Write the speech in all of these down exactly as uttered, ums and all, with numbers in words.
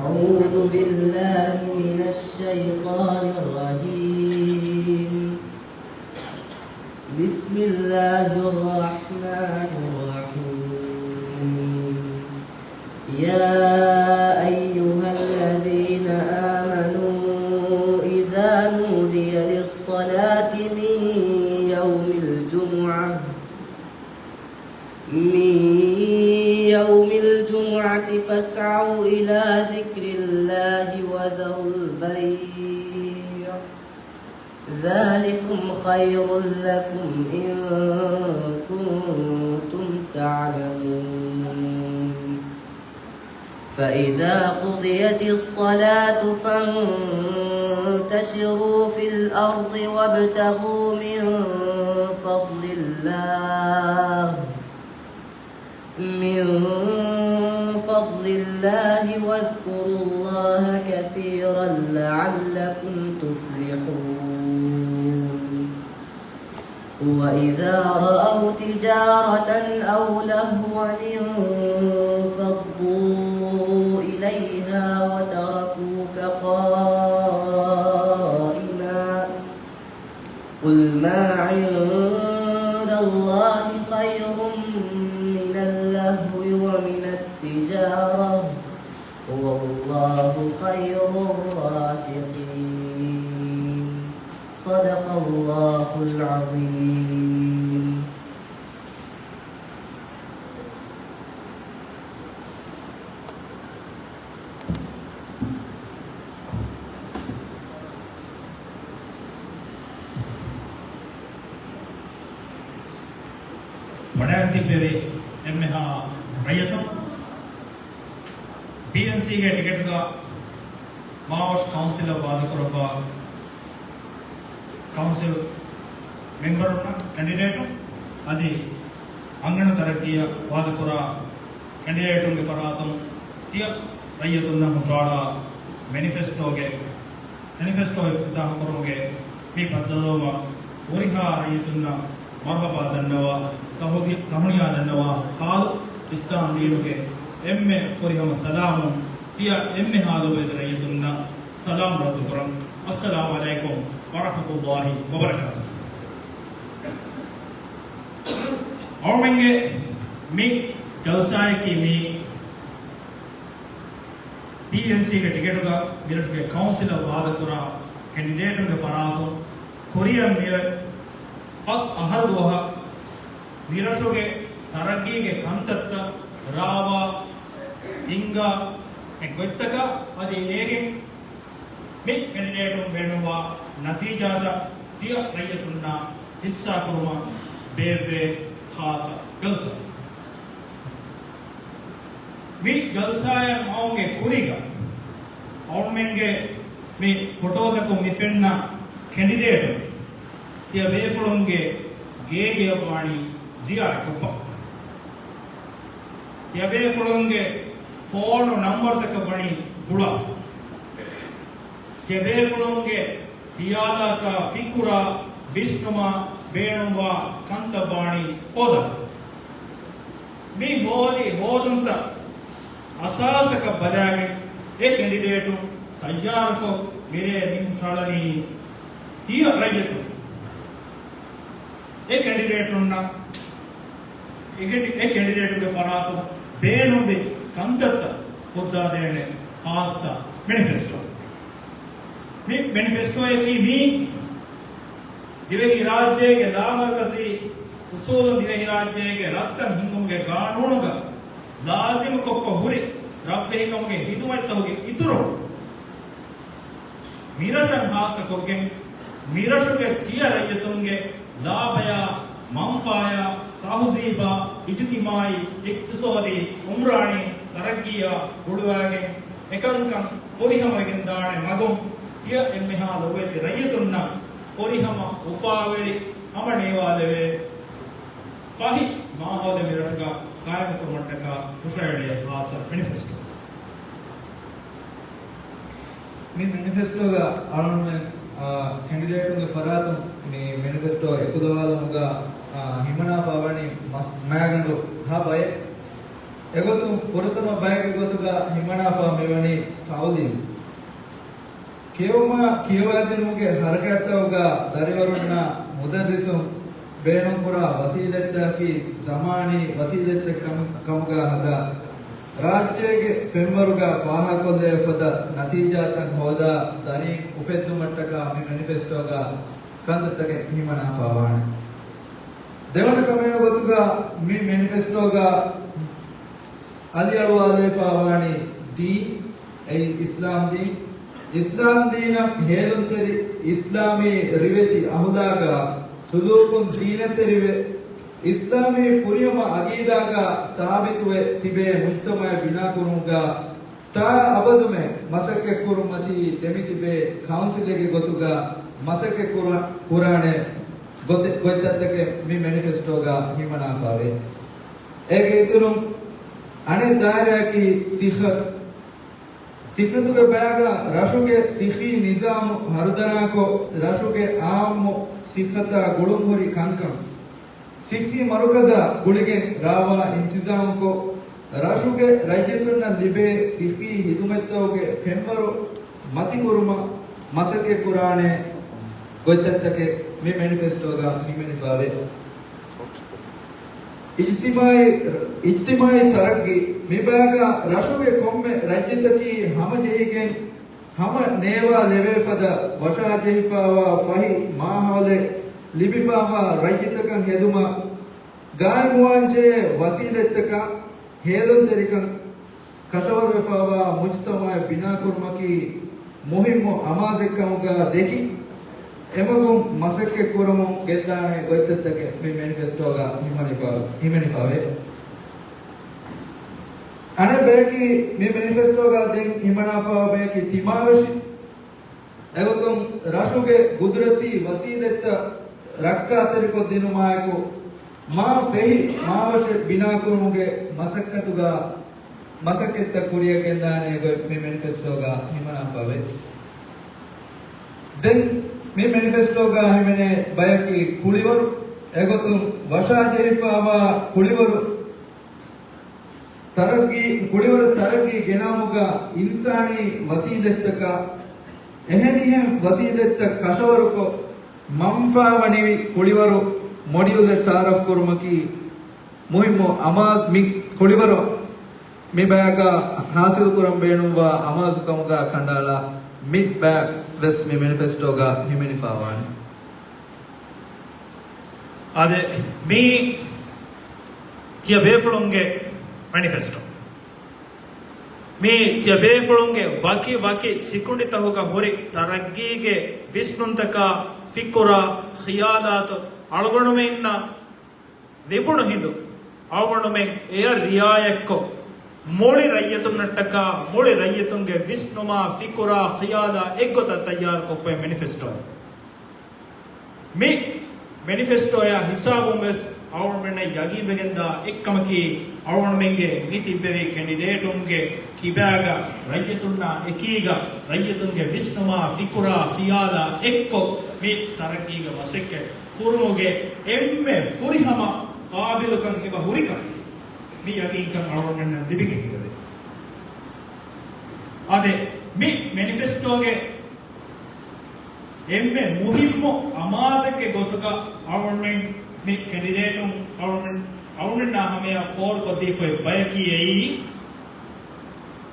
أعوذ بالله من الشيطان الرجيم. بسم الله الرحمن الرحيم. يا أيها الذين آمنوا إذا نودي للصلاة من يوم الجمعة من يوم الجمعة فاسعوا إلى ذكر الله وذروا البيع ذلكم خير لكم إن كنتم تعلمون. فإذا قضيت الصلاة فانتشروا في الأرض وابتغوا من فضل الله من فضل الله واذكروا الله كثيرا لعلكم تفلحون. وإذا رأوا تجارة أو لهوا انفضوا إليها وتركوك قائما. قل ما عند الله خير من اللهو ومن التجارة والله خير الرازقين. صدق الله العظيم. ވަޑައިގެން ތިއްބެވި އެންމެހާ ރައްޔިތުން، ޕީއެންސީގެ ޓިކެޓުގަ މާވަށު ކައުންސިލަށް ވާދަކުރައްވާ ކައުންސިލް މެމްބަރުންނަށް ކެންޑިޑޭޓުން އަދި އަންގަނޑު ތަރައްގީއަށް ވާދަކުރާ ކެންޑިޑޭޓުންގެ ފަރާތުން ތިޔަ ރައްޔިތުންނަށް ހުށަހަޅާ މެނިފެސްޓޯގެ، މެނިފެސްޓޯ އިފްތިތާޙު ކުރުމުގެ މި ބައްދަލުވުމަށް ހުރިހާ ރައްޔިތުންނަށް މަރުޙަބާ ދަންނަވާ، ތަހުދި-، ތަހުނިޔާ ދަންނަވާ ޙާލު، އިސްލާމް ދީނުގެ އެންމެ ފުރިހަމަ ސަލާމުން ތިޔަ އެންމެހާ ލޮބުވެތި ރައްޔިތުންނަށް ސަލާމް ރައްދުކުރަން. އައްސަލާމު ޢަލައިކުމް ވަރަޙްމަތުﷲި ވަބަރަކާތުހު. އަޅުމެންގެ މި ޖަލްސާއަކީ މި ޕީއެންސީގެ ޓިކެޓުގަ މިރަށުގެ ކައުންސިލަށް ވާދަކުރާ ކެންޑިޑޭޓުންގެ ފަރާތުން ކުރިއަށް މިއޮތް ފަސް އަހަރު ދުވަހަށް މިރަށުގެ ތަރައްގީގެ ކަންތައްތައް ރާވާ ހިންގާ އެ ގޮތްތަކަށް އަދި އޭގެ މި ކެންޑިޑޭޓުން ބޭނުންވާ ނަތީޖާތައް ތިޔަ ރައްޔިތުންނާ ހިއްސާކުރުމަށް ބޭއްވޭ ޚާއްޞަ ޖަލްސާ. މި ޖަލްސާއަށް އައުމުގެ ކުރީގަ އަޅުމެންގެ މި ފޮޓޯތަކުން މި ފެންނަ ކެންޑިޑޭޓުން ތިޔަބޭފުޅުންގެ ގޭގެއަށް ވާނީ ޒިޔާރަތްކޮށްފަ. ތިޔަބޭފުޅުންގެ ފޯނު ނަންބަރުތަކަށް ވަނީ ގުޅާފަ. ތިޔަބޭފުޅުންގެ ހިޔާލަކާ ފިކުރާ ވިސްނުމާ ބޭނުންވާ ކަންތައް ވާނީ ހޯދާފަ. މި ހޯދި ހޯދުންތައް އަސާސަކަށް ބަލާގެން އެ ކެންޑިޑޭޓުން ތައްޔާރުކޮށް މިރޭ މި ހުށަހަޅަނީ ތިޔަ ރައްޔިތުން އެ ކެންޑިޑޭޓުންނަށް، އެ ކެނޑި-، އެ ކެންޑިޑޭޓުގެ ފަރާތުން ބޭނުންވި ކަންތައްތައް ހޯއްދާދޭނެ ޚާއްޞަ މެނިފެސްޓޯ. މި މެނިފެސްޓޯއަކީ މީ ދިވެހިރާއްޖޭގެ ލާމަރުކަޒީ އުސޫލުން ދިވެހިރާއްޖޭގެ ރަށްތައް ހިންގުމުގެ ގާނޫނުގަ ލާޒިމުކޮށްފަ ހުރި ރަށްވެހިކަމުގެ ހިދުމަތްތަކުގެ އިތުރުން، މިރަށަށް ޚާއްޞަކޮށްގެން، މިރަށުގެ ތިޔަ ރައްޔިތުންގެ ލާބަޔާ، މަންފާޔާ، ތަހުޒީބާ، އިޖުތިމާޢީ، އިޤްތިޞާދީ، ޢުމްރާނީ ތަރައްގީއާ ގުޅުވާގެން، އެކަންކަން ފުރިހަމަވެގެންދާނެ މަގުން، ތިޔަ އެންމެހާ ލޮބުވެތި ރައްޔިތުންނަށް ފުރިހަމަ އުފާވެރި ހަމަ ނޭވާލެވޭ ފަހި މާހައުލެއް މިރަށުގަ ޤާއިމުކުރުމަށްޓަކާ ހުށަހެޅިޔަ ޚާއްޞަ މެނިފެސްޓޯ. މި މެނިފެސްޓޯގަ އަޅުގަނޑުމެން، އާ، ކެންޑިޑޭޓުންގެ ފަރާތުން މި މެނިފެސްޓޯ އެކުލަވާލުމުގަ، އާ، ހިމަނާފަ ވަނީ މަސް-، މައިގަނޑު ހަ ބައެއް. އެގޮތުން ފުރަތަމަ ބައެއްގެ ގޮތުގަ ހިމަނާފަ މިވަނީ ކިޔެވުމާ ކިޔަވާދިނުމުގެ ހަރަކާތްތަކުގަ ދަރިވަރުންނާ މުދައްރިސުން ބޭނުންކުރާ ވަސީލަތްތަކަކީ ޒަމާނީ ވަސީލަތްތައް ކަމު، ކަމުގަ ހަދާ، ރާއްޖޭގެ ފެންވަރުގަ ފާހަގަކޮށްލެވޭ ފަދަ ނަތީޖާތައް ހޯދާ ދަރީން އުފެއްދުމަށްޓަކާ މި މެނިފެސްޓޯގަ ކަންތައްތަކެއް ހިމަނާފާވާނެ. ދެވަނަ ކަމެއް ގޮތުގަ މި މެނިފެސްޓޯގަ އަލިއަޅުވާލެވިފާވާނީ ދީން، އެއީ އިސްލާމް ދީން. އިސްލާމް ދީނަށް ހޭލުންތެރި އިސްލާމީ ރިވެތި އަހުލާގާ ސުލޫކުން ޒީނަތްތެރިވެ، އިސްލާމީ ފުރިހަމަ އަގީދާގާ ސާބިތުވެ ތިބޭ މުޖްތަމަޢެއް ބިނާކުރުމުގާ ތާ އަބަދުމެ މަސައްކަތްކުރުމަތީ ދެމިތިބޭ ކައުންސިލެއްގެ ގޮތުގަ މަސައްކަތް ކުރާ، ކުރާނެ ގޮތެއް، ގޮތްތައްތަކެއް މި މެނިފެސްޓޯގަ ހިމަނާފާވޭ. އޭގެ އިތުރުން އަނެއް ދާއިރާއަކީ ސިއްހަތު. ސިއްހަތުގެ ބަޔަކަށް ރަށުގެ ސިއްހީ ނިޒާމު ހަރުދަނާކޮށް، ރަށުގެ އާއްމު ސިއްހަތާ ގުޅުންހުރި ކަންކަން، ސިއްހީ މަރުކަޒާ ގުޅިގެން ރާވާ އިންތިޒާމުކޮށް، ރަށުގެ ރައްޔިތުންނަށް ލިބޭ ސިއްހީ ހިދުމަތްތަކުގެ ފެންވަރު މަތިކުރުމަށް މަސައްކަތްކުރާނެ ގޮތްތައްތަކެއް މި މެނިފެސްޓޯގަ ހިމެނިފާވޭ. އިޖްތިމާޢީ، އިޖްތިމާޢީ ތަރައްގީ. މި ބަޔަކަށް ރަށުގެ ކޮންމެ ރައްޔިތަކީ ހަމަޖެހިގެން ހަމަ ނޭވާލެވޭ ފަދަ ވަށާޖެހިފާވާ ފަހި މާހައުލެއް ލިބިފާވާ ރައްޔިތަކަށް ހެދުމަށް ގާއިމުވާންޖެހޭ ވަސީލަތްތަކާ ހޭލުންތެރިކަން ކަށަވަރުވެފާވާ މުޖްތަމަޢެއް ބިނާކުރުމަކީ މުހިއްމު އަމާޒެއްކަމުގަ ދެކި، އެމަގުން މަސައްކަތްކުރަމުން ގެންދާނެ ގޮތްތައްތަކެއް މި މެނިފެސްޓޯގަ ހިމަނިފާ، ހިމެނިފާވޭ. އަނެއް ބަޔަކީ މި މެނިފެސްޓޯގަ ދެން ހިމަނާފާވާ ބަޔަކީ ތިމާވެށި. އެގޮތުން ރަށުގެ ގުދުރަތީ ވަސީލަތްތައް ރައްކާތެރިކޮށްދިނުމާއެކު، މާ ފެހި މާވަށެއް ބިނާކުރުމުގެ މަސައްކަތުގަ މަސައްކަތްތައް ކުރިއަށް ގެންދާނެ ގޮތް މި މެނިފެސްޓޯގަ ހިމަނާފަވޭ. ދެން މި މެނިފެސްޓޯގަ ހިމެނޭ ބަޔަކީ ކުޅިވަރު. އެގޮތުން ވަށާޖެހިފާވާ ކުޅިވަރު ތަރައްގީ، ކުޅިވަރު ތަރައްގީ ގެނައުމުގަ އިންސާނީ ވަސީލަތްތަކާ އެހެނިހެން ވަސީލަތްތައް ކަށަވަރުކޮށް، މަންފާވަނިވި ކުޅިވަރު މޮޑިއުލެއް ތައާރަފްކުރުމަކީ މުހިއްމު އަމާޒް. މި ކުޅިވަރު މި ބަޔަކަށް ހާސިލުކުރަން ބޭނުންވާ އަމާޒުކަމުގަ ކަނޑައަޅާ މި ބަޔަކަށް ވެސް މި މެނިފެސްޓޯގަ ހިމެނިފާވާނެ. އާދެ، މީ ތިޔަބޭފުޅުންގެ މެނިފެސްޓޯ. މީ ތިޔަބޭފުޅުންގެ ވަކި ވަކި ސިކުނޑިތަކުގަ ހުރި ތަރައްގީގެ ވިސްނުންތަކާ، ފިކުރާ، ޚިޔާލާތު އަޅުގަނޑުމެންނަށް ލިބުނު ހިނދު، އަޅުގަނޑުމެން އެޔަށް ރިއާޔަތްކޮށް، މުޅި ރައްޔިތުންނަށްޓަކާ، މުޅި ރައްޔިތުންގެ ވިސްނުމާ، ފިކުރާ، ޚިޔާލާ އެއްގޮތަށް ތައްޔާރުކޮށްފައި މެނިފެސްޓޯ. މި މެނިފެސްޓޯއާ ހިސާބުން ވެސް އަޅުގަނޑުމެންނަށް ޔަގީންވެގެންދާ އެއްކަމަކީ، އަޅުގަނޑުމެންގެ މި ތިއްބެވި ކެނޑިޑޭޓުންގެ ކިބާގަ ރައްޔިތުންނާ އެކީގަ ރައްޔިތުންގެ ވިސްނުމާ، ފިކުރާ، ޚިޔާލާ އެއްކޮށް މި ތަރައްގީގެ މަސައްކަތް ކުރުމުގެ އެންމެ ފުރިހަމަ ޤާބިލުކަން އެބަ ހުރިކަން، މި ޔަގީންކަން އަޅުގަނޑުމެންނަށް ލިބިގެން އެބަދޭ. އާދެ، މި މެނިފެސްޓޯގެ އެންމެ މުހިއްމު އަމާޒެއްގެ ގޮތުގަ އަޅުގަނޑުމެން މި ކެނޑިޑޭޓުން އަޅުގަނޑު، އަޅުގަނޑުމެންނާ ހަމަޔަށް ފޯރުކޮށްދީފައި ބަޔަކީ އެއީ،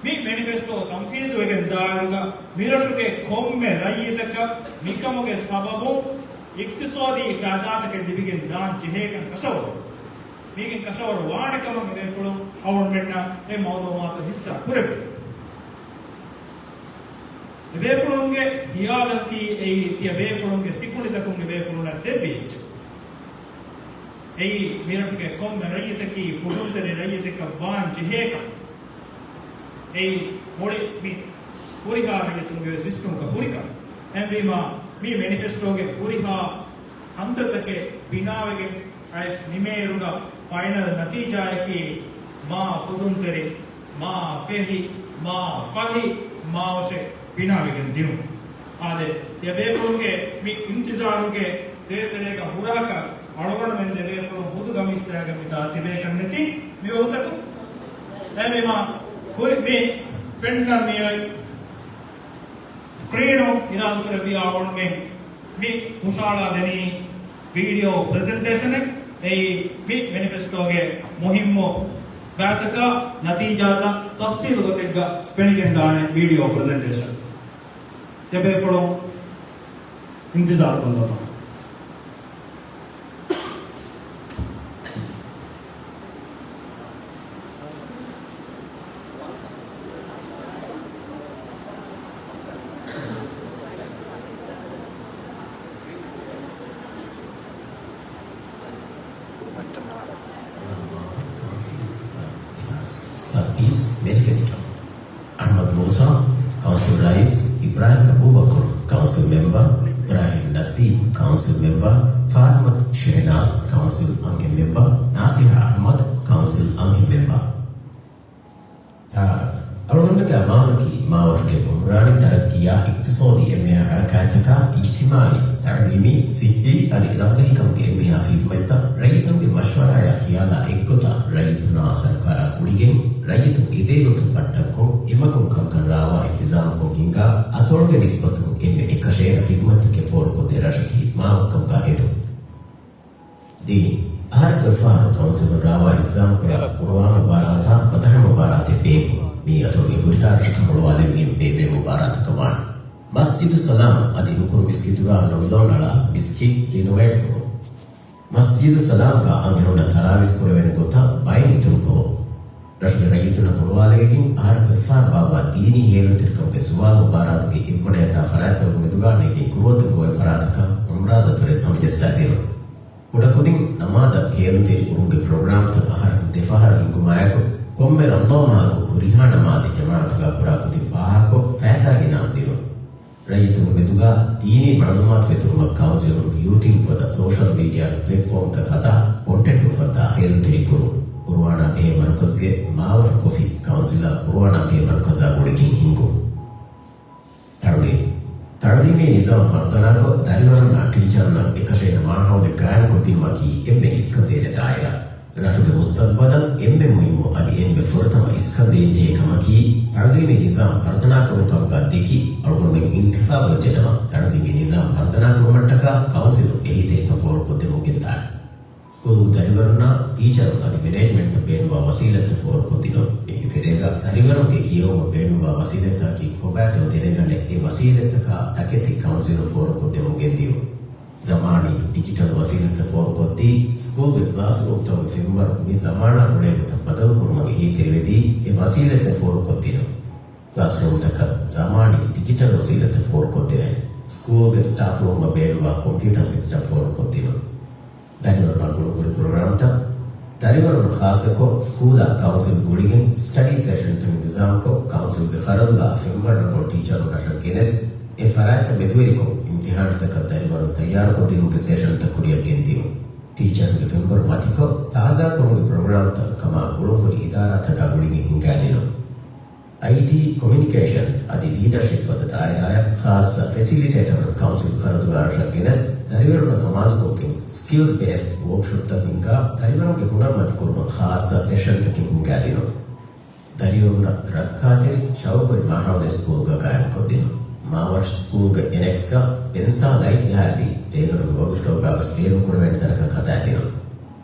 މި މެނިފެސްޓޯ ތަންފީޒުވެގެން ދާއިރުގަ މިރަށުގެ ކޮންމެ ރައްޔިތަކަށް މިކަމުގެ ސަބަބުން އިޤްތިޞާދީ ފައިދާތަކެއް ލިބިގެން ދާން ޖެހޭކަން ކަށަވަރު. މީގެން ކަށަވަރު ވާނެ ކަމަށް އެބޭފުޅުން އަޅުގަނޑުމެންނަށް އެ މައުލޫމާތު ހިއްސާ ކުރެއްވި. އެބޭފުޅުންގެ ހިޔާލަކީ އެއީ ތިޔަބޭފުޅުންގެ ސިކުނޑިތަކުން އެބޭފުޅުންނަށް ދެއްވި އެއްޗެއް. އެއީ މިރަށުގެ ކޮންމެ ރައްޔިތަކީ ފުދުންތެރި ރައްޔިތަކަށް ވާން ޖެހޭކަން. އެއީ މުޅި މި ހުރިހާ ރައްޔިތުންގެ ވެސް ވިސްނުމަކަށް ހުރިކަން. އެހެންވީމާ، މި މެނިފެސްޓޯގެ ހުރިހާ ކަންތައްތަކެއް ބިނާވެގެން އައިސް ނިމޭއިރުގަ ފައިނަލް ނަތީޖާއަކީ މާ ފުދުންތެރި، މާ ފެހި، މާ ފަހި، މާވަށެއް ބިނާވެގެން ދިއުން. އާދެ، ތިޔަބޭފުޅުންގެ މި އިންތިޒާރުގެ ދޭތެރޭގަ ހުރާކަށް އަޅުގަނޑުމެން ދެބޭފުޅުން ހުދު ގަމީސްތަކެއްގަ މިތާ ތިބޭކަށް ނެތި މި ވަގުތަކު. އެހެންވީމާ، ކުރި މި ފެންނަ މިއޮތް ސްކްރީނު އިރާދަކުރެއްވިޔާ އޮޅުންމެ މި ހުށަހަޅާ ދެނީ ވީޑިއޯ ޕްރެޒެންޓޭޝަނެއް. އެއީ މި މެނިފެސްޓޯގެ މުހިއްމު ބައިތަކާ ނަތީޖާތައް ތަފްސީލު ގޮތެއްގަ ފެނިގެންދާނެ ވީޑިއޯ ޕްރެޒެންޓޭޝަން. ދެބޭފުޅުން އިންތިޒާރު ކޮށްލަތާ. ކައުންސިލް އިންތިޚާބު ދެހާސް ސައްބީސް މެނިފެސްޓޯ. އަޙްމަދު މޫސާ، ކައުންސިލް ރައީސް، އިބްރާހިމް އަބޫބަކުރު، ކައުންސިލް މެމްބަރ، އިބްރާހިމް ނަސީމް، ކައުންސިލް މެމްބަރ، ފާތިމަތު ޝެހެނާޒް، ކައުންސިލް އަންހެން މެމްބަރ، ނާސިހާ އަޙްމަދު، ކައުންސިލް އަންހެން މެމްބަރ. ތަޢާރަފް. އަޅުގަނޑުގެ އަމާޒަކީ މާވަށުގެ ޢުމްރާނީ ތަރައްޤީއާ، އިޤްތިޞާދީ އެންމެހާ ޙަރަކާތްތަކާ، އިޖްތިމާޢީ، ތަޢުލީމީ، ޞިއްޙީ އަދި ރަށްވެހިކަމުގެ އެންމެހާ ޚިދުމަތްތައް ރައްޔިތުންގެ މަޝްވަރާއާ ޚިޔާލާ އެއްގޮތަށް ރައްޔިތުންނާ ސަރުކާރާ ގުޅިގެން ރައްޔިތުން އެދޭ ގޮތަށް ބައްޓަންކޮށް، އެމަގުން ކަންކަން ރާވާ އިންތިޒާމުކޮށް ހިންގާ އަތޮޅުގެ ނިސްބަތުން އެންމެ އެކަށޭނަ ޚިދުމަތްތަކެއް ފޯރުކޮށްދޭ ރަށަކީ މާވަށްކަމުގަ ހެދުން. ދިވެހި އަހަރަކު އެއްފަހަރު ކައުންސިލުން ރާވާ އިންތިޒާމުކުރާ ޤުރުއާން މުބާރާތާ މަދަޙަ މުބާރާތެއް ބޭއްވުން. މިއީ އަތޮޅުގެ ހުރިހާ ރަށަކަށް ހުޅުވާލެވިގެން ބޭއްވޭ މުބާރާތަކަށް ވާނެ. މަސްޖިދުއްސަލާމް އަދި ރުކުން މިސްކިތުގަ ނޮވިލޯން އަޅާ މިސްކިތް ރިނޮވޭޓް ކުރުން. މަސްޖިދުއްސަލާމްގަ އަންހެނުންނަށް ތަރާވީސް ކުރެވޭނެ ގޮތަށް ބައެއް އިތުރުކޮށް، ރަށުގެ ރައްޔިތުންނަށް ހުޅުވާލެވިގެން އަހަރަކު އެއްފަހަރު ބާއްވާ ދީނީ ހޭލުންތެރިކަމުގެ ސުވާލު މުބާރާތުގެ އެއްވަނަޔަތާ ފަރާތްތަކުގެ މެދުގަ ނެގި ކުރިމަތި ގޮވޭ ފަރާތަކަށް ޢުމްރާ ދަތުރެއް ހަމަޖައްސާދިނުން. ކުޑަކުދިން ނަމާދަށް ހޭލުންތެރިކުރުމުގެ ޕްރޮގްރާމްތައް އަހަރަކު ދެފަހަރު ހިންގުމާއެކު، ކޮންމެ ރަމަޟާން މަހަކު ހުރިހާ ނަމާދެއް ޖަމާޢަތުގަ ކުރާ ކުދިން ފާހަގަކޮށް، ފައިސާގެ އިނާމް ދިނުން. ރައްޔިތުންގެ މެދުގަ ދީނީ މަޢުލޫމާތު ފެތުރުމަށް ކައުންސިލުން ޔޫޓިއުބް ފަދަ ސޯޝަލް މީޑިއާގެ ޕްލެޓްފޯމްތައް ހަދާ ކޮންޓެންޓް އުފައްދާ ހޭލުންތެރިކުރުން. ޤުރުއާނާ ބެހޭ މަރުކަޒުގެ މާވަށު ކޮފީ ކައުންސިލާ ޤުރުއާނާ ބެހޭ މަރުކަޒާ ގުޅިގެން ހިންގުން. ތަޢުލީމް. ތަޢުލީމީ ނިޒާމް ފަރުތަނާކޮށް، ދަރިވަރުންނާ ޓީޗަރުންނަށް އެކަށޭނަ މާހައުލެއް ގާއިމްކޮށްދިނުމަކީ އެންމެ އިސްކަންދޭނެ ދާއިރާ. ރަށުގެ މުސްތަޤްބަލަށް އެންމެ މުހިއްމު އަދި އެންމެ ފުރަތަމަ އިސްކަން ދޭންޖެހޭ ކަމަކީ، ތަޢުލީމީ ނިޒާމް ފަރުތަނާކުރުން ކަމުގަ ދެކި، އަޅުގަނޑުމެން އިންތިޚާބުވެއްޖެނަމަ، ތަޢުލީމީ ނިޒާމް ފަރުތަނާކުރުމަށްޓަކާ ކައުންސިލުން އެހީތެރިކަން ފޯރުކޮށްދެމުން ގެންދާނެ. ސްކޫލް ދަރިވަރުންނާ ޓީޗަރުން އަދި މެނޭޖްމަންޓަށް ބޭނުންވާ ވަސީލަތްތައް ފޯރުކޮށްދިނުން. މީގެ ތެރޭގަ ދަރިވަރުންގެ ކިޔެވުމަށް ބޭނުންވާ ވަސީލަތްތަކަކީ ކޮބާތޯ ދެނެގަނެ، އެ ވަސީލަތްތަކާ ތަކެތި ކައުންސިލުން ފޯރުކޮށްދެމުން ގެންދިއުން. ޒަމާނީ ޑިޖިޓަލް ވަސީލަތްތައް ފޯރުކޮށްދީ، ސްކޫލްގެ ކްލާސްރޫމްތަކުގެ ފެންވަރު މި ޒަމާނާ ގުޅޭ ގޮތަށް ބަދަލުކުރުމަށް އެހީތެރިވެދީ، އެ ވަސީލަތްތައް ފޯރުކޮށްދިނުން. ކްލާސްރޫމްތަކަށް ޒަމާނީ ޑިޖިޓަލް ވަސީލަތްތައް ފޯރުކޮށްދެވޭނެ. ސްކޫލްގެ ސްޓާފްރޫމްއަށް ބޭނުންވާ ކޮމްޕިއުޓަރ ސިސްޓަމް ފޯރުކޮށްދިނުން. ދަރިވަރުންނާ ގުޅުންހުރި ޕްރޮގްރާމްތައް. ދަރިވަރުން ޚާއްޞަކޮށް، ސްކޫލާ ކައުންސިލް ގުޅިގެން ސްޓަޑީ ސެޝަންތައް އިންތިޒާމްކޮށް، ކައުންސިލްގެ ފަރަދުގަ ފެންވަރު ނަންގޮޅި ޓީޗަރުން ރަށަށް ގެނެސް، އެ ފަރާތްތައް މެދުވެރިކޮށް، އިމްތިހާނުތަކަށް ދަރިވަރުން ތައްޔާރުކޮށްދިނުމުގެ ސެޝަންތައް ކުރިއަށް ގެންދިއުން. ޓީޗަރުންގެ ފެންވަރު މަތިކޮށް، ތާޒާކުރުމުގެ ޕްރޮގްރާމްތައް ކަމާ ގުޅުންހުރި އިދާރާތަކާ ގުޅިގެން ހިންގާދިނުން. އައިޓީ، ކޮމިއުނިކޭޝަން އަދި ލީޑަޝިޕް ފަދަ ދާއިރާއަށް ޚާއްޞަ ފެސިލިޓޭޓަރުން ކައުންސިލް ފަރަދުގާ ރަށަށް ގެނެސް، ދަރިވަރުންނަށް އަމާޒުކޮށްގެން ސްކިލް ބޭސްޑް ވޯކްޝޮޕްތައް ހިންގާ، ދަރިވަރުންގެ ހުނަރު މަތިކުރުމަށް ޚާއްޞަ ސެޝަންތަކެއް ހިންގާދިނުން. ދަރިވަރުންނަށް ރައްކާތެރި ޝައުގުވެރި މާހައުލެއް ސްކޫލްގަ ގާއިމްކޮށްދިނުން. މާވަށު ސްކޫލްގެ އެނެކްސްގަ ފެންސާ ލައިޓް ޖަހާދީ، ރޭގަނޑުގެ ވަގުތުތަކުގަ ވެސް ބޭނުންކުރެވޭނެ ތަނަކަށް ހަދާދިނުން.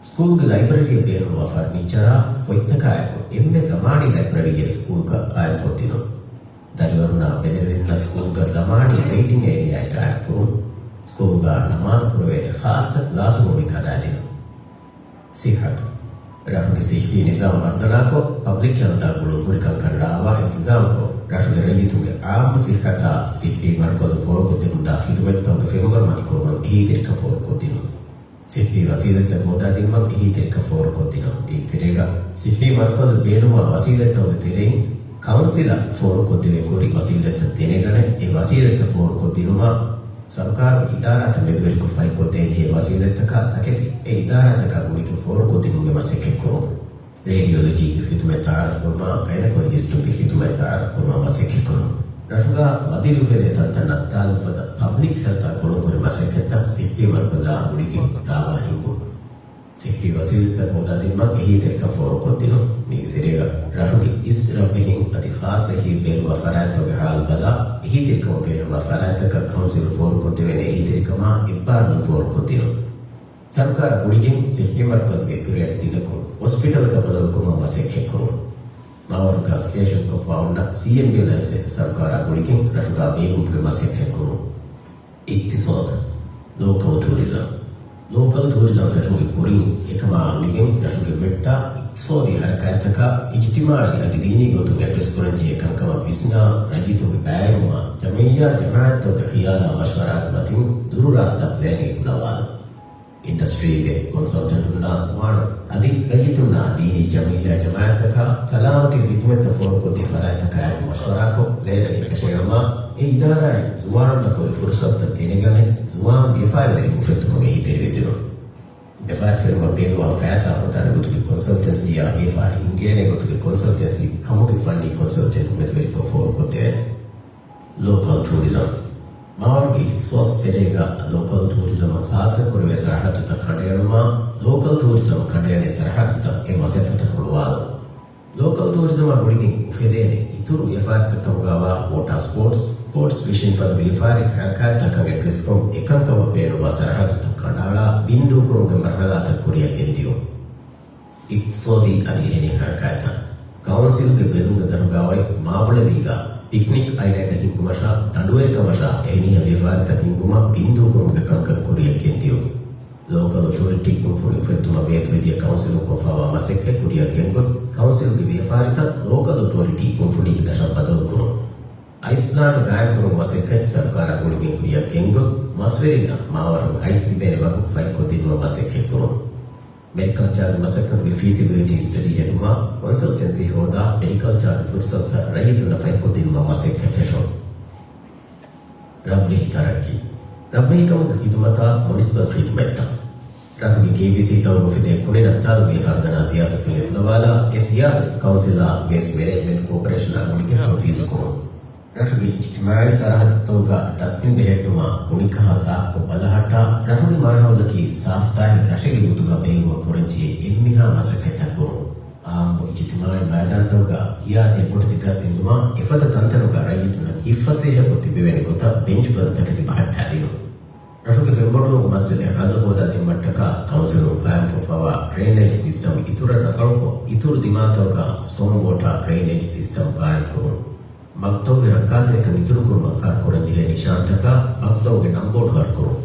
ސްކޫލްގެ ލައިބްރަރީއަށް ބޭނުންވާ ފަރުނީޗަރާ ފޮތްތަކާއެކު އެންމެ ޒަމާނީ ލައިބްރަރީއެއް ސްކޫލްގަ ގާއިމްކޮށްދިނުން. ދަރިވަރުންނާ ބެލެވެރިންނަށް ސްކޫލްގަ ޒަމާނީ ވެއިޓިން އޭރިއާއެއް ގާއިމްކުރުން. ސްކޫލްގަ ނަމާދު ކުރެވޭނެ ޚާއްޞަ ކްލާސްރޫމެއް ހަދާދިނުން. ސިއްހަތު. ރަށުގެ ސިއްހީ ނިޒާމް ވަރުދަނާކޮށް، ޕަބްލިކް ހެލްތާ ގުޅުންހުރި ކަންކަން ރާވާ އިންތިޒާމްކޮށް، ރަށުގެ ރައްޔިތުންގެ އާއްމު ސިއްހަތާ ސިއްހީ މަރުކަޒު ފޯރުކޮށްދިނުމަށް ދާ ޚިދުމަތްތަކުގެ ފެންވަރު މަތިކުރުމަށް އެހީތެރިކަން ފޯރުކޮށްދިނުން. ސިއްހީ ވަސީލަތްތައް ހޯދާދިނުމަށް އެހީތެރިކަން ފޯރުކޮށްދިނުން. މީގެ ތެރޭގަ ސިއްހީ މަރުކަޒު ބޭނުންވާ ވަސީލަތްތަކުގެ ތެރެއިން ކައުންސިލަށް ފޯރުކޮށްދެވޭން ހުރި ވަސީލަތްތައް ދެނެގަނެ، އެ ވަސީލަތްތައް ފޯރުކޮށްދިނުމަށް ސަރުކާރުގެ އިދާރާތައް މެދުވެރިކޮށް ފަހިކޮށްދޭންޖެހޭ ވަސީލަތްތަކާ ތަކެތި އެ އިދާރާތަކާ ގުޅިގެން ފޯރުކޮށްދިނުމުގެ މަސައްކަތްކުރުން. ރޭޑިއޮލޮޖީގެ ޚިދުމަތް ތައާރަފްކުރުމާ، ގައިނަކޮލޮޖިސްޓުންގެ ޚިދުމަތް ތައާރަފްކުރުމަށް މަސައްކަތްކުރުން. ރަށުގަ މަދިރިއުފެދޭ ތަންތަން ނައްތާލުން ފަދަ ޕަބްލިކް ހެލްތާ ގުޅުންހުރި މަސައްކަތްތައް ސިއްހީ މަރުކަޒާ ގުޅިގެން ރާވާ ހިންގުން. ސިއްހީ ވަސީލަތްތައް ހޯދާދިނުމަށް އެހީތެރިކަން ފޯރުކޮށްދިނުން. މީގެ ތެރޭގަ ރަށުގެ އިސް ރަށްވެހިން އަދި ޚާއްސަ އެހީ ބޭނުންވާ ފަރާތްތަކުގެ ހާލު ބަލާ، އެހީތެރިކަމަށް ބޭނުންވާ ފަރާތްތަކަށް ކައުންސިލުން ފޯރުކޮށްދެވޭނެ އެހީތެރިކަމާ އެއްބާރުލުން ފޯރުކޮށްދިނުން. ސަރުކާރާ ގުޅިގެން ސިއްހީ މަރުކަޒުގެ ކުރިއަށް ދިނަކުން ހޮސްޕިޓަލަކަށް ބަދަލުކުރުމަށް މަސައްކަތްކުރުން. މާވަރުގަ ސްޓޭޝަންކޮށްފަ އޮންނަ ސީއެމްވީ ލައިސެންސް ސަރުކާރާ ގުޅިގެން ރަށުގަ ބޭއްވުމުގެ މަސައްކަތްކުރުން. އިޤްތިޞާދު، ލޯކަލް ޓޫރިޒަމް. ލޯކަލް ޓޫރިޒަމް ފެށުމުގެ ކުރިން އެކަމާ ގުޅިގެން ރަށުގެ ވެއްޓާ އިޤްތިޞާދީ ހަރަކާތްތަކާ އިޖްތިމާޢީ އަދި ދީނީ ގޮތުން އެޑްރެސްކުރަންޖެހޭ ކަންކަމަށް ވިސްނާ ރައްޔިތުންގެ ބައިވެރިވުމާ ޖަމިއްޔާ ޖަމާޢަތްތަކުގެ ޚިޔާލާ މަޝްވަރާގެ މަތިން ދުރުރާސްތާ ޕްލޭނެއް އެކުލަވާލުން. އިންޑަސްޓްރީގެ ކޮންސަލްޓެންޓުންނާ ޒުވާނުން އަދި ރައްޔިތުންނާ ދީނީ ޖަމިއްޔާ ޖަމާޢަތްތަކާ ސަލާމަތީ ޚިދުމަތްތައް ފޯރުކޮށްދޭ ފަރާތްތަކާއެކު މަޝްވަރާކޮށް، ޕްލޭނެއް އެކަށީގަންނަވާ، އެ އިދާރާއިން ޒުވާނުންނަށް ކުރި ފުރުޞަތުތައް ދެނެގަނެ، ޒުވާން ވިޔަފާރިވެރިން އުފެއްދުމުގެ އެހީތެރިވެދިނުން. ވިޔަފާރި ފެށުމަށް ބޭނުންވާ ފައިސާ ހޯދާނެ ގޮތުގެ ކޮންސަލްޓެންސީއާ ވިޔަފާރި ހިންގޭނެ ގޮތުގެ ކޮންސަލްޓެންސީ ކަމުގެ ފަންނީ ކޮންސަލްޓެންޓު މެދުވެރިކޮށް ފޯރުކޮށްދެވޭނެ. ލޯކަލް ޓޫރިޒަމް. މާވަރުގެ އިޚްތިޞާޞް ތެރޭގަ ލޯކަލް ޓޫރިޒަމަށް ޚާއްޞަކުރެވޭ ސަރަހައްދުތައް ކަނޑައެޅުމާ، ލޯކަލް ޓޫރިޒަމަށް ކަނޑައެޅޭ ސަރަހައްދުތައް އެ މަސައްކަތަށް ހުޅުވާލުން. ލޯކަލް ޓޫރިޒަމާ ގުޅިގެން އުފެދޭނެ އިތުރު ވިޔަފާރިތަކަކަމުގަވާ ވޯޓާ ސްޕޯޓްސް، ބޯޓް ފިޝިން ފަދަ ވިޔަފާރި ހަރަކާތްތަކަށް އެޑްރެސްކޮށް، އެކަންކަމަށް ބޭނުންވާ ސަރަހައްދުތައް ކަނޑައަޅާ، ބިންދޫކުރުމުގެ މަރުހަލާތައް ކުރިއަށް ގެންދިޔުން. އިޤްތިޞާދީ އަދި އެހެނިހެން ހަރަކާތްތައް. ކައުންސިލުގެ ބެލުމުގެ ދަށުގައި މާބޮޑެލީގަ ޕިކްނިކް އައިލެންޑް ހިންގުމަށާ، ދަނޑުވެރިކަމަށާ އެހެނިހެން ވިޔަފާރިތައް ހިންގުމަށް ބިންދޫކުރުމުގެ ކަންކަން ކުރިއަށް ގެންދިޔުން. ލޯކަލް އޮތޯރިޓީ ކުންފުނި އުފެއްދުމަށް މިއަދު މިދިޔަ ކައުންސިލުން ކޮށްފައިވާ މަސައްކަތް ކުރިއަށް ގެންގޮސް، ކައުންސިލުގެ ވިޔަފާރިތައް ލޯކަލް އޮތޯރިޓީ ކުންފުނީގެ ދަށަށް ބަދަލުކުރުން. އައިސް ޕްލާންޓު ގާއިމްކުރުމުގެ މަސައްކަތް ސަރުކާރާ ގުޅިގެން ކުރިއަށް ގެންގޮސް، މަސްވެރިންނަށް މާވަރުން އައިސް ލިބޭނެ ވަގުތު ފަހިކޮށްދިނުމަށް މަސައްކަތްކުރުން. މެރިކަލްޗާގެ މަސައްކަތުގެ ފީސިބިލިޓީ ސްޓަޑީ ހެދުމާ، ކޮންސަލްޓެންސީ ހޯދާ، މެރިކަލްޗާގެ ފުރުސަތުތައް ރައްޔިތުންނަށް ފަހިކޮށްދިނުމަށް މަސައްކަތް ފެށުން. ރަށްވެހި ތަރައްޤީ. ރަށްވެހިކަމުގެ ޚިދުމަތާ މުނިސިޕަލް ޚިދުމަތްތައް. ރަށުގެ ކޭވީސީ ތައުގަ އުފެދޭ ކުނި ނައްތާލުގެ ހަރުދަނާ ސިޔާސަތު އެކުލަވާލާ، އެ ސިޔާސަތު ކައުންސިލާ ވޭސްޓް މެނޭޖްމަންޓް ކޯޕަރޭޝަނާ ގުޅިގެން ތަންފީޒުކުރުން. ރަށުގެ އިޖްތިމާޢީ ސަރަހައްދުތަކުގަ ޑަސްބިން ބެހެއްޓުމާ، ކުނިކަހަ ސާފުކޮށް ބަލަހައްޓާ، ރަށުގެ މާހައުލަކީ ސާފުތާހިރު ރަށެއްގެ ގޮތުގަ ބޭއްވުމަށް ކުރަންޖެހޭ އެންމެހާ މަސައްކަތްތައް ކުރުން. އާއްމު އިޖްތިމާޢީ މައިދާންތަކުގަ ހިޔާދޭ ބޮޑެތި ގަސް އެނގުމާ، އެފަދަ ތަންތަނުގަ ރައްޔިތުންނަށް ހިތްފަސޭހަކޮށް ތިބެވޭނެ ގޮތަށް ބެންޗް ފަދަ ތަކެތި ބަހައްޓާދިނުން. ރަށުގެ ފެންބޮޑުވުމުގެ މައްސަލައަށް ހައްލު ހޯދާދިނުމަށްޓަކާ ކައުންސިލުން ޤާއިމްކޮށްފައިވާ ޑްރެއިނޭޖް ސިސްޓަމް އިތުރަށް ރަނގަޅުކޮށް، އިތުރު ދިމާތަކުގަ ސްޓޯމް ވޯޓާ ޑްރެއިނޭޖް ސިސްޓަމް ޤާއިމްކުރުން. މަކްތަބުގެ ރައްކާތެރިކަން އިތުރުކުރުމަށް ހަރުކުރަންޖެހޭ ނިޝާންތަކާ މަކްތަބުގެ ނަންބޯޑު ހަރުކުރުން.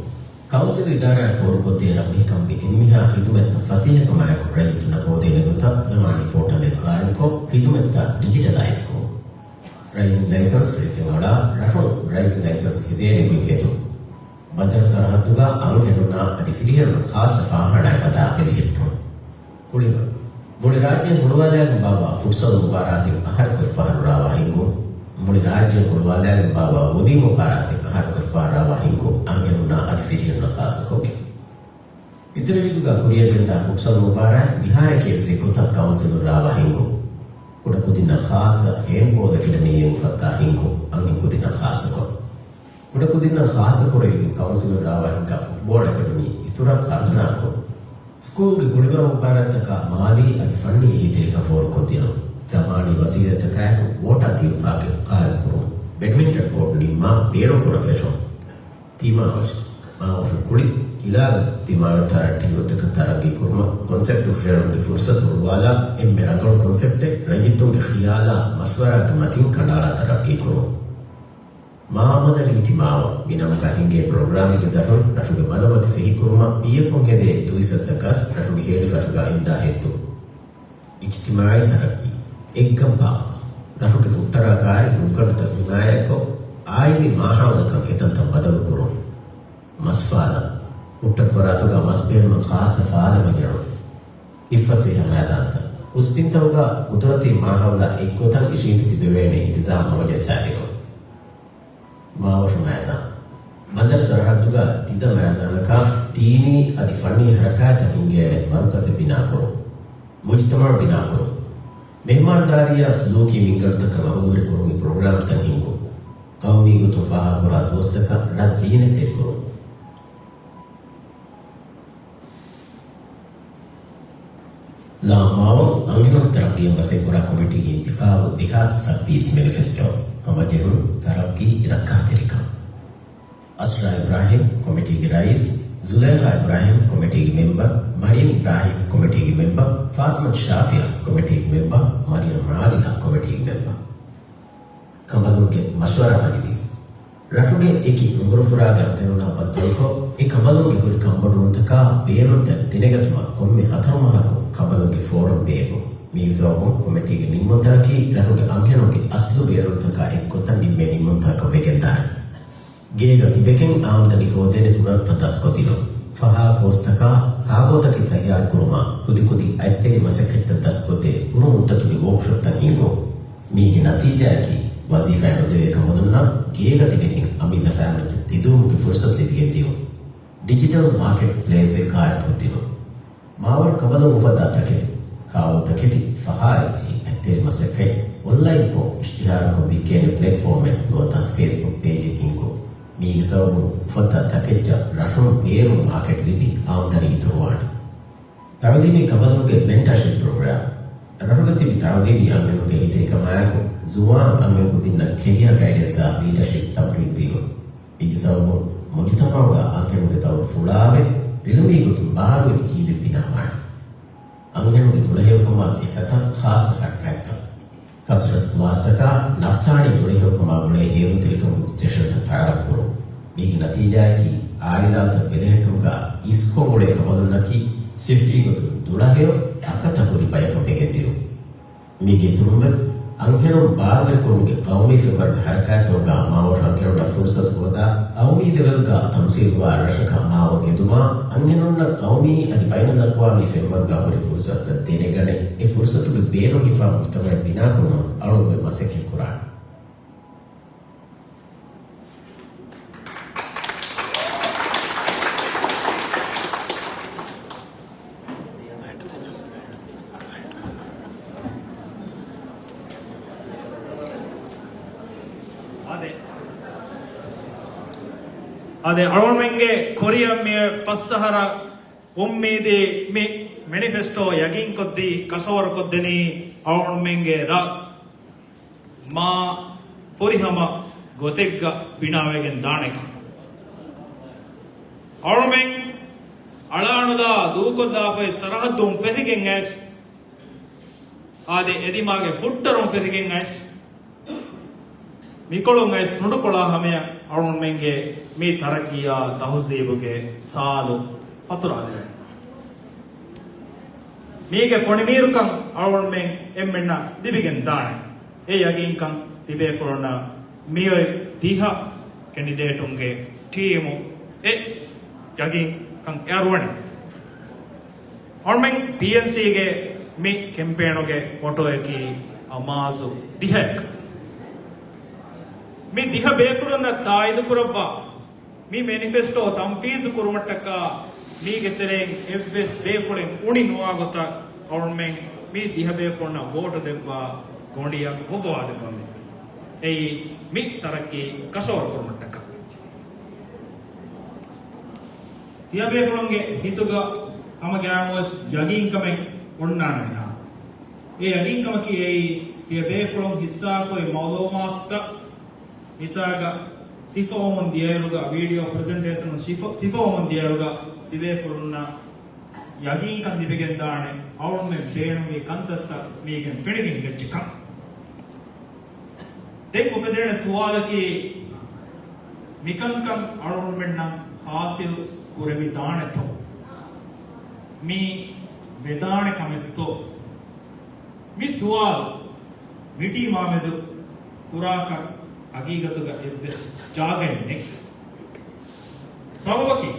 ކައުންސިލު އިދާރާއިން ފޯރުކޮށްދޭ ރަށްވެހިކަމުގެ އެންމެހާ ޚިދުމަތްތައް ފަސޭހަކަމާއެކު ރައްޔިތުންނަށް ހޯދޭނެ ގޮތަށް ޒަމާނީ ޕޯޓަލެއް ޤާއިމްކޮށް، ޚިދުމަތްތައް ޑިޖިޓަލައިޒްކުރުން. ޑްރައިވިން ލައިސަންސް ރެއްކެން އަޅާ، ރަށުން ޑްރައިވިން ލައިސަންސް ހެދޭނެ ގޮތް ހެދުން. ބަނދަރު ސަރަހައްދުގަ އަންހެނުންނާ އަދި ފިރިހެނުންނަށް ޚާއްޞަ ފާޚާނާއެއް ހަދާ ބެލެހެއްޓުން. ކުޅިވަރު. މުޅި ރާއްޖެ ހުޅުވާލާގެން ބާއްވާ ފުޓްސަލް މުބާރާތެއް އަހަރަކު އެއްފަހަރު ރާވާ ހިންގުން. މުޅި ރާއްޖެ ހުޅުވާލާގެން ބާއްވާ ވޮލީ މުބާރާތެއް އަހަރަކު އެއްފަހަރު ރާވާ ހިންގުން، އަންހެނުންނާ އަދި ފިރިހެނުންނަށް ޚާއްޞަކޮށްގެން. އިތުރު އިދުގަ ކުރިއަށްގެންދާ ފުޓްސަލް މުބާރާތް މިހާރެކޭވެސް އެއްގޮތަށް ކައުންސިލުން ރާވާ ހިންގުން. ކުޑަކުދިންނަށް ޚާއްޞަ ހޭންޑްބޯލް އެކަޑަމީއެއް އުފައްދާ ހިންގުން، އަންހެން ކުދިންނަށް ޚާއްޞަކޮށް. ކުޑަކުދިންނަށް ޚާއްޞަކުރެވިގެން ކައުންސިލުން ރާވާ ހިންގާ ފުޓްބޯޅަ އެކަޑަމީ އިތުރަށް ހަރުދަނާކުރުން. ސްކޫލްގެ ކުޅިވަރު މުބާރާތްތަކަށް މާލީ އަދި ފަންނީ އެހީތެރިކަން ފޯރުކޮށްދިނުން. ޒަމާނީ ވަސީލަތްތަކާއެކު ވޯޓާ ތިއުރުކާގެ ޤާއިމްކުރުން. ބެޑްމިންޓަން ކޯޓް ނިންމާ ބޭނުންކުރަން ފެށުން. ތިމާވަށު، މާވަށު ކުޅި، ކިލާގަ ތިމާވެއްޓާ ރައްޓެހި ގޮތަކަށް ތަރައްގީ ކުރުމަށް ކޮންސެޕްޓު ހުށަހެޅުމުގެ ފުރުސަތު ހުޅުވާލާ، އެންމެ ރަނގަޅު ކޮންސެޕްޓެއް ރައްޔިތުންގެ ޚިޔާލާ މަޝްވަރާގެ މަތިން ކަނޑައަޅާ ތަރައްގީ ކުރުން. މާމަދަރީ ތިމާވަށް މި ނަމުގަ ހިންގޭ ޕްރޮގްރާމެއްގެ ދަށުން ރަށުގެ މަލަމަތި ފެހިކުރުމަށް ބިޔަކުން ހެދޭ ދުއިސައްތަ ގަސް ރަށުގެ ހޭލިފަށުގަ އިންދާ ހެއްދުން. އިޖްތިމާޢީ ތަރައްގީ، އެއްގަން ޕާކް، ރަށުގެ ފުއްޓަރާ ކާރި ނުކަނޑުތައް ހިމާޔަތްކޮށް، އާއިލީ މާހައުލަކަށް އެތަންތަން ބަދަލުކުރުން. މަސްފާލަން، ފުއްޓަރު ފަރާތުގަ މަސް ބޭނުމަށް ޚާއްޞަ ފާލަމެއް އެޅުން. ހިތްފަސޭހަ މައިދާންތައް، އުސްބިންތަކުގަ ގުދުރަތީ މާހައުލާ އެއްގޮތަށް އިށީނދެ ތިބެވޭނެ އިންތިޒާމް ހަމަޖައްސާދިނުން. މާވަށު މައިދާން. ބަނދަރު ސަރަހައްދުގަ ތިދަ މައިޒާނަކާ ދީނީ އަދި ފަންނީ ހަރަކާތްތައް ހިންގޭނެ މަރުކަޒެއް ބިނާކުރުން. މުޖުތަމަޢު ބިނާކުރުން. މެހުމާންދާރީއާ ސުލޫކީ މިންގަނޑުތަކަށް އަހުލުވެރިކުރުމުގެ ޕްރޮގްރާމްތައް ހިންގުން. ޤައުމީ ގޮތުން ފާހަގަކުރާ ދުވަސްތަކަށް ރަށް ޒީނަތްތެރިކުރުން. މާވަރު އަންހެނުންގެ ތަރައްގީއަށް މަސައްކަތްކުރާ ކޮމިޓީގެ އިންތިޚާބު ދެހާސް ސައްބީސް މެނިފެސްޓޯ. ހަމަޖެހުން ތަރައްގީ ރައްކާތެރިކަން. އަސްރާ އިބްރާހިމް ކޮމިޓީގެ ރައީސް، ޒުލައިޚާ އިބްރާހިމް ކޮމިޓީގެ މެމްބަރ، މަރިޔަމް އިބްރާހިމް ކޮމިޓީގެ މެމްބަރ، ފާތިމަތު ޝާފިޔާ ކޮމިޓީގެ މެމްބަރ، މަރިޔަމް އާދިލާ ކޮމިޓީގެ މެމްބަރ. ކަނބަލުންގެ މަޝްވަރާ މަޖިލީސް. ރަށުގެ އެކި އުމުރުފުރާގެ އަންހެނުންނާ ބައްދަލުކޮށް، އެ ކަނބަލުންގެ ހުރި ކަންބޮޑުވުންތަކާ ބޭނުންތައް ދެނެގަތުމަށް ކޮންމެ ހަތަރު މަހަކުން ކަނބަލުންގެ ފޯރަމް ބޭއްވުން. މީގެ ސަބަބުން ކޮމިޓީގެ ނިންމުންތަކަކީ ރަށުގެ އަންހެނުންގެ އަސްލު ބޭނުންތަކާ އެއްގޮތަށް ނިންމޭ ނިންމުންތަކަކަށް ވެގެންދާނެ. ގޭގަ ތިބެގެން އާމްދަނީ ހޯދޭނެ ހުނަރުތައް ދަސްކޮށްދިނުން. ފަހާ ކޯސްތަކާ ކާބޯތަކެއް ތައްޔާރުކުރުމާ ކުދިކުދި އަތްތެރި މަސައްކަތްތައް ދަސްކޮށްދޭ ކުރު މުއްދަތުގެ ވޯކްޝޮޕްތައް ހިންގުން. މީގެ ނަތީޖާއަކީ ވަޒީފާއެއް ނުދެވޭ ކަނބަލުންނަށް ގޭގަ ތިބެމިން އަމިއްލަ ފައިންވެއްޖެ ތެދުވުމުގެ ފުރުސަތު ލިބިގެން ދިޔުން. ޑިޖިޓަލް މާކެޓް ޕްލޭސްއެއް ގާއިމްކޮށްދިނުން. މާވަރު ކަނބަލުން އުފައްދާ ތަކެތި، ކާބޯތަކެތި ފަހާ އެއްޗިހި އަތްތެރި މަސައްކަތް އޮންލައިންކޮށް އިޝްތިހާރުކޮށް ވިއްކޭނެ ޕްލެޓްފޯމެއް ނުވަތަ ފޭސްބުކް ޕޭޖެއް ހިންގުން. މީގެ ސަބަބުން އުފައްދާ ތަކެއްޗަށް ރަށުން ބޭރުން މާކެޓް ލިބި އާމްދަނީ އިތުރުވާނެ. ތައުލީމީ ކަނބަލުންގެ މެންޓަރޝިޕް ޕްރޮގްރާމް. ރަށުގަ ތިބި ތައުލީމީ އަންހެނުންގެ ހިތިރިކަމާއެކު ޒުވާން އަންހެން ކުދިންނަށް ކެރިއާ ގައިޑެންސާ ލީޑަޝިޕް ތަމްރީން ދިނުން. މީގެ ސަބަބުން މުޖުތަމަޢުގަ އަންހެނުންގެ ދައުރު ފުޅާވެ، ޢިލްމީ ގޮތުން ބާރުވެރި ޖީލެއް ބިނާވާނެ. އަންހެނުންގެ ދުޅަހެޔޮކަމާ ސިއްހަތަށް ޚާއްޞަ ހަރަކާތްތައް. ކަސްރަތު ކްލާސްތަކާ ނަފްސާނީ ދުޅަހެޔޮކަމާ ގުޅޭ ހޭލުންތެރިކަމުގެ ސެޝަންތައް ތަޢާރަފް ކުރުން. މީގެ ނަތީޖާއަކީ، ޢާއިލާތައް ބެލެހެއްޓުމުގަ އިސްކޮށް އުޅޭ ކަނބަލުންނަކީ ސިއްހީ ގޮތުން ދުޅަހެޔޮ އަކަތަ ހުރި ބަޔަކަށް ވެގެންދިޔުން. މީގެ އިތުރުން ވެސް އަންހެނުން ބާރުވެރިކުރުމުގެ ޤައުމީ ފެންވަރުގެ ހަރަކާތްތަކުގަ މާވަރު އަންހެނުންނަށް ފުރުސަތު ހޯދާ، ޤައުމީ ލެވެލްގަ ތަމްސީލުވާ ރަށަކަށް މާވަރު ގެންދުމާ، އަންހެނުންނަށް ޤައުމީ އަދި ބައިނަލްއަޤްވާމީ ފެންވަރުގަ ހުރި ފުރުސަތުތައް ދެނެގަނެ، އެ ފުރުސަތުގެ ބޭނުން ހިފާ މުޖުތަމަޢެއް ބިނާކުރުމަށް އަޅުގަނޑުމެން މަސައްކަތް ކުރާނެ. އާދެ، އާދެ، އަޅުގަނޑުމެންގެ ކުރިއަށް މި ފަސް އަހަރަށް އުއްމީދީ މި މެނިފެސްޓޯ ޔަގީންކޮށްދީ ކަށަވަރުކޮށްދެނީ އަޅުގަނޑުމެންގެ ރަށް މާ ފުރިހަމަ ގޮތެއްގަ ބިނާވެގެން ދާނެކަން. އަޅުމެން އަޅާނުލާ ދޫކޮށްލާފައި ސަރަހައްދުން ފެށިގެން އައިސް، އާދެ، އެދިމާގެ ފުއްޓަރުން ފެށިގެން އައިސް، މިކޮޅުން އައިސް ތުނޑުކޮޅާ ހަމަޔަށް އަޅުމެންގެ މި ތަރައްގީއާ ތަހުޒީބުގެ ސާލު ފަތުރާލެވެން. މީގެ ފޮނިމީރުކަން އަޅުގަނޑުމެން އެންމެންނަށް ލިބިގެން ދާނެ. އެ ޔަގީންކަން ތިބޭފުޅުންނަށް މިއޮތް ދިހަ ކެނޑިޑޭޓުންގެ ޓީމު އެ ޔަގީންކަން އެއަރުވަނީ. އަޅުމެން ޕީއެންސީގެ މި ކެމްޕޭނުގެ މޮޓޯއަކީ އަމާޒު ދިހައެއް. މި ދިހަ ބޭފުޅުންނަށް ތާއީދުކުރައްވާ މި މެނިފެސްޓޯ ތަންފީޒު ކުރުމަށްޓަކާ މީގެ ތެރެއިން އެއްވެސް ބޭފުޅެއް އުނި ނުވާ ގޮތަށް އަޅުމެން މި ދިހަ ބޭފުޅުންނަށް ވޯޓު ދެއްވާ ގޮނޑިއަށް އޮއްވަވާލެއްވަމެ. އެއީ މި ތަރައްގީ ކަށަވަރު ކުރުމަށްޓަކާ. ތިޔަބޭފުޅުންގެ ހިތުގަ ހަމަ ގައިމުވެސް ޔަގީންކަމެއް އޮންނާނެ މިހާރު. އެ ޔަގީންކަމަކީ އެއީ، ތިޔަބޭފުޅުން ހިއްސާކުރި މައުލޫމާތުތައް މިތާގަ ސިފަވަމުން ދިޔައިރުގަ، ވީޑިއޯ ޕްރެޒެންޓޭޝަނުން ސިފަ، ސިފަވަމުން ދިޔައިރުގަ، ތިބޭފުޅުންނަށް ޔަގީންކަން ލިބިގެންދާނެ، އަޅުންމެން ބޭނުންވި ކަންތައްތައް މީގެން ފެނިގެން އެއްޗެއްކަން. ދެން އުފެދޭނެ ސުވާލަކީ، މިކަންކަން އަޅުގަނޑުމެންނަށް ހާސިލް ކުރެވިދާނެތޯ؟ މީ ވެދާނެ ކަމެއްތޯ؟ މި ސުވާލު މި ޓީމާމެދު ކުރާކަށް ހަގީގަތުގަ އެއްވެސް ޖާގައެއް ނެތް. ސަބަބަކީ،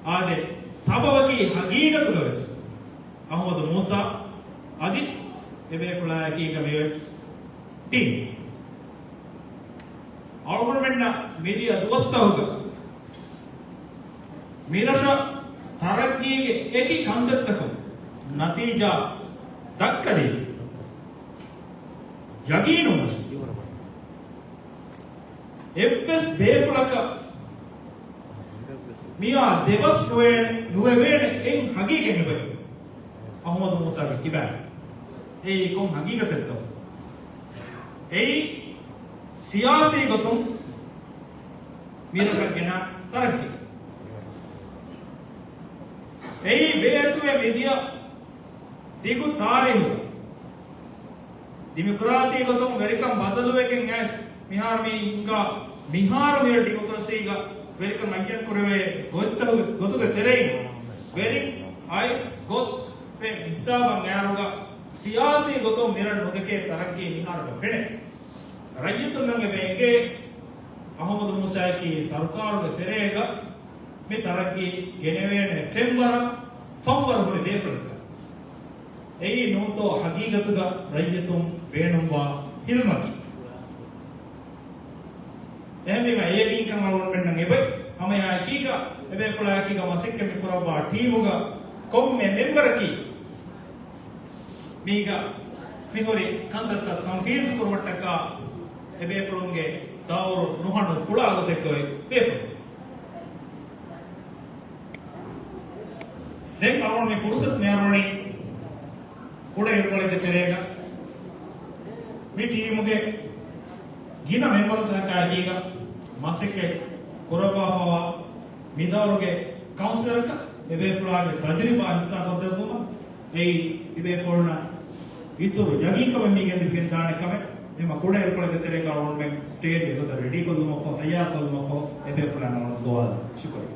އާދެ، ސަބަބަކީ ހަގީގަތުގަވެސް އަޙްމަދު މޫސާ އަދި އެބޭފުޅާއެކީގަ މިއޮތް ޓީމް. އަޅުގަނޑުމެންނަށް މިދިޔަ ދުވަސްތަކުގަ މިރަށަށް ތަރައްގީގެ އެކި ކަންތައްތަކުން ނަތީޖާ ދައްކަލީ ޔަގީނުންވެސް އެއްވެސް ބޭފުޅަކަށް މިއާ ދެބަސް ނުވޭނެ، ނުވެވޭނެ އެއް ހަގީގަތެއް އެބައޮތް އަހުމަދު މޫސާގެ ކިބާގަ. އެއީ ކޮން ހަގީގަތެއްތޯ؟ އެއީ ސިޔާސީ ގޮތުން މިރަށަށް ގެނަ ތަރައްގީ. އެއީ ބޭއްވި މިދިޔަ ދިގު ތާރީހުގަ ޑިމޮކްރާތީ ގޮތުން ވެރިކަން ބަދަލުވެގެން އައިސް، މިހާރު މި ހިނގާ، މިހާރު މިރަށް ޑިމޮކްރަސީގަ ވެރިކަން އައްޔަން ކުރެވޭ ގޮތްތަކުގެ ގޮތުގެ ތެރެއިން ވެރިން އައިސް ގޮސް މި ހިސާބަށް އައިރުގަ ސިޔާސީ ގޮތުން މިރަށް ނުދެކޭ ތަރައްގީ މިހާރުގަ ފެނޭ. ރައްޔިތުންނަށް އެބަ އެނގޭ އަހުމަދު މޫސާއަކީ ސަރުކާރުގެ ތެރޭގަ މި ތަރައްގީ ގެނެވޭނެ ފެންވަރަށް ފަންވަރު ހުރި ބޭފުޅެއްކަން. އެއީ ނޫންތޯ ހަގީގަތުގަ ރައްޔިތުން ބޭނުންވާ ހިލްމަކީ؟ އެހެންވީމަ އެ ޔަގީންކަން އަޅުގަނޑުމެންނަށް އެބައޮތް. ހަމައެއާއެކީގަ އެބޭފުޅާއެކީގަ މަސައްކަތް މި ކުރައްވާ ޓީމުގަ ކޮންމެ މެމްބަރަކީ މީގަ މިހުރި ކަންތައްތައް ތަންފީޒު ކުރުމަށްޓަކާ އެބޭފުޅުންގެ ދައުރު ނުހަނު ފުޅާ ގޮތެއްގަ އޮތް ބޭފުޅުން. ދެން އަޅުގަނޑު މި ފުރުސަތު މި އަރުވަނީ ކުޑައިރުކޮޅެއްގެ ތެރޭގަ މި ޓީމުގެ ގިނަ މެމްބަރުތަކާ އެކީގަ މަސައްކަތް ކުރައްވާފައިވާ މި ދައުރުގެ ކައުންސިލަރަކަށް އެބޭފުޅާގެ ތަޖުރިބާ ހިއްސާކޮށްދެއްވުމަށް އެއީ ތިބޭފުޅުންނަށް އިތުރު ޔަގީންކަމެއް މި ގެންދިގެންދާނެ ކަމެއް. އެމަ ކުޑައިރުކޮޅެއްގެ ތެރޭގަ އަޅުގަނޑުމެން ސްޓޭޖް އެގޮތަށް ރެޑީކޮށްލުމަށްފަހު، ތައްޔާރުކޮށްލުމަށްފަހު އެބޭފުޅާ ނަމަ ގޮވާލަން. ޝުކުރިއްޔާ.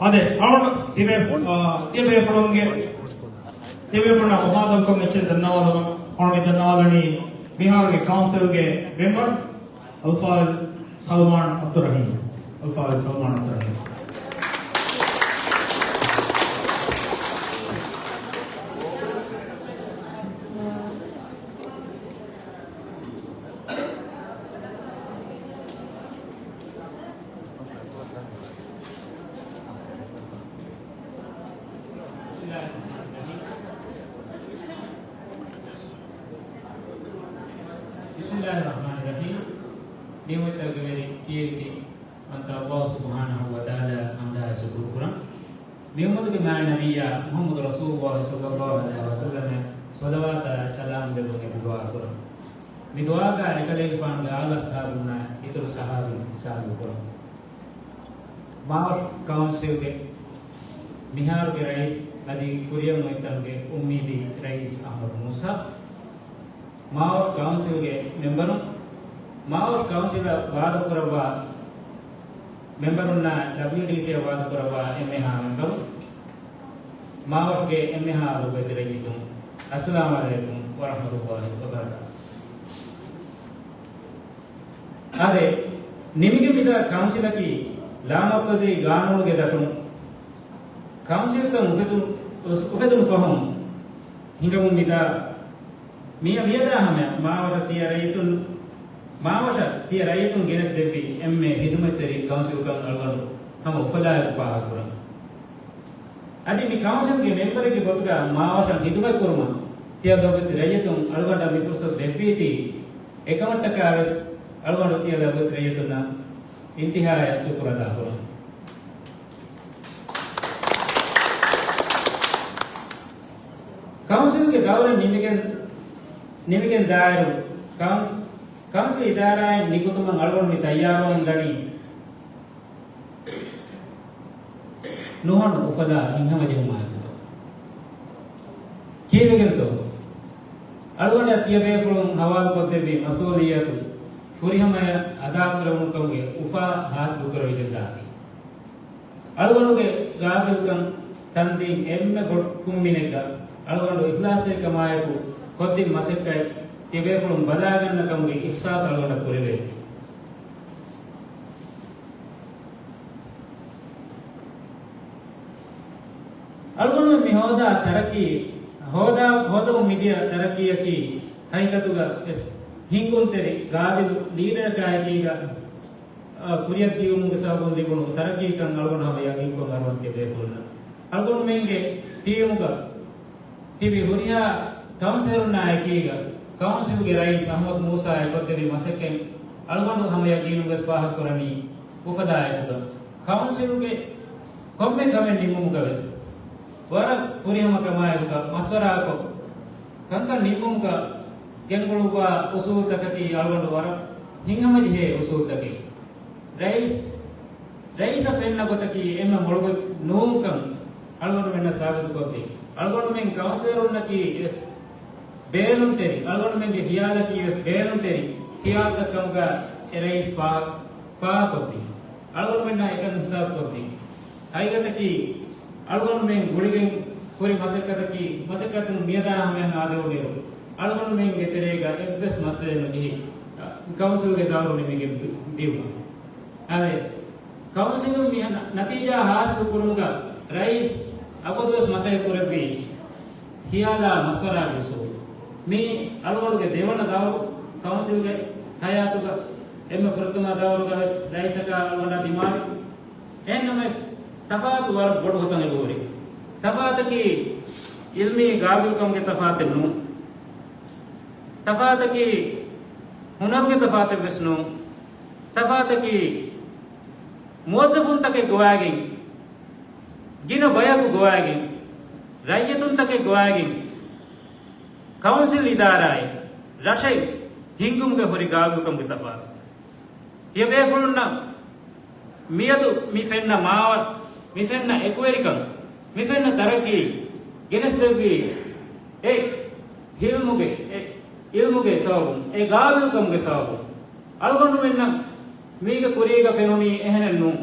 އާދެ، އަޅުގަނޑު ތިބޭ-، އާ، ތިޔަބޭފުޅުންގެ، ތިޔަބޭފުޅުންނާ މުހާދަރުކޮށް އެއްޗެއް ދަންނަވާލަމާ، އަޅުގަނޑު ދަންނަވާލަނީ މިހާރުގެ ކައުންސިލްގެ މެމްބަރު އަލްފާޟިލް ސަލްމާން އަބްދުއްރަހީމް. އަލްފާޟިލް ސަލްމާން އަބްދުއްރަހީމް. ބިސްމިއްލާހިއްރަޙްމާނިއްރަޙީމް. ނިޢުމަތްތަކުގެ ވެރި ކީރިތި ވަންތަ ﷲ ސުބްޙާނަހޫ ވަތަޢާލާއަށް ޙަމްދާއި ޝުކުރު ކުރަން. މި އުއްމަތުގެ މާތް ނަބިއްޔާ މުޙައްމަދު ރަސޫލުﷲ ޞައްލަﷲ ޢަލައިހި ވަސައްލަމަށް ޞަލަވާތާއި ސަލާމް ދެއްވުން އެބަ ދުޢާ ކުރަން. މި ދުޢާގަ އެކަލޭގެފާނުގެ އާލް އަޞްޙާބުންނާ އިތުރު ޞަޙާބީން ޝާމިލް ކުރަން. މާވަށު ކައުންސިލްގެ މިހާރުގެ ރައީސް އަދި ކުރިއަށް އޮތްތަނުގެ އުއްމީދީ ރައީސް އަޙްމަދު މޫސާ، މާވަށު ކައުންސިލްގެ މެމްބަރުން، މާވަށު ކައުންސިލަށް ވާދަކުރައްވާ މެމްބަރުންނާ ޑަބްލިޔުޑީސީއަށް ވާދަކުރައްވާ އެންމެހާ މެމްބަރުން، މާވަށުގެ އެންމެހާ ލޮބުވެތި ރައްޔިތުން، އައްސަލާމު ޢަލައިކުމް ވަރަޙްމަތުﷲ ވަބަރަކާތުހު. އާދެ، ނިމިގެން މިދާ ކައުންސިލަކީ ލާމަރުކަޒީ ގާނޫނުގެ ދަށުން ކައުންސިލްތައް އުފެދުނު، އުފެދުނު ފަހުން ހިނގަމުން މިދާ މިއަ މިއަދާ ހަމަޔަށް މާވަށަށް ތިޔަ ރައްޔިތުން، މާވަށަށް ތިޔަ ރައްޔިތުން ގެނެސް ދެއްވި އެންމެ ހިދުމަތްތެރި ކައުންސިލްކަން އަޅުގަނޑު ހަމަ އުފަލާއެކު ފާހަގަކުރަން. އަދި މި ކައުންސިލްގެ މެމްބަރެއްގެ ގޮތުގަ މާވަށަށް ހިދުމަތް ކުރުމަށް ތިޔަ ލޮބުވެތި ރައްޔިތުން އަޅުގަނޑަށް މި ފުރުސަތު ދެއްވީތީ، އެކަމަށްޓަކާވެސް އަޅުގަނޑު ތިޔަ ލޮބުވެތި ރައްޔިތުންނަށް އިންތިހާއަށް ޝުކުރު އަދާކުރަން. ކައުންސިލްގެ ދައުރެއް ނިމިގެން، ނިމިގެން ދާއިރު، ކައުން-، ކައުންސިލް އިދާރާއިން ނިކުތުމަށް އަޅުގަނޑު މި ތައްޔާރުވަމުން ދަނީ. ނުހަނު އުފަލާ ހިތްހަމަޖެހުމާއެކު. ކީއްވެގެންތޯ؟ އަޅުގަނޑަށް ތިޔަބޭފުޅުން ހަވާލުކޮށްދެއްވި މަސްއޫލިއްޔަތު ފުރިހަމަޔަށް އަދާކުރެވުނުކަމުގެ އުފާ ހާސިލުކުރެވިގެންދާތީ. އަޅުގަނޑުގެ ގާބިލްކަން ތަންދީން އެންމެ ބޮޑު ކުންމިނެއްގަ އަޅުގަނޑު އިޚްލާޞްތެރިކަމާއެކު ކޮށްދިން މަސައްކަތް ތިބޭފުޅުން ބަލާގަންނަ ކަމުގެ އިޙްސާސް އަޅުގަނޑަށް ކުރެވޭ. އަޅުގަނޑުމެން މި ހޯދާ ތަރައްޤީ، ހޯދާ، ހޯދަމުން މިދިޔަ ތަރައްޤީއަކީ ހަގީގަތުގަ ވެސް ހިންގުންތެރި ގާބިލު ލީޑަރަކާ އެކީގަ، އާ، ކުރިއަށް ދިޔުމުގެ ސަބަބުން ލިބުނު ތަރައްޤީކަން އަޅުގަނޑު ހަމަ ޔަގީންކޮށް އަރުވަން ތިބޭފުޅުންނަށް. އަޅުގަނޑުމެންގެ ޓީމުގަ ތިބި ހުރިހާ ކައުންސިލަރުންނާ އެކީގަ، ކައުންސިލްގެ ރައީސް އަޙްމަދު މޫސާ އެ ކޮށްދެއްވި މަސައްކަތް އަޅުގަނޑު ހަމަ ޔަގީނުން ވެސް ފާހަގަކުރަނީ އުފަލާއެކުގަ. ކައުންސިލްގެ ކޮންމެ ކަމެއް ނިންމުމުގަ ވެސް ވަރަށް ފުރިހަމަ ކަމާއެކުގަ މަޝްވަރާކޮށް، ކަންކަން ނިންމުމުގަ ގެންގުޅުއްވާ އުސޫލުތަކަކީ އަޅުގަނޑު ވަރަށް ހިތްހަމަޖެހޭ އުސޫލުތަކެއް. ރައީސް، ރައީސަށް ފެންނަ ގޮތަކީ އެންމެ މޮޅު ގޮތް ނޫންކަން އަޅުގަނޑުމެންނަށް ސާބިތުކޮށްދިން. އަޅުގަނޑުމެން ކައުންސިލަރުންނަކީ ވެސް ބޭނުންތެރި، އަޅުގަނޑުމެންގެ ހިޔާލަކީ ވެސް ބޭނުންތެރި ހިޔާލުތައް ކަމުގަ އެ ރައީސް ފާ-، ފާހަގަކޮށްދިން. އަޅުގަނޑުމެންނަށް އެކަން އިޙްސާސްކޮށްދިން. ހަގީގަތަކީ، އަޅުގަނޑުމެން ގުޅިގެން ހުރި މަސައްކަތަކީ، މަސައްކަތުން މިއަދާ ހަމަޔަށް އާދެވުނުއިރު، އަޅުގަނޑުމެންގެ ތެރޭގަ އެއްވެސް މައްސަލައެއް ނުޖެހި، ކައުންސިލްގެ ދައުރު ނިމިގެން ދި-، ދިއުމަށް. އާދެ، ކައުންސިލުން މި ނަ-، ނަތީޖާ ހާސިލު ކުރުމުގަ ރައީސް އަބަދުވެސް މަސައްކަތް ކުރެއްވީ ހިޔާލާ މަޝްވަރާގެ އުސޫލު. މީ އަޅުގަނޑުގެ ދެވަނަ ދައުރު ކައުންސިލްގެ ހަޔާތުގަ، އެންމެ ފުރަތަމަ ދައުރުގަ ވެސް ރައީސަކާ އަޅުގަނޑާ ދިމާވި. އެހެންނަމަވެސް، ތަފާތު ވަރަށް ބޮޑު ގޮތަށް އެބަހުރި. ތަފާތަކީ އިލްމީ ގާބިލްކަމުގެ ތަފާތެއް ނޫން. ތަފާތަކީ ހުނަރުގެ ތަފާތެއް ވެސް ނޫން. ތަފާތަކީ މުވައްޒަފުންތަކެއް ގޮވާގެން، ގިނަ ބަޔަކު ގޮވާގެން، ރައްޔިތުންތަކެއް ގޮވާގެން، ކައުންސިލް އިދާރާއެއް، ރަށެއް ހިންގުމުގެ ހުރި ގާބިލްކަމުގެ ތަފާތު. ތިޔަބޭފުޅުންނަށް މިއަދު މި ފެންނަ މާވަރު، މި ފެންނަ އެކުވެރިކަން، މި ފެންނަ ތަރައްޤީ ގެނެސްދެއްވީ އެ ހިލްމުގެ، އެ އިލްމުގެ ސަބަބުން، އެ ގާބިލްކަމުގެ ސަބަބުން. އަޅުގަނޑުމެންނަށް މީގެ ކުރީގަ ފެނުނީ އެހެނެއް ނޫން.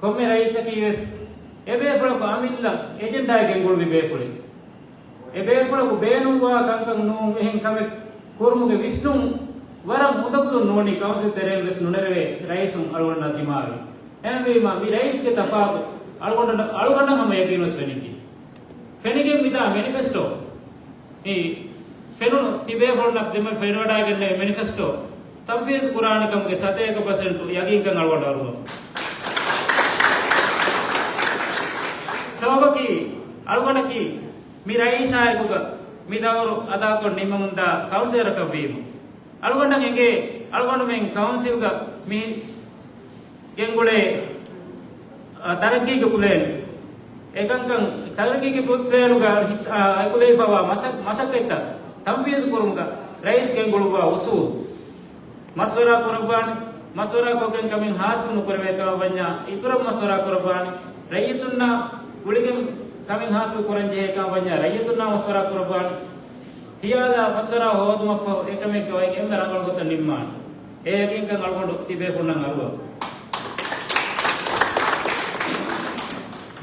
ކޮންމެ ރައީސަކީ ވެސް އެބޭފުޅަކު އަމިއްލަ އެޖެންޑާއެއް ގެންގުޅުއްވި ބޭފުޅެއް. އެބޭފުޅަކު ބޭނުންވާ ކަންކަން ނޫން އެހެން ކަމެއް ކުރުމުގެ ވިސްނުން ވަރަށް އުނދަގުލުން ނޫނީ ކައުންސިލް ތެރެއިން ވެސް ނުނެރެވޭ ރައީސުން އަޅުގަނޑާ ދިމާވި. އެހެންވީމަ މި ރައީސްގެ ތަފާތު އަޅުގަނޑަށް، އަޅުގަނޑަށް ހަމަ ޔަގީނުވެސް ފެނިއްޖެ. ފެނިގެން މިދާ މެނިފެސްޓޯ މި ފެނުނު ތިބޭފުޅުންނަށް ދެމެ ފެނިވަޑައިގެންނެވި މެނިފެސްޓޯ ތަންފީޒު ކުރާނެ ކަމުގެ ސަތޭކަ ޕަސެންޓު ޔަގީންކަން އަޅުގަނޑު އަރުވަމު. ސަބަބަކީ އަޅުގަނޑަކީ މި ރައީސާއެކުގަ މި ދައުރު އަދާކޮށް ނިންމަމުންދާ ކައުންސިލަރަކަށް ވީމު. އަޅުގަނޑަށް އެނގޭ އަޅުގަނޑުމެން ކައުންސިލްގަ މި ގެންގުޅޭ، އާ، ތަރައްގީގެ ޕުލޭން، އެކަންކަން ތަރައްގީގެ ޕުލޭނުގަ ހިސް-، އާ، އެކުލެވިފައިވާ މަސަ-، މަސައްކަތްތައް ތަންފީޒު ކުރުމުގަ ރައީސް ގެންގުޅުއްވާ އުސޫލު މަޝްވަރާ ކުރައްވާނެ. މަޝްވަރާ ކޮށްގެން ކަމެއް ހާސިލު ނުކުރެވޭ ކަމަށް ވަންޏާ އިތުރަށް މަޝްވަރާ ކުރައްވާނެ. ރައްޔިތުންނާ ގުޅިގެން ކަމެއް ހާސިލު ކުރަން ޖެހޭ ކަމަށް ވަންޏާ ރައްޔިތުންނާ މަޝްވަރާ ކުރައްވާނެ. ހިޔާލާ މަޝްވަރާ ހޯދުމަށްފަހު އެކަމެއްގަ ވަކި އެންމެ ރަނގަޅު ގޮތަށް ނިންމާނެ. އެ ޔަގީންކަން އަޅުގަނޑު ތިބޭފުޅުންނަށް އަރުވަމު.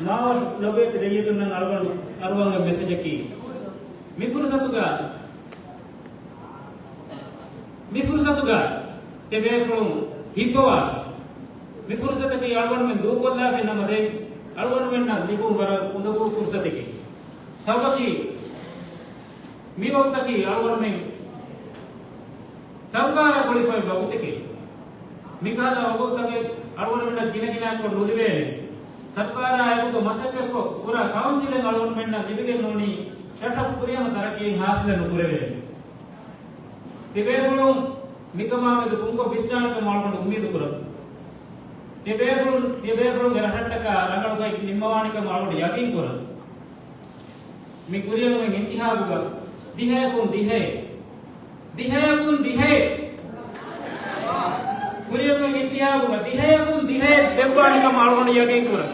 ނާވަސް ލޮބޭތި ރައްޔިތުންނަށް އަޅުގަނޑު އަރުވަން މެސެޖަކީ، މި ފުރުސަތުގަ، މި ފުރުސަތުގަ ތިބޭފުޅުން ހިއްޕަވާށި. މި ފުރުސަތަކީ އަޅުގަނޑުމެން ދޫކޮށްލާފައި ނަމަ ދެން އަޅުގަނޑުމެންނަށް ލިބުނު ވަރަށް އުނދަގޫ ފުރުސަތެކޭ. ސަބަބަކީ މި ވަގުތަކީ އަޅުގަނޑުމެން ސަރުކާރާ ގުޅިފައި ވަގުތެކޭ. މިކަހަލަ ވަގުތުތަކެއް އަޅުގަނޑުމެންނަށް ގިނަގިނައަކުން ނުލިބޭނެ. ސަރުކާރާ އެކުގަ މަސައްކަތްކޮށް ކުރާ ކައުންސިލެއް އަޅުގަނޑުމެންނަށް ލިބިގެން ނޫނީ ރަށަށް ފުރިހަމަ ތަރައްގީއެއް ހާސިލެއް ނުކުރެވޭނެ. ތިބޭފުޅުން މިކަމާމެދު ފުންކޮށް ވިސްނާނެކަމަށް އަޅުގަނޑު އުއްމީދު ކުރަން. ތިބޭފުޅުން، ތިބޭފުޅުންގެ ރަށަށްޓަކާ ރަނގަޅު ބައެއް ނިންމަވާނެކަމަށް އަޅުގަނޑު ޔަގީން ކުރަން. މި ކުރިއަށް އޮތް އިންތިހާބުގަ ދިހަޔަކުން ދިހައެއް، ދިހަޔަކުން ދިހައެއް، ކުރިއަށް އޮތް އިންތިހާބުގަ ދިހަޔަކުން ދިހައެއް ދެއްވާނެކަމަށް އަޅުގަނޑު ޔަގީން ކުރަން.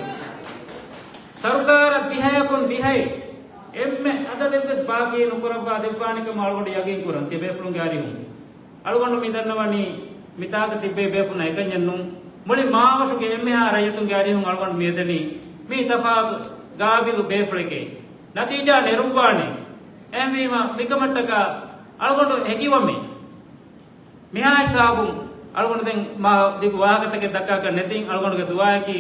ސަރުކާރަށް ދިހަޔަކުން ދިހައެއް އެންމެ އަދަދެއްވެސް ބާކީ ނުކުރައްވާ ދެއްވާނެކަމަށް އަޅުގަނޑު ޔަގީން ކުރަން. ތިބޭފުޅުންގެ އަރިހުން އަޅުގަނޑު މި ދަންނަވަނީ މިތާގަ ތިއްބެވި ބޭފުޅުންނަށް އެކަންޏެއް ނޫން. މުޅި މާވަށުގެ އެންމެހާ ރައްޔިތުންގެ އަރިހުން އަޅުގަނޑު މިއަދަނީ މީ ތަފާތު ގާބިލު ބޭފުޅެކޭ. ނަތީޖާ ނެރުއްވާނެ. އެހެންވީމަ، މިކަމަށްޓަކާ އަޅުގަނޑު ހެކިވަމޭ. މިހާ ހިސާބުން އަޅުގަނޑު ދެން މާ ދިގު ވާހަކަތަކެއް ދައްކާކަށް ނެތިން، އަޅުގަނޑުގެ ދުޢާއަކީ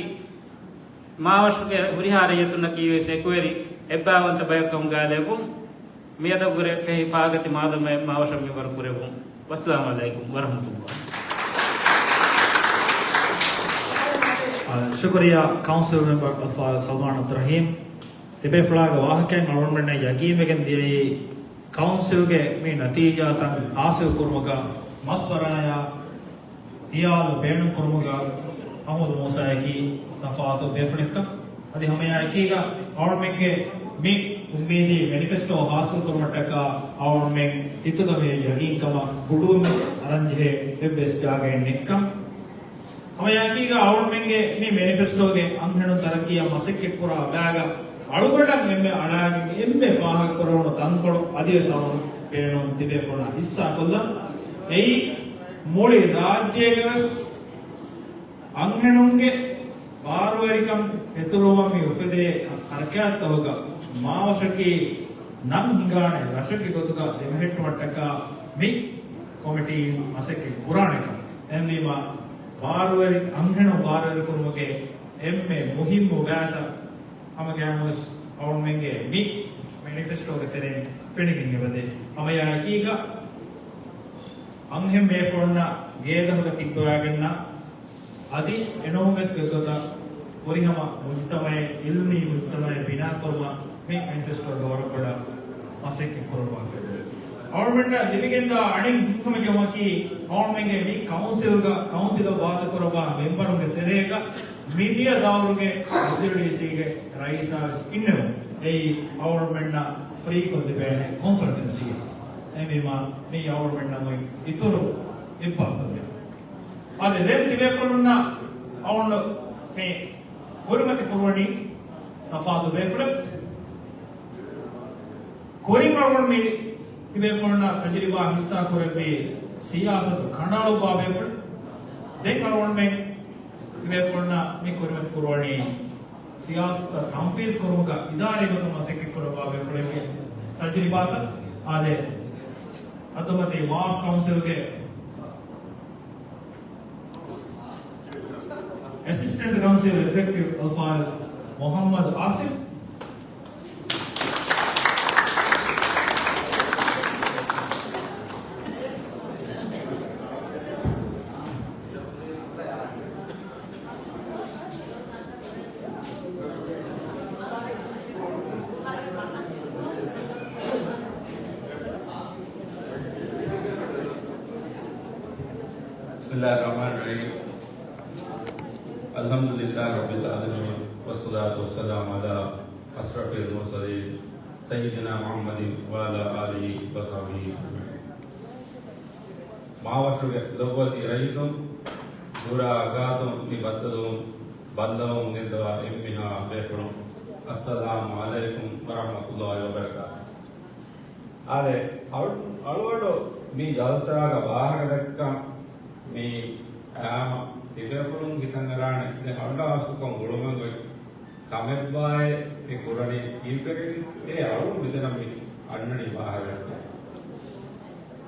މާވަށުގެ ހުރިހާ ރައްޔިތުންނަކީ ވެސް އެކުވެރި އެއްބައިވަންތަ ބަޔަކަށް ކަމުގައި ލެއްވުން. މިއަދަށްވުރެ ފެހި ފާގަތި މާދަމާއެއް މާވަށަށް މިންވަރު ކުރެއްވުން. ވައްސަލާމު ޢަލައިކުމް ވަރަޙްމަތުﷲ. ޝުކުރިއްޔާ ކައުންސިލް މެމްބަރު އަލްފާޟިލް ސަލްމާން ޢަބްދުއްރަޙީމް. ތިބޭފުޅާގެ ވާހަކައިން އަޅުގަނޑުމެންނަށް ޔަގީންވެގެން ދިޔައީ، ކައުންސިލްގެ މި ނަތީޖާތައް ހާސިލް ކުރުމުގަ މަސްވަރާޔާ ހިޔާލު ބޭނުން ކުރުމުގަ އަޙްމަދު މޫސާއަކީ ތަފާތު ބޭފުޅެއްކަން. އަދި ހަމައެއާއެކީގަ އަޅުމެންގެ މި އުއްމީދީ މެނިފެސްޓޯ ހާސިލް ކުރުމަށްޓަކާ އަޅުމެން ހިތުގަ ވޭ ޔަގީންކަމަށް ގުޑުވަމެސް އަރަންޖެހޭ އެއްވެސް ޖާގައެއް ނެތްކަން. ހަމައެއާއެކީގަ އަޅުމެންގެ މި މެނިފެސްޓޯގެ އަންހެނުން ތަރައްޤީއަށް މަސައްކަތްކުރާ ބައިގަ އަޅުގަނޑަށް އެންމެ އަޅާގެން އެންމެ ފާހަގަކުރެވުނު ތަންކޮޅު އަދިވެސް އަޅުގަނޑު ބޭނުން ތިބޭފުޅުންނާ ހިއްސާކޮށްލަން. އެއީ މުޅި ރާއްޖޭގަވެސް އަންހެނުންގެ ބާރުވެރިކަން އެތުރުވަން މި އުފެދޭ ހަރަކާތްތަކުގަ މާވަށަކީ ނަން ހިނގާނެ ރަށެއްގެ ގޮތުގަ ދެމެހެއްޓުމަށްޓަކާ މި ކޮމިޓީން މަސައްކަތް ކުރާނެކަން. އެހެންވީމަ، ބާރުވެރި އަންހެނުން ބާރުވެރިކުރުމުގެ އެންމެ މުހިއްމު ބައިތައް ހަމަގައިމުވެސް އަޅުމެންގެ މި މެނިފެސްޓޯގެ ތެރެއިން ފެނިގެން އެބަދޭ. ހަމައެއާއެކީގަ އަންހެން ބޭފުޅުންނަށް ގޭދަހުގަ ތިއްބަވާގަންނަ އަދި އެނޫންވެސް ގޮތްގޮތަށް ފުރިހަމަ މުޖުތަމަޢެއް، ޢިލްމީ މުޖުތަމަޢެއް ބިނާކުރުމަށް މި މެނިފެސްޓޯގަ ވަރަށް ބޮޑަށް މަސައްކަތް ކުރައްވާފައިވޭ. އަޅުގަނޑަށް ލިބިގެންދާ އަނެއް ހިތްހަމަޖެހުމަކީ، އަޅުގަނޑުމެންގެ މި ކައުންސިލްގަ ކައުންސިލަށް ވާދަކުރައްވާ މެމްބަރުންގެ ތެރޭގަ މިދިޔަ ދައުރުގެ އެޗްޑީސީގެ ރައީސާވެސް އިންނެވުން. އެއީ އަޅުގަނޑުމެންނަށް ފްރީކޮށްލިބޭނެ ކޮންސަލްޓެންސީއެއް. އެހެންވީމާ، މި އަޅުގަނޑުމެންނަށް އޮތް އިތުރު އެއްބަހަކު. އަދި ދެން ތިބޭފުޅުންނަށް އަޅުގަނޑު މި ކުރިމަތި ކުރުވަނީ ތަފާތު ބޭފުޅެއް. ކުރިން އަޅުގަނޑު މި ތިބޭފުޅުންނަށް ތަޖުރިބާ ހިއްސާ ކުރެއްވި ސިޔާސަތު ކަނޑައަޅުއްވާ ބޭފުޅެއް. ދެން އަޅުގަނޑުމެން ތިބޭފުޅުންނަށް މި ކުރިމަތި ކުރުވަނީ ސިޔާސަތަށް ތަންފީޒް ކުރުމުގަ އިދާރީ ގޮތުން މަސައްކަތް ކުރައްވާ ބޭފުޅެއްގެ ތަޖުރިބާތައް. އާދެ، އަތޮޅުމަތީ މާފް ކައުންސިލްގެ އެސިސްޓެންޓް ކައުންސިލް އެގްޒެކެޓިވް އަލްފާޟިލް މުޙައްމަދު އާސިމް. بسم الله الرحمن الرحيم. الحمد لله رب العالمين، والصلاة والسلام على أشرف المرسلين سيدنا محمد وعلى آله وصحبه أجمعين. މާވަށުގެ ލޮބުވެތި ރައްޔިތުން، ނުރާ ގާތުން މި ބައްދަލުވުން ބައްލަވަމުން ގެންދަވާ އެންމެހާ ބޭފުޅުން، އައްސަލާމު ޢަލައިކުމް ވަރަޙްމަތުﷲި ވަބަރަކާތުހު. އާދެ، އަޅު-، އަޅުގަނޑު މި ޖަލްސާގަ ވާހަކަ ދައްކަން މި އާމަ ތިބޭފުޅުން ހިތަށް އަރާނެ ދެ ހަނޑާސްކޮން ގުޅުމެއް އޮތް ކަމެއްބާއޭ މި ކުރަނީ ކީއްވެގެން އޭ އަޅުން މިތަނަށް މި އަންނަނީ ވާހަކަ ދައްކަން.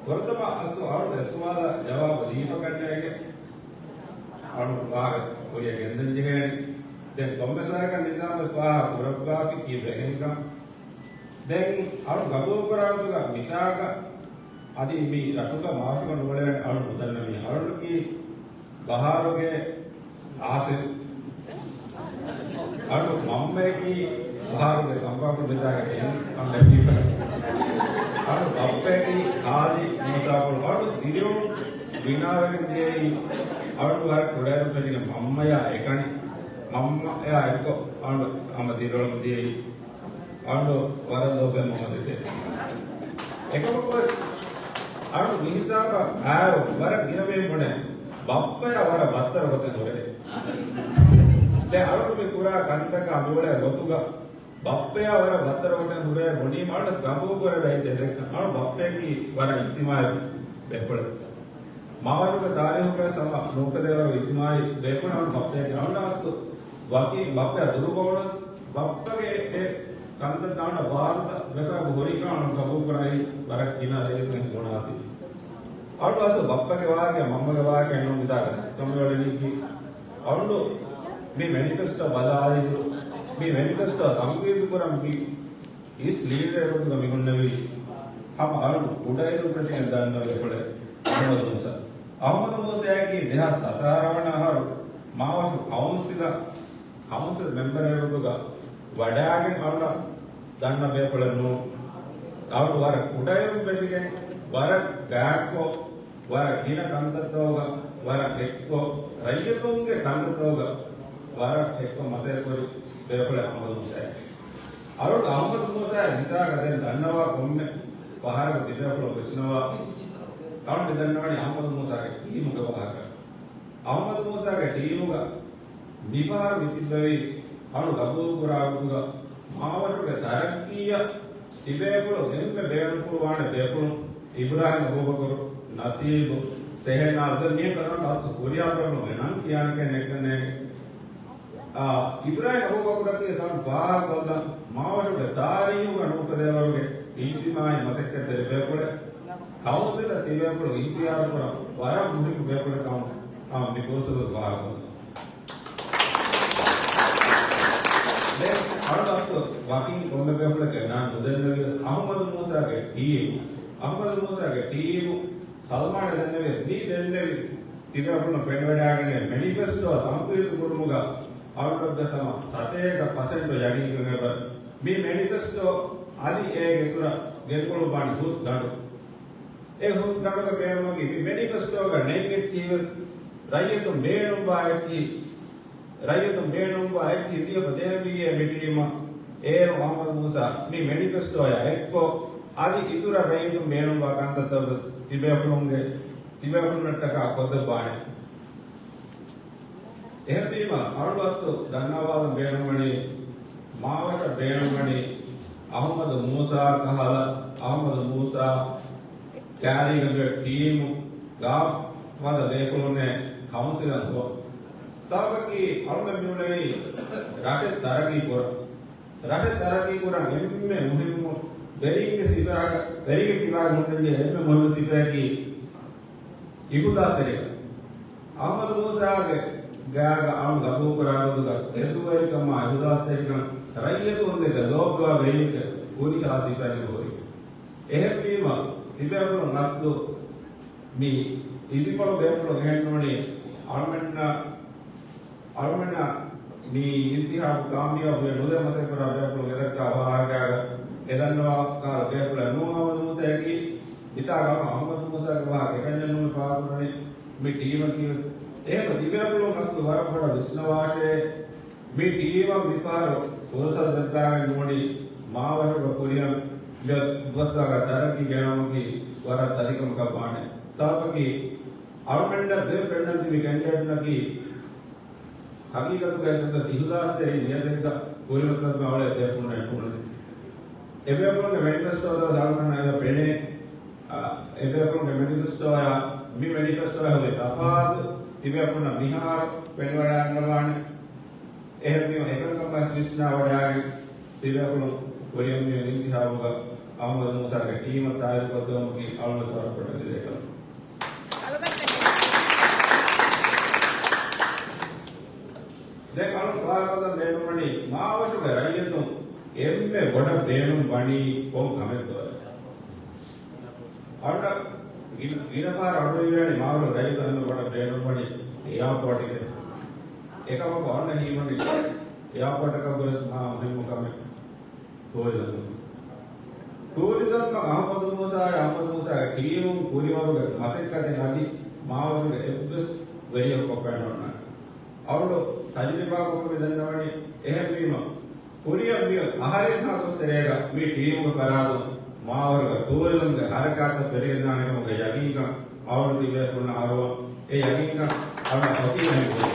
ފުރަތަމަ އަސްލު އަޅުން އެ ސުވާލަށް ޖަވާބު ދީފަކަށްނޭގެ އަޅުން ވާހަކަ ކުރިއަށް ގެންދަން ޖެހޭނެ. ދެން ކޮންމެސް ވާހަކަ ނިޒާމް ވެސް ވާހަކަ ކުރައްވާފި ކީއްވެގެންކަން. ދެން އަޅުން ގަބޫލުކުރާ ގޮތުގަ މިތާގަ އަދި މި ރަށުގަ މާފަކަށް ނުބަލައި އަޅުން ނުދަންނަ މީ އަޅުންގެ ބަހާރުގެ އާސިފް. އަޅު މަންމަޔަކީ ބަހާރުގެ ސަމްބާކު މިތާގެ އެން އަންނަ ފީފަ. އަޅު ބައްޕަޔަކީ ހާދި މޫސާފުޅު. އަޅު ދިރިއުޅުން ވިނާވެގެން ދިޔައީ އަޅު ވަރަށް ކުޑައިރު ފެނިގެން މަންމަޔާ އެކަނި. މަންމަޔާ އެއްކޮށް އަޅު ހަމަ ދިރިއުޅުން ދިޔައީ. އަޅު ވަރަށް ލޯބިވޭ މަންމަ ދެތެ. އެކަމަކުވެސް އަޅު މިހިސާބަށް މާރު ވަރަށް ގިނަ މީހުން ބުނޭ ބައްޕަޔާ ވަރަށް ބައްތަރު ގޮތެއް ހުރޭ. ދެ އަޅު މި ކުރާ ކަންތަކާ މިއުޅޭ ގޮތުގަ ބައްޕަޔާ ވަރަށް ބައްތަރު ގޮތެއް ހުރޭ ބުނީމަ އަޅު ގަބޫލު ކުރެވޭ ދެ ދެއްކަން. އަޅު ބައްޕަޔަކީ ވަރަށް އިޖްތިމާޢީ ބޭފުޅެއް. މާވަރުގެ ތާރީހުގައި ސަމާ ނޫފެދޭވަރު އިޖްތިމާޢީ ބޭފުޅާން ބައްޕަޔަކީ އަޅުން އަސްލު ވަކި ބައްޕަޔާ ދުރު ގޮވުނަސް ބައްޕަގެ އެ ކަންތައް ދާން ވާރުތަ ވެފަ ހުރިކަން ގަބޫލު ކުރަނީ ވަރަށް ގިނަ ރައްޔިތުން ބުނާތީ. އަޅު އަސް ބައްޕަގެ ވާހަކަ މަންމަގެ ވާހަކަ ނޫން ވިދާގަ ކަމިވަޑިނީކީ. އަޅު މި މެނިފެސްޓޯ ބަލާލިއިރު، މި މެނިފެސްޓޯ ތަންފީޒު ކުރަން މި އިސް ލީޑަރެއް ގޮތުގަ މި ހުންނެވީ ހަމަ އަޅު ކުޑައިރުން ފެށިގެން ދަންނަވި ފުޅެއް އަހުމަދު މޫސާ. އަހުމަދު މޫސާއަކީ ދެހާސް ހަތާރަ ވަނަ އަހަރު މާވަށު ކައުންސިލަށް ކައުންސިލް މެމްބަރެއް ގޮތުގަ ވަޑައިގެން އަޅުގަނޑަށް ދަންނަ ބޭފުޅެއް ނޫން. އަޅު ވަރަށް ކުޑައިރުން ފެށިގެން، ވަރަށް ގާތްކޮށް، ވަރަށް ގިނަ ކަންތައްތަކުގަ ވަރަށް އެއްކޮށް، ރައްޔިތުންގެ ކަންތައްތަކުގަ ވަރަށް އެއްކޮށް މަސައްކަތްކުރި ބޭފުޅެއް އަހުމަދު މޫސާ. އަޅުގަނޑު އަހުމަދު މޫސާ މިތާގަ ދެން ދަންނަވާ ކޮންމެ ފަހަރަކު ތިބޭފުޅުން ވިސްނަވާ، އަޅުގަނޑު މި ދަންނަވަނީ އަހުމަދު މޫސާގެ ޓީމުގެ ވާހަކަ. އަހުމަދު މޫސާގެ ޓީމުގަ މިފަހަރު މި ތިއްބެވި އަޅު ގަބޫލުކުރާ ގޮތުގަ މާވަށުގެ ތަރައްޤީއަށް ތިބޭފުޅުން އެންމެ ބޭނުންފުޅުވާނެ ބޭފުޅުން އިބްރާހިމް އަބޫބަކުރު، ނަސީބު، ސެހެނާޒް މި ކަލަން އަސް ކުރިއާ ބޭފުޅުން ނަން ކިޔާނެކޭ ނެއްކަންނޭނގެ. އާ، އިބްރާހިމް އަބޫބަކުރަކީ ސަން ފާހަގަކޮށްލަން މާވަށުގެ ތާރީހުގަ ނުއުފެދޭވަރުގެ އިޖްތިމާޢީ މަސައްކަތްތެރި ބޭފުޅެއް. ކައުންސިލަށް ތިބޭފުޅުން އިހްތިޔާރުކުރަން ވަރަށް މުހިއްމު ބޭފުޅެއް ކަމަށް މި ފުރުސަތު ފާހަގަކޮށްލަން. ދެން އަޅުގަނޑު ވަކިން ކޮންމެ ބޭފުޅެއްގެ ނަން ނުދެންނެވިޔަސް އަހުމަދު މޫސާގެ ޓީމު، އަހުމަދު މޫސާގެ ޓީމު ސަލްމާނަށް ދެންނެވި، މި ދެންނެވި ތިބޭފުޅުން ފެނިވަޑައިގަންނަވާ މެނިފެސްޓޯ ތަންފީޒު ކުރުމުގަ އަޅުގަނޑަށް ވެސް ހަމަ ސަތޭކަ ޕަސެންޓު ޔަގީންކަން އެބަ. މި މެނިފެސްޓޯ އަދި އޭގެ އިތުރަށް ގެންގުޅުއްވާނެ ހުސް ގަނޑު. އެ ހުސް ގަނޑުގެ ބޭނުމަކީ މި މެނިފެސްޓޯގަ ނެތް އެއްޗިހި ވެސް ރައްޔިތުން ބޭނުންވާ އެއްޗިހި، ރައްޔިތުން ބޭނުންވާ އެއްޗިހި ދިޔަފަ ދޭންވީއޭ މި ޓީމަށް. އޭރު އަހުމަދު މޫސާ މި މެނިފެސްޓޯއާ އެއްކޮށް، އަދި އިތުރަށް ރައްޔިތުން ބޭނުންވާ ކަންތައްތައް ވެސް ތިބޭފުޅުންގެ، ތިބޭފުޅުންނަށްޓަކާ ކޮށްދެއްވާނެ. އެހެންވީމަ، އަޅުގަނޑު އަސްލު ދަންނަވާލަން ބޭނުންވަނީ، މާވަށަށް ބޭނުންވަނީ އަހުމަދު މޫސާ ކަހަލަ، އަހުމަދު މޫސާ ކާރީގަ މި ޓީމު ގާފަދަ ބޭފުޅުންނެއް ކައުންސިލަށް ހުރ. ސަބަބަކީ އަޅުގަނޑު މިއުޅެނީ ރަށެއް ތަރައްޤީ ކުރަން. ރަށެއް ތަރައްޤީ ކުރަން އެންމެ މުހިއްމު ވެރިންގެ ސިފައިގަ، ވެރިންގެ ކިބާގަ ހުންނަންޖެހޭ އެންމެ މުހިއްމު ސިފައަކީ އިހުލާސްތެރިކަން. އަހުމަދު މޫސާގެ ގާގަ އަޅު ގަބޫލުކުރާ ގޮތުގަ ތެދުވެރިކަމާ އިހުލާސްތެރިކަން ރައްޔިތުން ދެކެ ލޯބިވާ ވެރިންގެ ހުރިހާ ސިފައެއް ހުރި. އެހެންވީމަ، ތިބޭފުޅުން އަސްލު މި އިދިކޮޅު ބޭފުޅުން އެހެންނޫނީ އަޅުމެންނަށް، އަޅުމެންނަށް މި އިންތިހާބު ކާމިޔާބުވެ ނުލެވޭ މަސައްކަތްކުރާ ބޭފުޅުން އެދައްކާ ވާހަކައިގަ އެދަންނަވާފަކާރު ބޭފުޅެއް ނޫން އަހުމަދު މޫސާއަކީ. މިތާގަ އަހުމަދު މޫސާގެ ވާހަކަ އެކަންޏެއް ނޫން ފާހަގަކުރަނީ މި ޓީމަކީ ވެސް. އެހެންވެ ތިބޭފުޅުން އަސްލު ވަރަށް ބޮޑަށް ވިސްނަވާށޭ. މި ޓީމަށް މިފަހަރު ފުރުސަތު ދެއްވާގެން ނޫނީ މާވަށުގެ ކުރިއަށް މި ދުވަސްވަރުގެ ތަރައްޤީ ގެނައުމަކީ ވަރަށް ދަތިކަމަކަށް ވާނެ. ސަބަބަކީ އަޅުމެންނަށް ދެން ފެންނަން ތިބި ކެންޑިޑޭޓުންނަކީ ހަގީގަތުގަ އެސް އެސް އިހުލާސްތެރި ނިޔަތެއްގަ ކުރިމަތިވެ އުޅޭ ބޭފުޅުންނެއް ނޫނޭ. އެބޭފުޅުންގެ މެނިފެސްޓޯތައް ސަޅުކަން އައި ފެނޭ. އާ، އެބޭފުޅުންގެ މެނިފެސްޓޯއާ މި މެނިފެސްޓޯއާ ހުރި ތަފާތު ތިބޭފުޅުންނަށް މިހާރު ފެނިވަޑައިގަންނަވާނެ. އެހެންވީމަ އެކަންކަން ވެސް ވިސްނާވަޑައިގެން ތިބޭފުޅުން ކުރިއަށް މި އިންތިހާބުގަ އަހުމަދު މޫސާގެ ޓީމަށް ތާއީދުކޮށްދެވުމަކީ އަޅުގަނޑު ވަރަށް ބޮޑަށް ދިލޭކަން. ދެން އަޅުގަނޑު ފާހަގަކޮށްލަން ބޭނުންވަނީ މާވަށުގެ ރައްޔިތުން އެންމެ ބޮޑަށް ބޭނުން ވަނީ ކޮން ކަމެއްތޯ؟ އަޅުގަނޑަށް ގިނަ، ގިނަ ފަހަރަށް އަޑުއިވޭނީ މާވަށުގެ ރައްޔިތުން އެންމެ ބޮޑަށް ބޭނުންވަނީ އެއާޕޯޓެއް. އެކަމަކު އަޅުގަނޑަށް ހީވަނީ އެއާޕޯޓަކަށް ވެސް މާ މުހިއްމު ކަމެއް ޓޫރިޒަމް. ޓޫރިޒަމް އަހުމަދު މޫސާ، އަހުމަދު މޫސާގެ ޓީމުން ކުރިވަރުގެ މަސައްކަތެއް އަދި މާވަށުގެ އެއްވެސް ވެރިޔަކު ކޮށްފައެއް ނޯންނާނެ. އަޅުގަނޑު ތަޖުރިބާކޮށްފަ މި ދަންނަވަނީ. އެހެންވީމަ، ކުރިއަށް މި އަހަރެއްހާ ގޮސް ތެރޭގަ މި ޓީމުގެ ފަރާތުން މާވަށުގެ ޓޫރިޒަމްގެ ހަރަކާތްތައް ފެށިގެންދާނެ ކަމުގެ ޔަގީންކަން އަޅުގަނޑު ތިބޭފުޅުންނަށް އަރުވަން. އެ ޔަގީންކަން އަޅުގަނޑަށް އޮތީ އެހެން ކުރި.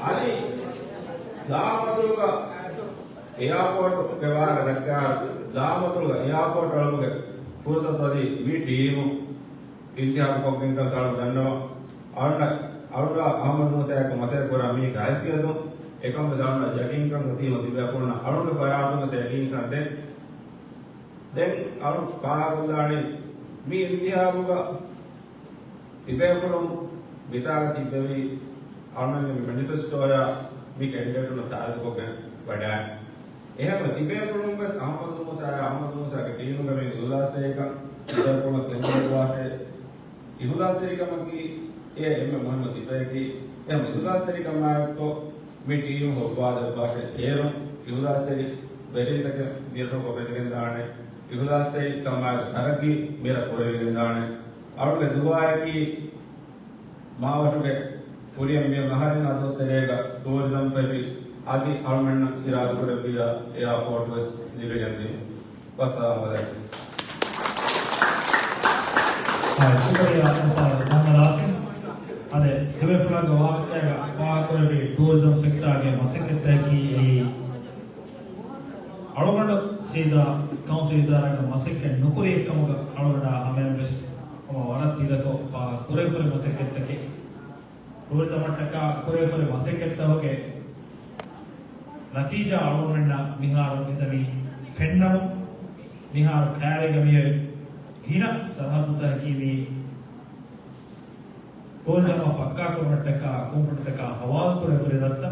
އަދި ދާމަދުރުގަ އެއާޕޯޓުގެ ވާހަކަ ދައްކާ، ދާމަދުރުގަ އެއާޕޯޓު އަޅުމުގެ ފުރުސަތު އަދި މި ޓީމު އިންތިހާބު ކޮށްގެން ކަން އަޅު ދަންނަވަން. އަޅުންނަށް، އަޅުގަ އަހުމަދު މޫސާއާއެކު މަސައްކަތް ކުރާ މީހެއްގެ ހައިސިއްޔަތުން އެކަން ވެސް އަޅުގަނޑަށް ޔަގީންކަން އޮތީމަ ތިބޭފުޅުންނަށް އަޅުގަނޑު ފަރާތުން ވެސް ޔަގީންކަން ދެން. ދެން އަޅު ފާހަގަކޮށްލާނީ މި އިންތިހާބުގަ ތިބޭފުޅުން މިތާގަ ތިއްބެވި އަޅުގަނޑުގެ މެނިފެސްޓޯއާ މި ކެންޑިޑޭޓުންނަށް ތާއީދުކޮށްގެން ވަޑައި. އެހެންވެ، ތިބޭފުޅުން ވެސް އަހުމަދު މޫސާ، އަހުމަދު މޫސާގެ ޓީމުގެ މި އިހުލާސްތެރިކަން ތިބޭފުޅުން ވެސް ލެނގުން ވާށޭ. އިހުލާސްތެރިކަމަކީ އެ އެންމެ މުހިންމު ސިފައަކީ. އެ އިހުލާސްތެރިކަމާއެއްކޮށް، މި ޓީމު ހޮއްވާދެއްވާށޭ. އޭރުން އިހުލާސްތެރި ވެރިންތަކެއް މިރަށު އުފެދިގެންދާނެ. އިހުލާސްތެރިކަމާއެކު ތަރައްގީ މިރަށް ކުރެވިގެންދާނެ. އަޅުގެ ދުޢާއަކީ މާވަށުގެ ކުރިއަށް މިއޮތް އަހަރެންނާ ދުވަސް ތެރޭގަ ޓޫރިޒަމް ފެށި، އަދި އަޅުމެންނަށް އިރާދަކުރެއްވިއްޔާ އެއާޕޯޓު ވެސް ލިބިގެންދިޔުން. ވައްސަލާމު ޢަލައިކުމް. އާ، ޝުކުރިއްޔާ އުފާވެރި މުޙައްމަދު އާސިމް. އަދި ތިބޭފުޅާގެ ވާހަކައިގަ ފާހަގަކުރެއްވި ޓޫރިޒަމް ސެކްޓާގެ މަސައްކަތްތަކަކީ އެއީ އަޅުގަނޑު ސީދާ ކައުންސިލް އިދާރާގަ މަސައްކަތް ނުކުރި އެއްކަމުގަ އަޅުގަނޑާ ހަމަޔަށްވެސް ހަމަ ވަރަށް ތިލަކޮށް ފާހަގަކުރެވިފައި މަސައްކަތްތަކެއް. ޓޫރިޒަމަށްޓަކާ ކުރެވިފައި މަސައްކަތްތަކުގެ ނަތީޖާ އަޅުގަނޑުމެންނަށް މިހާރު އެދަނީ ފެންނަމުން، މިހާރު ކައިރީގަ މިއޮތް ގިނަ ސަރަހައްދުތަކަކީ މި ޓޫރިޒަމަށް ފައްކާކުރުމަށްޓަކާ ކުންފުނިތަކާ ހަވާލުކުރެވިފައި ދައްތަ.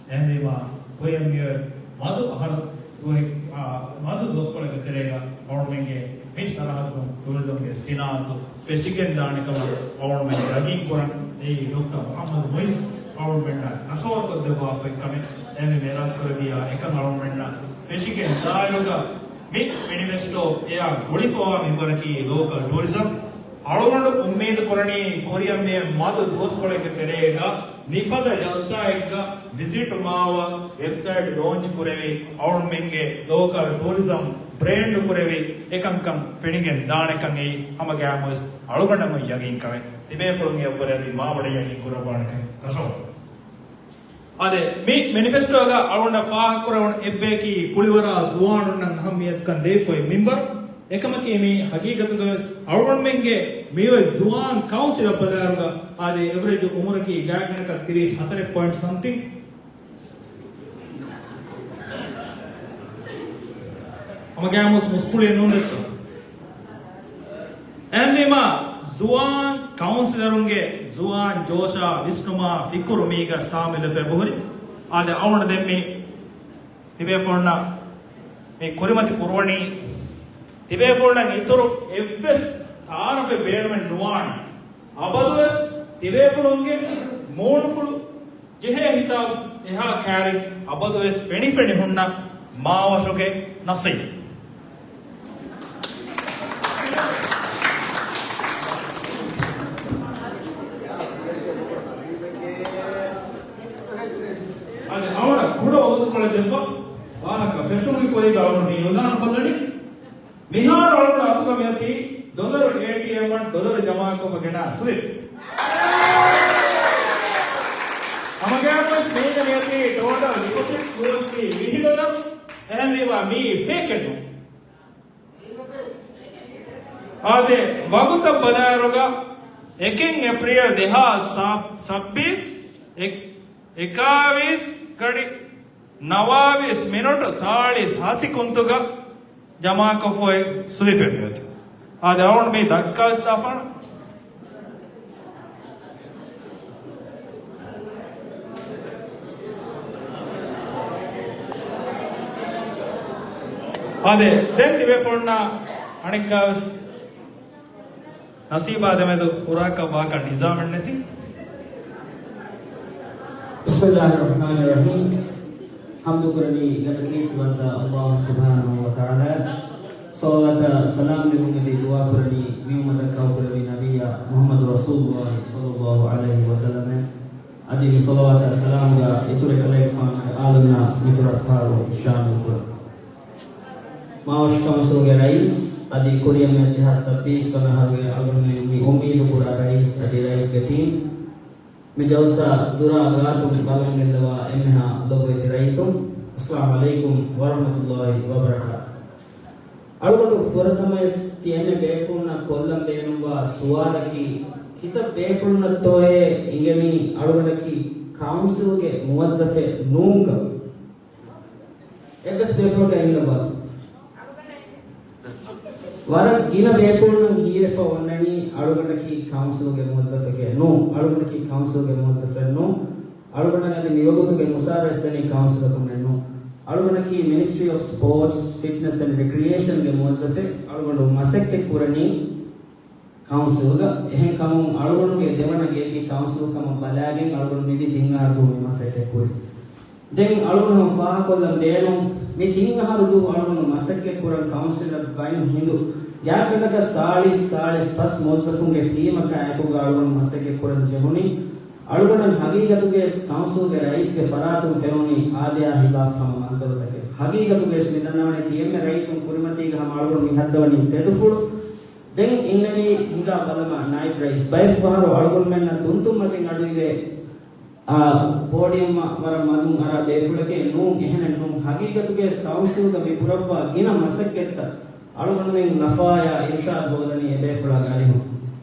އެހެންވީމާ ކުރިއަށް މިއޮތް މަދު އަހަރު ދުވަހެއް، އާ، މަދު ދުވަސްކޮޅެއްގެ ތެރޭގަ އަޅުމެންގެ މި ސަރަހައްދުން ޓޫރިޒަމްގެ ސިނާއަތު ފެށިގެން ދާނެ ކަމަށް އަޅުމެން ޔަގީން ކުރަން. އެއީ ޑޮކްޓަރ މުޙައްމަދު މުޢިއްޒު އަޅުމެންނަށް ތަޞައްވަރުކޮށްދެއްވާފައި ކަމެއް. އެހެންވެ މި އިރާދަކުރެއްވިއްޔާ އެކަން އަޅުމެންނަށް ފެށިގެން ދާއިރުގަ މި މެނިފެސްޓޯ އެއާ ގުޅިފަވާ މިންވަރަކީ ލޯކަލް ޓޫރިޒަމް. އަޅުގަނޑު އުއްމީދު ކުރަނީ ކުރިއަށް މިއޮތް މަދު ދުވަސްކޮޅެއްގެ ތެރޭގަ މިފަދަ ޖަލްސާއެއްގަ ވިޒިޓް މާވަށް ވެބްސައިޓް ލޯންޗް ކުރެވި، އަޅުމެންގެ ލޯކަލް ޓޫރިޒަމް ބްރޭންޑް ކުރެވި، އެކަންކަން ފެނިގެން ދާނެކަން އެއީ ހަމަގައިމުވެސް އަޅުގަނޑަށް އޮތް ޔަގީން ކަމެއް. ތިބޭފުޅުން އެއަށްވުރެ އަދި މާބޮޑަށް ޔަގީން ކުރައްވާނެކަން ތަސައްވަރު. އާދެ، މި މެނިފެސްޓޯގަ އަޅުގަނޑަށް ފާހަގަކުރެވުނު އެއްބަޔަކީ ކުޅިވަރާ ޒުވާނުންނަށް އަހައްމިއްޔަތުކަން ދެވިފައި މިންވަރު. އެކަމަކީ މީ ހަގީގަތުގަވެސް އަޅުގަނޑުމެންގެ މިއޮތް ޒުވާން ކައުންސިލަށް ބަލާއިރުގަ އާދެ، އެވަރޭޖު އުމުރަކީ ގާތްގަނޑަކަށް ތިރީސް ހަތަރެއް ޕޮއިންޓް ސަމްތިން. ހަމަގައިމުވެސް މުސްކުޅިއެއް ނޫން ދެއްތޯ؟ އެހެންވީމާ، ޒުވާން ކައުންސިލަރުންގެ ޒުވާން ޖޯޝާ ވިސްނުމާ ފިކުރު މީގަ ސާމިލުވެފަ އެބަހުރި. އާދެ، އަޅުގަނޑު ދެން މި ތިބޭފުޅުންނަށް މި ކުރިމަތި ކުރުވަނީ، ތިބޭފުޅުންނަށް އިތުރު އެއްވެސް ތައާރަފެއް ބޭނުމެއް ނުވާނެ. އަބަދުވެސް ތިބޭފުޅުންގެ މޫނުފުޅު ޖެހޭ ހިސާބު އެހާ ކައިރިން އަބަދުވެސް ފެނިފެނި ހުންނަ މާވަށުގެ ނަސީބު. އަދި އަޅުގަނޑަށް ކުޑަ ވަގުތުކޮޅެއް ދެއްވާ ވާހަކަ ފެށުމުގެ ކުރީގަ އަޅުގަނޑު މި އިޢުލާނު ކޮށްލަނީ. މިހާރު އަޅުގަނޑު އަތުގަ މިއޮތީ ޑޮލަރު އޭޓީއެމްއަށް ޑޮލަރު ޖަމާކޮށްފަ ގެނާ ސްލިޕް. ހަމަގައިމުވެސް މީގަ މިއޮތީ ޓޯޓަލް ޑިޕޮޒިޓް ޔޫއެސްޑީ ވިހި ޑޮލަރު. އެހެންވީމާ މީ ފޭކެއް ނޫން. އާދެ، ވަގުތަށް ބަލާއިރުގަ އެކެއް އޭޕްރީލް ދެހާސް ސައްބީސް އެ-، އެކާވީސް ގަޑި ނަވާވީސް މިނުޓު ސާޅީސް ހަ ސިކުންތުގަ ޖަމާކޮށްފައި ސްލިޕެއް މިއޮތީ. އާދެ، އަޅުގަނޑު މީ ދައްކާވެސް ދާފާނަން. އާދެ، ދެން ތިބޭފުޅުންނާ އަނެއްކާވެސް ނަސީބާ ދެމެދު ހުރާކަށް ވާކަށް ނިޒާމެއް ނެތި. بسم الله الرحمن الرحيم. ޙަމްދުކުރަނީ ގަދަކީރިތިވަންތަ ﷲ ސުބްޙާނަހޫ ވަތަޢާލާ. ޞަލަވާތާ ސަލާމް ލިބުން އެދި ދުޢާ ކުރަނީ މި އުއްމަތަށް ކައުކުރެއްވި ނަބިއްޔާ މުޙައްމަދު ރަސޫލުﷲ ޞައްލަﷲ ޢަލައިހި ވަސައްލަމަށް. އަދި މި ޞަލަވާތާ ސަލާމުގަ އިތުރު އެކަލޭގެފާނުގެ އާލުންނާ މިތުރު އަޞްޙާބު ޝާމިލް ކުރަން. މާވަށު ކައުންސިލްގެ ރައީސް އަދި ކުރިއަށް މިއޮތް ދެހާސް ސައްބީސް ވަނަ އަހަރުގެ އަޅުގަނޑުމެން މި އުއްމީދު ކުރާ ރައީސް އަދި ރައީސްގެ ޓީމް، މި ޖަލްސާ ދުރާ ގާތުން ބަލަން ގެންދަވާ އެންމެހާ ލޮބުވެތި ރައްޔިތުން، އައްސަލާމު ޢަލައިކުމް ވަރަޙްމަތުﷲ ވަބަރަކާތު. އަޅުގަނޑު ފުރަތަމަވެސް ތި އެންމެ ބޭފުޅުންނަށް ކޮށްލަން ބޭނުންވާ ސުވާލަކީ، ކިތައް ބޭފުޅުންނަށްތޯއޭ އިނގެނީ އަޅުގަނޑަކީ ކައުންސިލްގެ މުވައްޒަފެއް ނޫންކަން އެއްވެސް ބޭފުޅަކަށް އެނގިލައްވާތޯ؟ ވަރަށް ގިނަ ބޭފުޅުން ހީވެފަ އޮންނަނީ އަޅުގަނޑަކީ ކައުންސިލްގެ މުވައްޒަފެކޭ ނޫން. އަޅުގަނޑަކީ ކައުންސިލްގެ މުވައްޒަފެއް ނޫން. އަޅުގަނޑަށް އަދި މިވަގުތުގެ މުސާރަ ވެސް ދެނީ ކައުންސިލަކުންނެއް ނޫން. އަޅުގަނޑަކީ މިނިސްޓްރީ އޮފް ސްޕޯޓްސް، ފިޓްނަސް އެންޑް ރެކްރިއޭޝަންގެ މުވައްޒަފެއް. އަޅުގަނޑު މަސައްކަތް ކުރަނީ ކައުންސިލްގަ. އެހެންކަމުން އަޅުގަނޑުގެ ދެވަނަ ގެޔަކީ ކައުންސިލް ކަމަށް ބަލާގެން އަޅުގަނޑު މި ދިން އަހަރު ދުވަހު މި މަސައްކަތް ކުރީ. ދެން އަޅުގަނޑު ހަމަ ފާހަގަކޮށްލަން ބޭނުން، މި ތިން އަހަރު ދުވަހު އަޅުގަނޑު މަސައްކަތް ކުރަން ކައުންސިލަށް ވައިން ހިނދު ގާތްގަނޑަކަށް ސާޅީސް، ސާޅީސް ފަސް މުވައްޒަފުންގެ ޓީމަކާ އެކުގަ އަޅުގަނޑު މަސައްކަތް ކުރަން ޖެހުނީ. އަޅުގަނޑަށް ހަގީގަތުގައި ވެސް ކައުންސިލްގެ ރައީސްގެ ފަރާތުން ފެނުނީ އާދަޔާ ހިލާފް ހަމަ މަންޒަރުތަކެއް. ހަގީގަތުގައި ވެސް މި ދަންނަވަނީ ތި އެންމެ ރައްޔިތުން ކުރިމަތީގަ ހަމަ އަޅުގަނޑު މި ހައްދަވަނީ ތެދުފުޅު. ދެން އިންނެވީ ހިނގާ ބަލަމާ ނާއިބް ރައީސް. ބައެއް ފަހަރު އަޅުގަނޑުމެންނަށް ތުންތުންމަތިން އަޑުއިވޭ، އާ، ޕޯޑިއަމްއަށް ވަރަށް މަދުން އަރާ ބޭފުޅެކޭ ނޫން. އެހެނެއް ނޫން. ހަގީގަތުގައި ވެސް ކައުންސިލްގަ މި ކުރައްވާ ގިނަ މަސައްކަތްތައް އަޅުގަނޑުމެން ލަފާޔާ އިރުޝާދް ހޯދަނީ އެބޭފުޅާގެ އަރިހުން.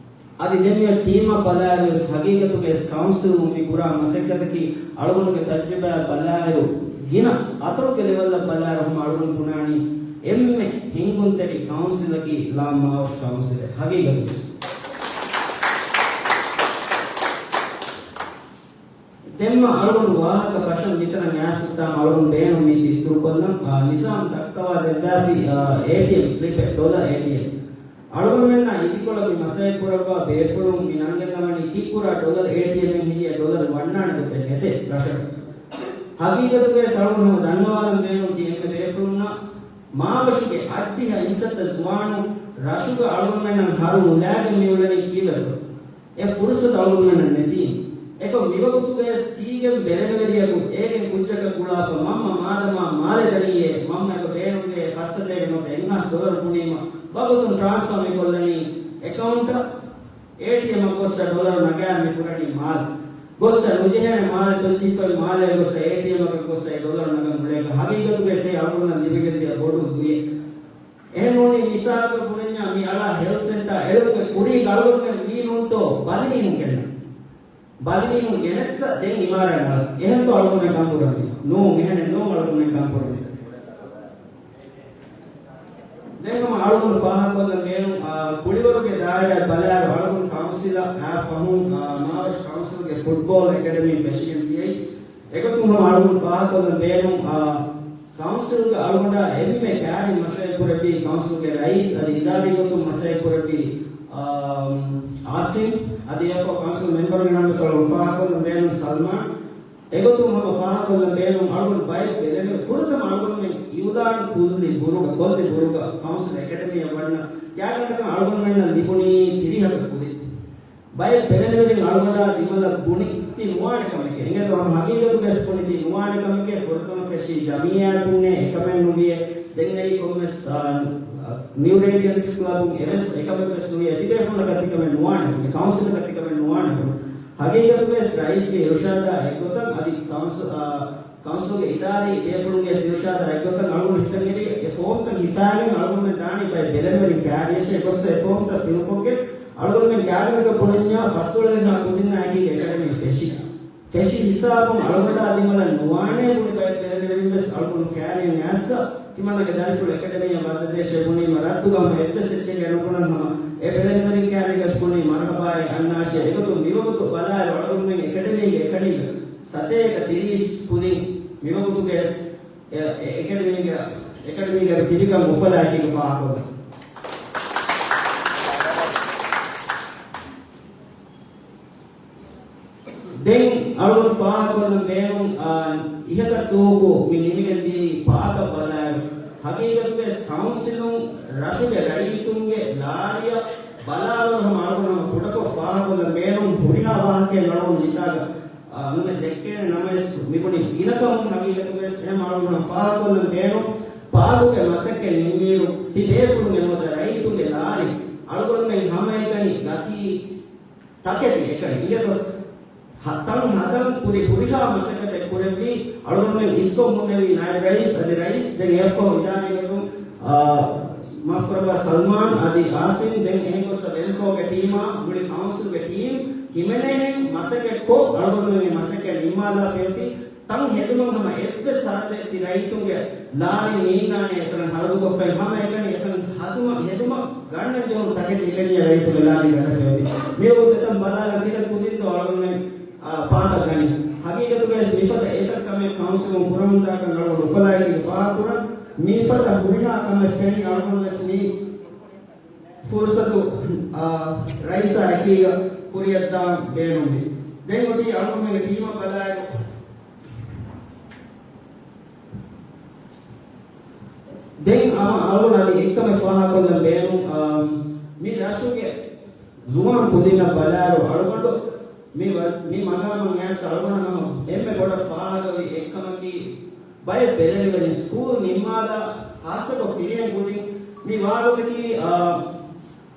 އަދި ދެން މިއޮތް ޓީމަށް ބަލާއިރު ވެސް ހަގީގަތުގައި ވެސް ކައުންސިލުން މި ކުރާ މަސައްކަތަކީ އަޅުގަނޑުގެ ތަޖްރިބާއަށް ބަލާއިރު، ގިނަ އަތޮޅުގެ ލެވެލްއަށް ބަލާއިރު ހަމަ އަޅުގަނޑު ބުނާނީ އެންމެ ހިންގުންތެރި ކައުންސިލަކީ ލާމާވަށު ކައުންސިލެއް ހަގީގަތުގައި ވެސް. ދެންމެ އަޅުގަނޑު ވާހަކަ ފަށަން މިތަނަށް އައިސް ހުއްޓާމަ އަޅުގަނޑު ބޭނުން މި ތިއްތުރުކޮށްލަން. އާ، ނިޒާމް ދައްކަވާ ދެއްވާފި، އާ، އޭޓީއެމް ސްލިޕެއް، ޑޮލަރ އޭޓީއެމް. އަޅުގަނޑުމެންނާ އިދިކޮޅަށް މި މަސައްކަތް ކުރައްވާ ބޭފުޅުން މި ނަންގަންނަވަނީ ކީއްކުރާ ޑޮލަރ އޭޓީއެމްއެއް ހިނގިޔާ ޑޮލަރު ވަންނާނެ ގޮތެއް ނެތޭ ރަށަކަށް. ހަގީގަތުގައި އަޅުގަނޑު ހަމަ ދަންނަވާލަން ބޭނުން ތި އެންމެ ބޭފުޅުންނަށް މާވަށުގެ އަށްޑިހަ އިންސައްތަ ޒުވާނުން ރަށުގަ އަޅުގަނޑުމެންނަށް ހަރު ނުލާގެން މިއުޅެނީ ކީއްވެތޯ؟ އެ ފުރުސަތު އަޅުގަނޑުމެންނަށް ނެތީ. އެކަމު މިވަގުތުގައި ވެސް ތީގެން ބެލެނިވެރިޔަކު އޭގެން ކުއްޖަކަށް ގުޅާފަ މަންމަ މާދަމާ މާލެ ދަނީއޭ، މަންމަ އެބަ ބޭނުންވޭ ފައްސަތޭކަ ނުވަތަ އެއްހާސް ޑޮލަރު ބުނީމަ ވަގުތުން ޓްރާންސްފާ މި ކޮށްލަނީ އެކައުންޓަށް. އޭޓީއެމްއަށް ގޮއްސަ ޑޮލަރު ނަގާ މި ފުރަނީ މާލެ. ގޮއްސަ ނުޖެހޭނެ މާލެ ތޮއްޗިހިފައި މާލެ ގޮއްސަ އޭޓީއެމްއަކަށް ގޮއްސަ އެ ޑޮލަރު ނަގަން އުޅޭކަށް ހަގީގަތުގައި ސޭ އަޅުގަނޑަށް ލިބިގެންދިޔަ ބޮޑު ދުވެއް. އެހެންނޫނީ މިސާލަކަށް ބުނަންޏާ މި އަޅާ ހެލްތް ސެންޓާ އެޅުމުގެ ކުރީގަ އަޅުގަނޑުމެން ވީ ނޫންތޯ ބަލިމީހުން ގެންނަ. ބަލިމީހުން ގެނެއްސަ ދެން އިމާރާތް އަޅަން. އެހެންތޯ އަޅުގަނޑުމެން ކަންކުރަނީ؟ ނޫން، އެހެނެއް ނޫން އަޅުގަނޑުމެން ކަންކުރަނީ. ދެން ހަމަ އަޅުގަނޑު ފާހަގަކޮށްލަން ބޭނުން، އާ، ކުޅިވަރުގެ ދާއިރާއަށް ބަލާއިރު އަޅުގަނޑު ކައުންސިލަށް އާ ފަހުން، އާ، މާވަށު ކައުންސިލްގެ ފުޓްބޯލް އެކަޑަމީ ފެށިގެން ދިޔައީ. އެގޮތުން ހަމަ އަޅުގަނޑު ފާހަގަކޮށްލަން ބޭނުން، އާ، ކައުންސިލްގަ އަޅުގަނޑާ އެންމެ ކައިރިން މަސައްކަތް ކުރެއްވީ ކައުންސިލްގެ ރައީސް އަދި އިދާރީ ގޮތުން މަސައްކަތް ކުރެއްވީ، އާ، އާސިމް އަދި އެފްއޯ ކައުންސިލް މެމްބަރުގެ ނަން ވެސް އަޅުގަނޑު ފާހަގަކޮށްލަން ބޭނުން ސަލްމާން. އެގޮތުން ހަމަ ފާހަގަކޮށްލަން ބޭނުން އަޅުގަނޑު ބައެއް ބެލެނިވެ ފުރަތަމަ އަޅުގަނޑުމެން އިއުލާން ކޮށްލި ބުރުގަ، ކޮށްލި ބުރުގަ ކައުންސިލް އެކަޑަމީއަށް ވަންނަ ގާތްގަނޑަކަށް އަޅުގަނޑުމެންނަށް ލިބުނީ ތިރީހަކަށް ކުދިން. ބައެއް ބެލެނިވެރިން އަޅުގަނޑާ ދިމަލަށް ބުނި ތި ނުވާނެ ކަމެކޭ. އިނގޭތޯ ހަމަ ހަގީގަތުގައި ވެސް ބުނި ތި ނުވާނެ ކަމެކޭ. ފުރަތަމަ ފެށީ ޖަމިއްޔާއަކުންނޭ އެކަމެއް ނުވިޔޭ. ދެން އެއީ ކޮންމެސް، އާ، ނިއު ރޭޑިއަންޓް ކްލަބުން އެވެސް އެކަމެއް ވެސް ނުވިޔޭ. ތިބޭފުޅުންނަށް ކަންތިކަމެއް ނުވާނެ ބުނި. ކައުންސިލަށް ކަންތިކަމެއް ނުވާނެ ބުނި. ހަގީގަތުގައި ވެސް ރައީސްގެ އިރުޝާދާ އެއްގޮތަށް އަދި ކައުންސިލް، އާ، ކައުންސިލްގެ އިދާރީ ބޭފުޅުންގެ އިރުޝާދާ އެއްގޮތަށް އަޅުގަނޑު ހިތަށް އެރި އެ ފޯމްތައް ހިފާގެން އަޅުގަނޑުމެން ދާނީ ބައެއް ބެލެނިވެރިން ކައިރިއަށޭ. އެ ގޮއްސަ އެ ފޯމްތައް ފިލްކޮށްގެން އަޅުގަނޑުމެން ކައިރިވެރިކަން ބުނަންޏާ ފަސްދޮޅަހެއްހާ ކުދިންނާ އެކީގަ އެކަޑަމީ ފެށި. ފެށި ހިސާބުން އަޅުގަނޑާ ދިމަލަށް ނުވާނޭ ބުނި ބައެއް ބެލެނިވެރިން ވެސް އަޅުގަނޑު ކައިރިއަށް އައިސް ތިމަންނަގެ ދަރިފުޅު އެކަޑަމީއަށް ވަދެދޭށޭ ބުނީމަ ރައްދުގަ ހަމަ އެއްވެސް އެއްޗެއް ނުބުނަން ހަމަ އެ ބެލެނިވެރިން ކައިރިގަސް ބުނީ މަރުހަބާއޭ އަންނާށޭ. އެގޮތުން މިވަގުތު ބަލާއިރު އަޅުގަނޑުމެން އެކަޑަމީގެ އެކަޑީގަ ސަތޭކަ ތިރީސް ކުދިން މިވަގުތުގެ އެ-، އެ-، އެކަޑަމީގެ، އެކަޑަމީގެ ތިބިކަން އުފަލާއެކީގަ ފާހަގަކޮށްލަން. ދެން އަޅުގަނޑު ފާހަގަކޮށްލަން ބޭނުން، އާ، އިހަކަށް ދުވަހަކު މި ނިމިގެން ދިޔައީ ޕާކަށް ބަލާއިރު. ހަގީގަތުގައި ކައުންސިލުން ރަށުގެ ރައްޔިތުންގެ ލާރިއަށް ބަލާވަރު ހަމަ އަޅުގަނޑު ހަމަ ކުޑަކޮށް ފާހަގަކޮށްލަން ބޭނުން ހުރިހާ ވާހަކައެއް އަޅުގަނޑު މިތާގަ އާ، ނުމެ ދެއްކޭނެ ނަމަވެސް މިބުނި ގިނަކަމުން ހަގީގަތުގަވެސް އެހެން އަޅުގަނޑު ފާހަގަކޮށްލަން ބޭނުން. ޕާކުގެ މަސައްކަތް ނިންމިއިރު ތި ބޭފުޅުންގެ ނުވަތަ ރައްޔިތުންގެ ލާރި އަޅުގަނޑުމެން ހަމައެކަނި ގަތީ ތަކެތި އެކަނި އިނގޭތޯ؟ ހަ-، ތަން ހަދަން ކުރި ހުރިހާ މަސައްކަތެއް ކުރެއްވީ އަޅުގަނޑުމެން އިސްކޮށް ހުންނެވީ ނާއިބް ރައީސް އަދި ރައީސް ދެން އެފްއޯ އިދާރީގަތުން، އާ، މާފުކުރައްވާ ސަލްމާން އަދި އާސިމް ދެން އެހެން ގޮއްސަ ވެލްކޯގެ ޓީމާ މުޅި ކައުންސިލްގެ ޓީމް ހިމެނޭހެން މަސައްކަތްކޮށް، އަޅުގަނޑުމެން މަސައްކަތް ނިންމާލާފައި އޮތީ، ތަން ހެދުމަށް ހަމަ އެއްވެސް ސަރަދެއް ތި ރައްޔިތުންގެ ލާރި ނީންނާނެ އެތަނަށް ހަރަދުކޮށްފައި، ހަމައެކަނި އެތަން ހަދުމަށް ހެދުމަށް ގަންނަން ޖެހުނު ތަކެތި އިވެންޏާ ރައްޔިތުންގެ ލާރި ގަނެފައި އޮތީ. މިވަގުތު އެތަން ބަލާލަން ތިކަން ކުދިންތޯ އަޅުގަނޑުމެން، އާ، ޕާކަށް ގަނީ. ހަގީގަތުގައި މިފަދަ އެތައް ކަމެއް ކައުންސިލުން ކުރަމުންދާކަން އަޅުގަނޑު އުފަލާއެކީގަ ފާހަގަކުރަން. މިފަދަ ހުރިހާ ކަމެއް ފެނި އަޅުގަނޑުވެސް މި ފުރުސަތު، އާ، ރައީސާ އެކީގަ ކުރިއަށްދާން ބޭނުންވި. ދެން އޮތީ އަޅުގަނޑުމެންގެ ޓީމަށް ބަލާއިރު، ދެން ހަމަ އަޅުގަނޑު އަދި އެއްކަމެއް ފާހަގަކޮށްލަން ބޭނުން، އާ، މި ރަށުގެ ޒުވާން ކުދިންނަށް ބަލާއިރު އަޅުގަނޑު މި ވަ-، މި މަގާމަށް އައިސް އަޅުގަނޑަށް ހަމަ އެންމެ ބޮޑަށް ފާހަގަވި އެއްކަމަކީ، ބައެއް ބެލެނިވެރިން ސްކޫލް ނިންމާލާ، ހާއްސަކޮށް ފިރިހެން ކުދިން މި ވާގޮތަކީ، އާ،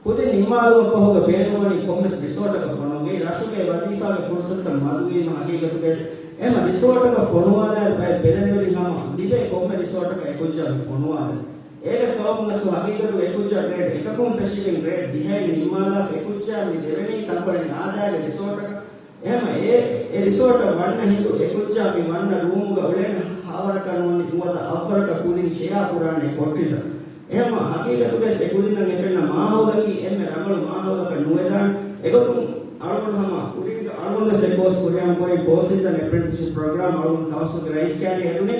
ކުދިން ނިންމާލުމަށްފަހުގަ ބޭނުންވަނީ ކޮންމެސް ރިސޯޓަކަށް ފޮނުވުން. އެ ރަށުގެ ވަޒީފާގެ ފުރުސަތުތައް މަދުވީމަ ހަގީގަތުގައި އެމަ ރިސޯޓަކަށް ފޮނުވާލާއިރު ބައެއް ބެލެނިވެރިން ހަމަ ލިބޭ ކޮންމެ ރިސޯޓަކަށް އެކުއްޖާ މި ފޮނުވާލެ. އޭގެ ސަބަބުން އަސްލު ހަގީގަތުގަ އެކުއްޖާ ގްރޭޑް އެކަކުން ފެށިގެން ގްރޭޑް ދިހައިން ނިންމާލާފަ އެކުއްޖާ މި ދެވެނީ ތަންކޮޅެއް އާދައިގެ ރިސޯޓަކަށް. އެހެމަ އެ، އެ ރިސޯޓަށް ވަންނަ ހިނދު އެކުއްޖާ މި ވަންނަ ރޫމުގަ އުޅޭނެ ހާވަރަކަށް ނޫނީ ނުވަތަ އަށްވަރަކަށް ކުދިން ޝެއާ ކުރާނެ ކޮޓަރިތައް. އެހެމަ ހަގީގަތުގައި އެ ކުދިންނަށް އެ ފެންނަ މާހައުލަކީ އެންމެ ރަނގަޅު މާހައުލަކަށް ނުވެދާނެ. އެގޮތުން އަޅުގަނޑު ހަމަ ކުރީގަ އަޅުގަނޑު ސެކޯސް ކުރިއަށް ކުރިން ފޯސިސް އެޕްރެންޓިސްޝިޕް ޕްރޮގްރާމް އަޅުގަނޑު ކައުންސިލްގެ ރައީސް ކައިރި ހެދުނީ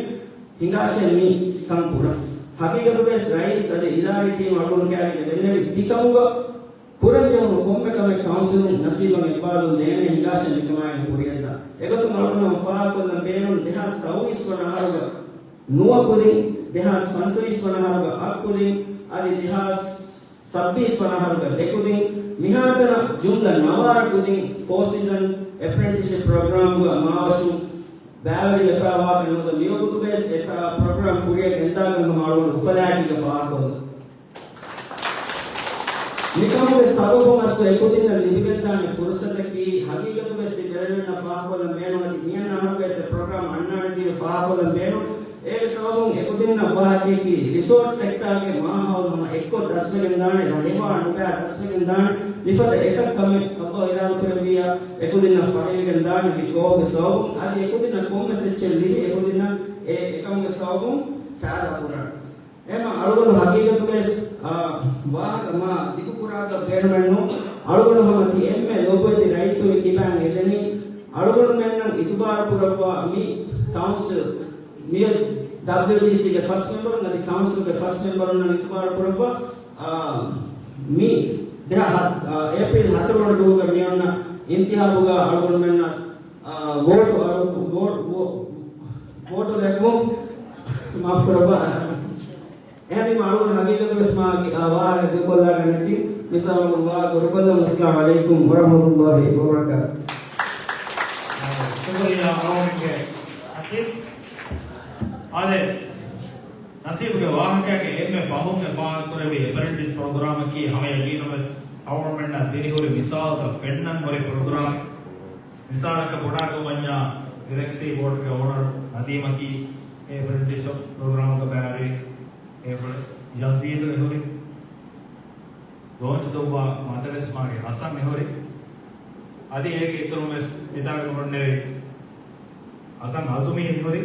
ހިނގާށޭ މި ކަން ކުރަން. ހަގީގަތުގައި ރައީސް އަދި އިދާރީ ޓީމް އަޅުގަނޑު ކައިރީގަ ދެންނެވި ތިކަމުގަ ކުރަންޖެހުނު ކޮންމެ ކަމެއް ކައުންސިލުން ނަސީބަށް އެއްބާރުލުން ދޭނެ ހިނގާށޭ މިކަމާއި ކުރިއަށްދާ. އެގޮތުން އަޅުގަނޑު ފާހަގަކޮށްލަން ބޭނުން ދެހާސް ސައުވީސް ވަނަ އަހަރުގަ ނުވަ ކުދިން، ދެހާސް ފަންސަވީސް ވަނަ އަހަރުގަ އަށް ކުދިން، އަދި ދެހާސް ސައްބީސް ވަނަ އަހަރުގަ ދެ ކުދިން، މިހާތަނަށް ޖުމްލަ ނަވާރަ ކުދިން ފޯ ސީޒަން އެޕްރެންޓިސްޝިޕް ޕްރޮގްރާމްގަ މާވަށުން ބައިވެރިވެފައިވާކަން ނުވަތަ މިވަގުތުގައި އެތާ ޕްރޮގްރާމް ކުރިއަށް ގެންދާކަން ހަމަ އަޅުގަނޑު އުފަލާއެކީގަ ފާހަގަކޮށްލަން. މިކަމުގެ ސަބަބުން އަސްލު އެކުދިންނަށް ލިބިގެންދާނެ ފުރުސަތަކީ، ހަގީގަތުގައި ތި ބެލެނިވެރިންނަށް ފާހަގަކޮށްލަން ބޭނުން އަދި މިއަންނަ އަހަރުގައި އެ ޕްރޮގްރާމް އަންނާނެތީވެ ފާހަގަކޮށްލަން ބޭނުން. އޭގެ ސަބަބުން އެކުދިންނަށް ވާހަކައަކީ، ރިސޯޓް ސެކްޓާގެ މާހައުލު ހަމަ އެއްކޮށް ދަސްވެގެންދާނެ، ރަހެވާ ނުބައި ދަސްވެގެންދާނެ، މިފަދަ އެތައް ކަމެއް އައްލާހު އިރާދަކުރެއްވިއްޔާ އެކުދިންނަށް ފަހިވެގެންދާނެ. މި ގޯހުގެ ސަބަބުން އަދި އެކުދިންނަށް ކޮންމެސް އެއްޗެއް ލިބި އެކުދިންނަށް އެ އެކަމުގެ ސަބަބުން ފައިދާ ކުރާނެ. އެމަ އަޅުގަނޑު ހަގީގަތުގައި، އާ، ވާހަކަ މާ ދިގުކުރާކަށް ބޭނުމެއްނު. އަޅުގަނޑު ހަމަ ތި އެންމެ ލޮބުވެތި ރައްޔިތުންގެ ކިބައިން އެދެނީ، އަޅުގަނޑުމެންނަށް އިތުބާރު ކުރައްވާ މި ކައުންސިލް، މިއޮތް ޑަބްލިއުޑީސީގެ ފަސް މެމްބަރުން އަދި ކައުންސިލްގެ ފަސް މެމްބަރުންނަށް އިތުބާރު ކުރައްވާ، އާ، މި ދެހާ ހަ-، އާ، އޭޕްރީލް ހަތަރު ވަނަ ދުވަހުގަ މިއޮންނަ އިންތިހާބުގަ އަޅުގަނޑުމެންނަށް، އާ، ވޯޓު، އަޅު-، ވޯ-، ވޯ-، ވޯޓު ލެއްވުން މާފު ކުރައްވާ. އެހެންވީމަ އަޅުގަނޑު ހަގީގަތުވެސް މާ ގި-، އާ، ވާހަކަ ދޫކޮށްލާގަންނެތި. މިސާލަކުން ވާ ކުރުކޮށްލަމު. އައްސަލާމު ޢަލައިކުމް ވަރަޙްމަތުﷲި ވަބަރަކާތު. ޝުކުރިއްޔާ އަޅުގަނޑުގެ ނަސީބު. އާދެ، ނަސީބުގެ ވާހަކައިގެ އެންމެ ފަހުން އެ ފާހަގަކުރެއްވި އެޕްރެންޓިސް ޕްރޮގްރާމަކީ ހަމަ ޔަގީނުންވެސް އަޅުގަނޑުމެންނަށް ދިރިހުރި މިސާލުތައް ފެންނަން ހުރި ޕްރޮގްރާމެއް. މިސާލަކަށް ބުނާކަށް ވަންޏާ، ގެލެކްސީ ބޯޓުގެ އޯނަރު ނަދީމަކީ އެ އެޕްރެންޓިސް ޕްރޮގްރާމުގަ ބައިވެރި އެ ޔަޒީދު އެހުރި. ލޯންޗު ދޮއްވާ މަދަރެސްމާގެ ހަސަން އެހުރި. އަދި އޭގެ އިތުރުން ވެސް މިތާގަ ހުންނެވި ހަސަން އަޒުމީ މިހުރި.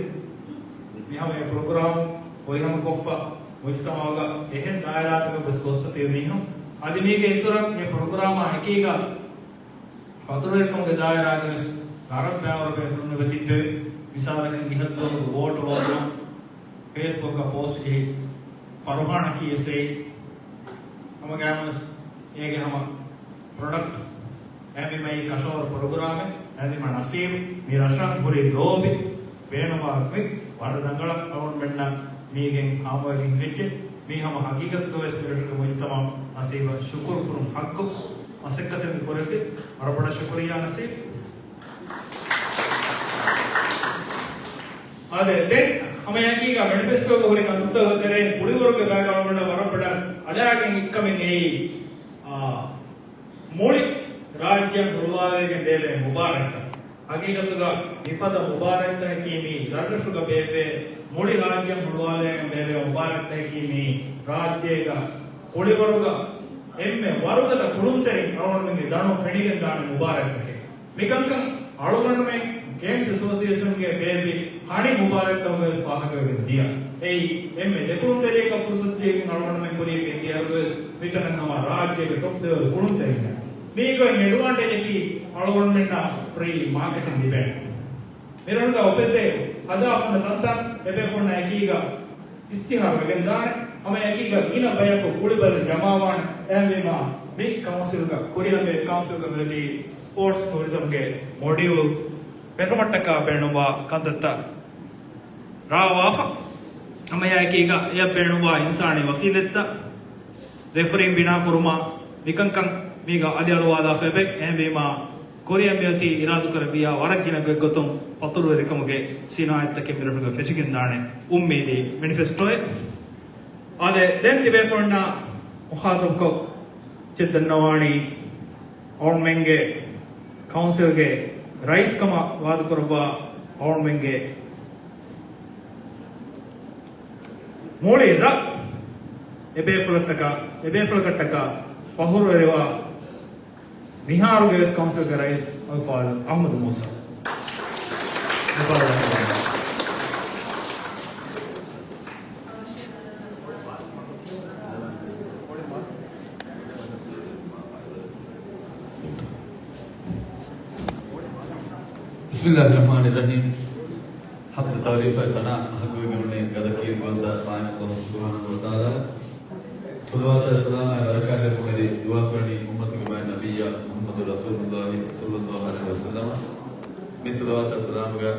މިހާ އެ ޕްރޮގްރާމް ފުރިހަމަކޮށްފަ މުޖުތަމަޢުގަ އެހެން ދާއިރާތަކަށް ވެސް ގޮއްސަތީ މީހުން. އަދި މީގެ އިތުރަށް އެ ޕްރޮގްރާމާ އެކީގަ ފަތުރުވެރިކަމުގެ ދާއިރާގަވެސް ވަރަށް ބައިވަރު ބޭފުޅުން އެބަ ތިއްބެވި. މިސާލަކަށް މިހައްދުވަހުގެ ވޯޓު ހޯދުމަށް ފޭސްބުކަށް ޕޯސްޓް ޖެހި ފަރުހާނަކީ އެސްއޭ ހަމަ ގާމަސް އޭގެ ހަމަ ޕްރޮޑަކްޓް އެހެންވީމަ ކަށަވަރު ޕްރޮގްރާމެއް އެހެންވީމަ ނަސީބު މި ރަށަށް ހުރި ލޯބި ބޭނުމާ ވަރަށް ރަނގަޅަށް އަޅުގަނޑުމެންނަށް މީގެން ހާމަވެގެން ހިނގައްޖެ. މީ ހަމަ ހަގީގަތުގަވެސް މިރަށުގެ މުޖުތަމަޢު ނަސީބަށް ޝުކުރު ކުރުން ހައްގު މަސައްކަތެއް މި ކުރެއްވި. ވަރަށް ބޮޑަށް ޝުކުރިއްޔާ ނަސީބް. އާދެ، ދެން ހަމައެކީގަ މެނިފެސްޓޯގަ ހުރި ކަންތައްތަކުގެ ތެރެއިން ކުޅިވަރުގެ ބައިގަ އަޅުގަނޑަށް ވަރަށް ބޮޑަށް އަޅާގެން އެއްކަމެއް އެއީ، އާ، މުޅި ރާއްޖެއަށް ހުޅުވާލައިގެން ބޭއްވޭ މުބާރާތްތައް. ހަގީގަތުގަ މިފަދަ މުބާރާތްތަކަކީ މީ ދަށްރަށުގަ ބޭއްވޭ، މުޅި ރާއްޖެއަށް ހުޅުވާލައިގެން ބޭއްވޭ މުބާރާތްތަކަކީ މީ ރާއްޖޭގަ ކުޅިވަރުގަ އެންމެ ވަރުގަދަ ކުޅުންތެރިން އަޅުގަނޑުމެންގެ ދަނޑުން ފެނިގެންދާނެ މުބާރާތްތަކެއް. މިކަންކަން އަޅުގަނޑުމެން ގޭމްސް އެސޯސިއޭޝަންގެ ބޭއްވި ހަނި މުބާރާތްތަކުގަވެސް ފާހަގަވެގެން ދިޔަ. އެއީ އެންމެ ދެކުނުތެރިޔަކަށް ފުރުސަތު ދީގެން އަޅުގަނޑުމެން ކުރިޔަށް ގެންދިޔަ އިރުގަވެސް މިތަނަށް ހަމަ ރާއްޖޭގެ ޓޮޕް ލެވެލް ކުޅުންތެރިންނަށް. މީގެ އެޑްވާންޓޭޖަކީ އަޅުގަނޑުމެންނަށް ފްރީ މާކެޓިން ލިބޭނެ. މިރަށުގަ އުފެއްދޭ ހަދާފަންނަ ތަންތަން އެބޭފުޅުންނާ އެކީގަ އިސްތިހާރު ވެގެންދާނެ. ހަމަ އެކީގަ ގިނަ ބަޔަކު ގުޅިބަލަން ޖަމާވާނެ. އެހެންވީމާ، މި ކައުންސިލްގަ ކުރިއަށް މި ކައުންސިލްގަ މިއޮތީ ސްޕޯޓްސް ޓޫރިޒަމްގެ މޮޑިއުލް ބޭފުޅުންނަށްޓަކާ ބޭނުންވާ ކަންތައްތައް ރާވާފަ. ހަމަ އެއާއެކީގަ އެޔަށް ބޭނުންވާ އިންސާނީ ވަސީލަތްތައް، ރެފަރީން ބިނާކުރުމާ، މިކަންކަން މީގަ އަލިއަޅުވާލާފައިބެ. އެހެންވީމާ، ކުރިއަށް މިއޮތީ އިރާދަކުރެއްވިއްޔާ ވަރަށް ގިނަ ގޮތްގޮތުން ފަތުރުވެރިކަމުގެ ސިނާއަތްތަކެއް މިރަށުގަ ފެށިގެންދާނެ އުއްމީދީ މެނިފެސްޓޯއެއް. އާދެ، ދެން ތިބޭފުޅުންނާ މުޚާތަބުކޮށް އެއްޗެއް ދަންނަވާނީ، އަޅުމެންގެ ކައުންސިލްގެ ރައީސް ކަމަށް ވާދަކުރައްވާ އަޅުމެންގެ މުޅި ރަށް އެބޭފުޅަށްޓަކާ، އެބޭފުޅަކަށްޓަކާ ފަހުރުވެރިވާ މިހާރުގެ ވެސް ކައުންސިލްގެ ރައީސް އަލްފާޟިލް އަޙްމަދު މޫސާ. ބިސްމިއްލާހި ރަޙްމާނި ރަޙީމް. ޙަމްދު ތަޢުރީފާއި ސަނާ ޙައްޤުވެގެން ގަދަ ކީރިތިވަންތަ މާތް ﷲ ސުބްޙާނަހޫ ވަތަޢާލާ. ޞަލަވާތާއި ސަލާމާއި ބަރަކާތް ލެއްވުމަށް ދި ދުޢާކުރަނީ އުއްމަތުގެ މާތް ނަބިއްޔާ މުޙައްމަދު ރަސޫލުﷲ ޞައްލަﷲ ޢަލައިހި ވަސައްލަމަ. މި ޞަލަވާތާއި ސަލާމުގަ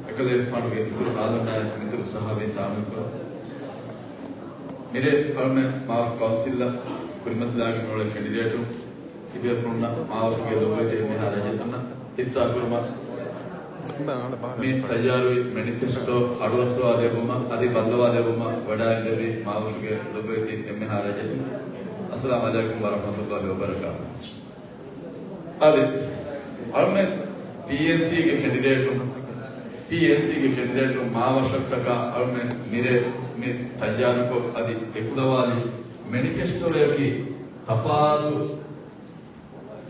އެކަލޭގެފާނުގެ އިތުރު އާލުންނާއި މިތުރު ޞަޙާބީން ޝާމިލްކުރަން. މިރޭ އަޅުމެން މާވަށު ކައުންސިލްއަށް ކުރިމަތިލާގެން މިއުޅޭ ކެންޑިޑޭޓުން ތިބޭފުޅުންނަށް މާވަށުގެ ލޮބުވެތި އެންމެހާ ރައްޔިތުންނަށް ޙިއްޞާކުރުމަށް މި ތައްޔާރުވި މެނިފެސްޓޯ އަޑުއައްސަވާލެއްވުމަށް އަދި ބައްލަވާލެއްވުމަށް ވަޑާގެންނެވި މާވަށުގެ ލޮބުވެތި އެންމެހާ ރައްޔިތުން، އައްސަލާމު ޢަލައިކުމް ވަރަޙްމަތުﷲ ވަބަރަކާތުހު. އަދި އަޅުމެން ޕީއެންސީގެ ކެންޑިޑޭޓުން، ޕީއެންސީގެ ކެންޑިޑޭޓުން މާވަށަށްޓަކާ އަޅުމެން މިރޭ މި ތައްޔާރުކޮށް އަދި އެކުލަވާލި މެނިފެސްޓޯއަކީ ތަފާތު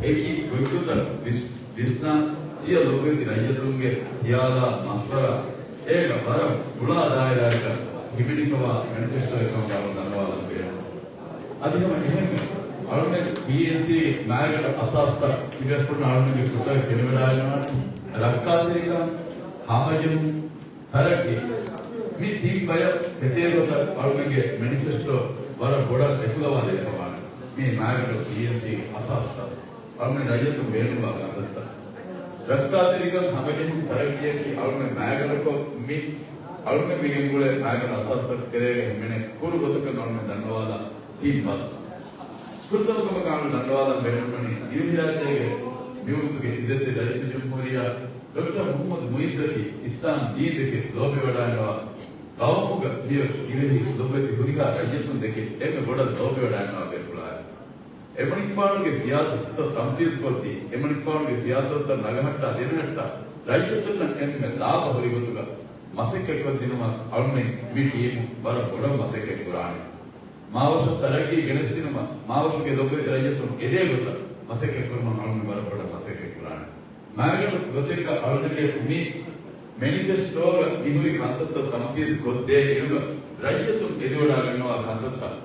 އެކި ގޮތްގޮތަށް ވިސް-، ވިސްނާ ތިޔަ ލޮބުވެތި ރައްޔިތުންގެ ޚިޔާލާ މަޝްވަރާ އޭގަ ވަރަށް ގުޅާ ދާއިރާއަކަށް ހިމެނިފަވާ މެނިފެސްޓޯއެއް ކަމަށް އަޅުގަނޑު ދަންނަވާލަން ބޭނުން. އަދި ހަމަ އެހެންމެ އަޅުމެން ޕީއެންސީގެ މާގަނޑު އަސާސްތައް ތިބޭފުޅުން އަޅުމެންގެ ފުރަތަމަ ފެނިވަޑައިގަންނަވާނެ. ރައްކާތެރިކަން، ހަމަޖެހުން، ތަރައްގީ، މި ތިން ބަޔަށް ފެތޭ ގޮތަށް އަޅުމެންގެ މެނިފެސްޓޯ ވަރަށް ބޮޑަށް އެކުލަވާލެވިފަވާނެ. މި މާގަނޑު ޕީއެންސީގެ އަސާސްތައް އަޅުމެން ރައްޔިތުން ބޭނުންވާ ކަންތައްތައް. ރައްކާތެރިކަން، ހަމަޖެހުން، ތަރައްގީއަކީ އަޅުމެން މާގަނޑަކޮށް މި އަޅުމެން މިގެންގުޅޭ މާގަނޑު އަސާސްތަކުގެ ތެރޭގަ ހިމެނޭ ކުރު ގޮތަކަށް އަޅުމެން ދަންނަވާލާ ތިން ބަސް. ފުރަތަމަ ކަމަކަށް އަޅުގަނޑު ދަންނަވާލަން ބޭނުންވަނީ ދިވެހިރާއްޖޭގެ މިވަގުތުގެ އިއްޒަތްތެރި ރައީސުލްޖުމްހޫރިއްޔާ ޑޮކްޓަރ މުޙައްމަދު މުޢިއްޒަކީ އިސްލާމް ދީންދެކެ ލޯބިވަޑައިގަންނަވާ، ޤައުމުގަ މިއޮތް ދިވެހި ލޮބުވެތި ހުރިހާ ރައްޔިތުންދެކެ އެންމެ ބޮޑަށް ލޯބިވަޑައިގަންނަވާ ބޭފުޅާއެއް. އެމަނިކުފާނުގެ ސިޔާސަތުތައް ތަންފީޒުކޮށްދީ، އެމަނިކުފާނުގެ ސިޔާސަތުތައް ނަގަހައްޓާ ދެމެހައްޓާ، ރައްޔިތުންނަށް އެންމެ ލާބަ ހުރި ގޮތުގަ މަސައްކަތްކޮށްދިނުމަށް އަޅުމެން މި ޓީމު ވަރަށް ބޮޑަށް މަސައްކަތްކުރާނެ. މާވަށަށް ތަރައްގީ ގެނެސްދިނުމަށް، މާވަށުގެ ލޮބުވެތި ރައްޔިތުން އެދޭ ގޮތަށް މަސައްކަތްކުރުމަށް އަޅުމެން ވަރަށް ބޮޑަށް މަސައްކަތްކުރާނެ. މާގަނޑު ގޮތެއްގަ އަޅުގަނޑުގެ މި މެނިފެސްޓޯގަ މިހުރި ކަންތައްތައް ތަންފީޒު ކޮށްދޭ އިރުގަ ރައްޔިތުން އެދިވަޑައިގަންނަވާ ކަންތައްތައް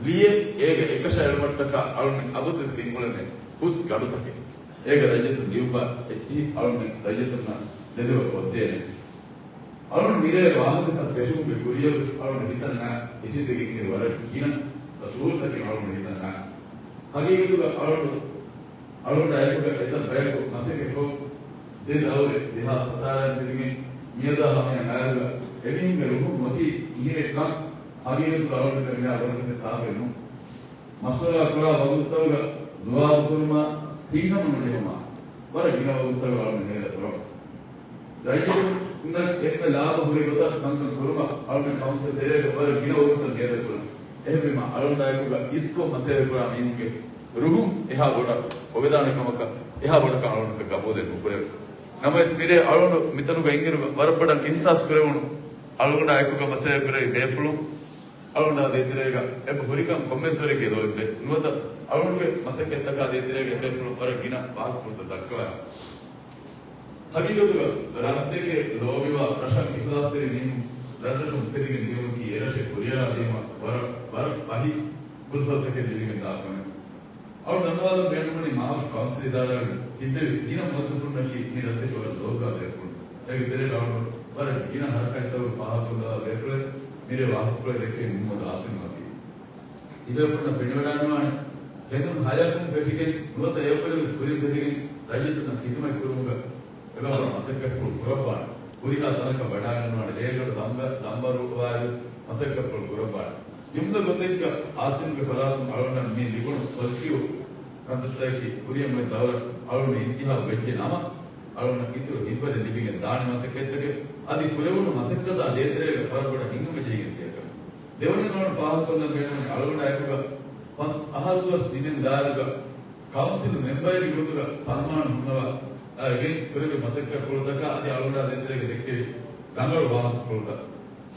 ލިޔެ އޭގަ އެކަށައިލުމަށްޓަކާ އަޅުމެން އަބަދުވެސް ގެންގުޅެމެ ހުސް ގަނޑުތަކެއް. އޭގަ ރައްޔިތުން ލިޔުއްވާ އެއްޗިހި އަޅުމެން ރައްޔިތުންނަށް ދެދުވަ ކޮށްދޭނެ. އަޅުން މިރޭ ވާހަކަތައް ފެށުމުގެ ކުރިޔަށް ވެސް އަޅުން ހިތަށް ނާ އިށީދެގެން އިރު ވަރަށް ގިނަ ސުރުތަކެއް އަޅުން ހިތަށް ނާ. ހަގީގަތުގަ އަޅުން، އަޅުން އައިކުގަ އެތައް ބަޔަކު މަސައްކަތްކޮށް، ދެ ދައުރެއް ދެހާސް ސަތާރައިން ފެށިގެން މިއަދާ ހަމަޔަށް އައިރުގަ އެމީހުންގެ ރުހުން އޮތީ އިހިނެއްކަން ހަގީގަތުގަ އަޅުންނަކަށް މިހާ ބޮޑަކަށް ސާފެއް ނޫން. މަޝްވަރާ ކުރާ ވަގުތުތަކުގަ ޖަވާބު ކުރުމަށް ހިތްހަމަ ނުޖެހުމަށް ވަރަށް ގިނަ ވަގުތުތަކުގަ އަޅުމެން ހޭދަ ކުރަމުން. ރައްޔިތުންނަށް އެންމެ ލާބަ ހުރި ގޮތަށް ކަންކަން ކުރުމަށް އަޅުމެން ކައުންސިލް ތެރޭގަ ވަރަށް ގިނަ ވަގުތުތައް ހޭދަ ކުރަން. އެހެންވީމަ އަޅުން އައިކުގަ އިސްކޮށް މަސައްކަތް ކުރާ މީހުންގެ ރުހުން އެހާ ބޮޑަށް އޮވެދާނެ ކަމަކަށް، އެހާ ބޮޑަކަށް އަޅުންނަކަށް ގަބޫލެއް ނުކުރެވޭ. ނަމަވެސް މިރޭ އަޅުން މިތަނުގަ އިންއިރު ވަރަށް ބޮޑަށް އިހްސާސް ކުރެވުނު އަޅުގަނޑާ އެކުގަ މަސައްކަތް ކުރެވި ބޭފުޅުން، އަޅުގަނޑާ ދޭތެރޭގަ އެބަ ހުރިކަން ކޮންމެސްވަރެއްގެ ލޯތްބެއް ނުވަތަ އަޅުގަނޑުގެ މަސައްކަތްތަކާ ދޭތެރޭގަ އެބޭފުޅުން ވަރަށް ގިނަ ވާހަކަފުޅުތައް ދައްކަވާ. ހަގީގަތުގަ ރަށްދެކެ ލޯބިވާ ރަށަށް އިޚްލާޞްތެރި މީހުން ރަށްރަށުން އުފެދިގެން ދިޔުމަކީ އެރަށެއް ކުރިއަރާދީމަ ވަރަށް، ވަރަށް ފަހި ފުރުޞަތުތަކެއް ލިބިގެން ދާ ކަމެއް. އަޅު ދަންނަވާލަން ބޭނުންވަނީ މާފަށް ކައުންސިލް އިދާރާގަ ތިއްބެވި ގިނަ މުވައްޒަފުންނަކީ މި ރަށްދެކެ ވަރަށް ލޯބިވާ ބޭފުޅުން. އޭގެ ތެރޭގަ އަޅުގަނޑު ވަރަށް ގިނަ ހަރަކާތްތަކުގެ ފާހަގަކޮށްލަވާ ބޭފުޅެއް. މިރޭ ވާހަކަފުޅެއް ދެއްކެވީ މުޙައްމަދު އާސިމް އަކީ. ތިބޭފުޅުންނަށް ފެނިވަޑާންވާނެ. ފެނުން ހަޔަކުން ފެށިގެން ނުވަތަ އެއަށްވުރެވެސް ކުރިން ފެށިގެން ރައްޔިތުންނަށް ޚިދުމަތް ކުރުމުގަ އެބަ މަސައްކަތްފުޅު ކުރައްވާނެ. ހުރިހާ ތަނަކަށް ވަޑާގަންނަވާނެ. ރޭގަނޑު ދަނބަ-، ދަނބަރުވާއިރު މަސައްކަތްފުޅު ކުރައްވާނެ. ޖުމްލަ ގޮތެއްގަ އާސިމްގެ ފަރާތުން އަޅުގަނޑަށް މި ލިބުނު ޕޮޒިޓިވް ކަންތައްތަކަކީ ކުރިއަށް އޮތް ދައުރަށް އަޅުގަނޑު އިންތިހާބު ވެއްޖެ ނަމަ، އަޅުގަނޑަށް އިތުރު ހިތްވަރެއް ލިބިގެން ދާނެ މަސައްކަތްތަކެއް. އަދި ކުރެވުނު މަސައްކަތާ ދޭތެރޭގަ ވަރަށް ބޮޑަށް ހިތްހަމަޖެހިގެން ދިޔަކަން. ދެވަނައިން އަޅުގަނޑު ފާހަގަކޮށްލަން ބޭނުންވަނީ އަޅުގަނޑާއެކުގަ ފަސް އަހަރުވެސް ނިމެން ދާއިރުގަ ކައުންސިލް މެމްބަރެއްގެ ގޮތުގަ ސަލްމާން ހުންނަވާ، އާ، އެގެން ކުރެއްވި މަސައްކަތްފުޅުތަކާ އަދި އަޅުގަނޑާ ދޭތެރޭގަ ދެއްކެވި ރަނގަޅު ވާހަކަފުޅުތައް.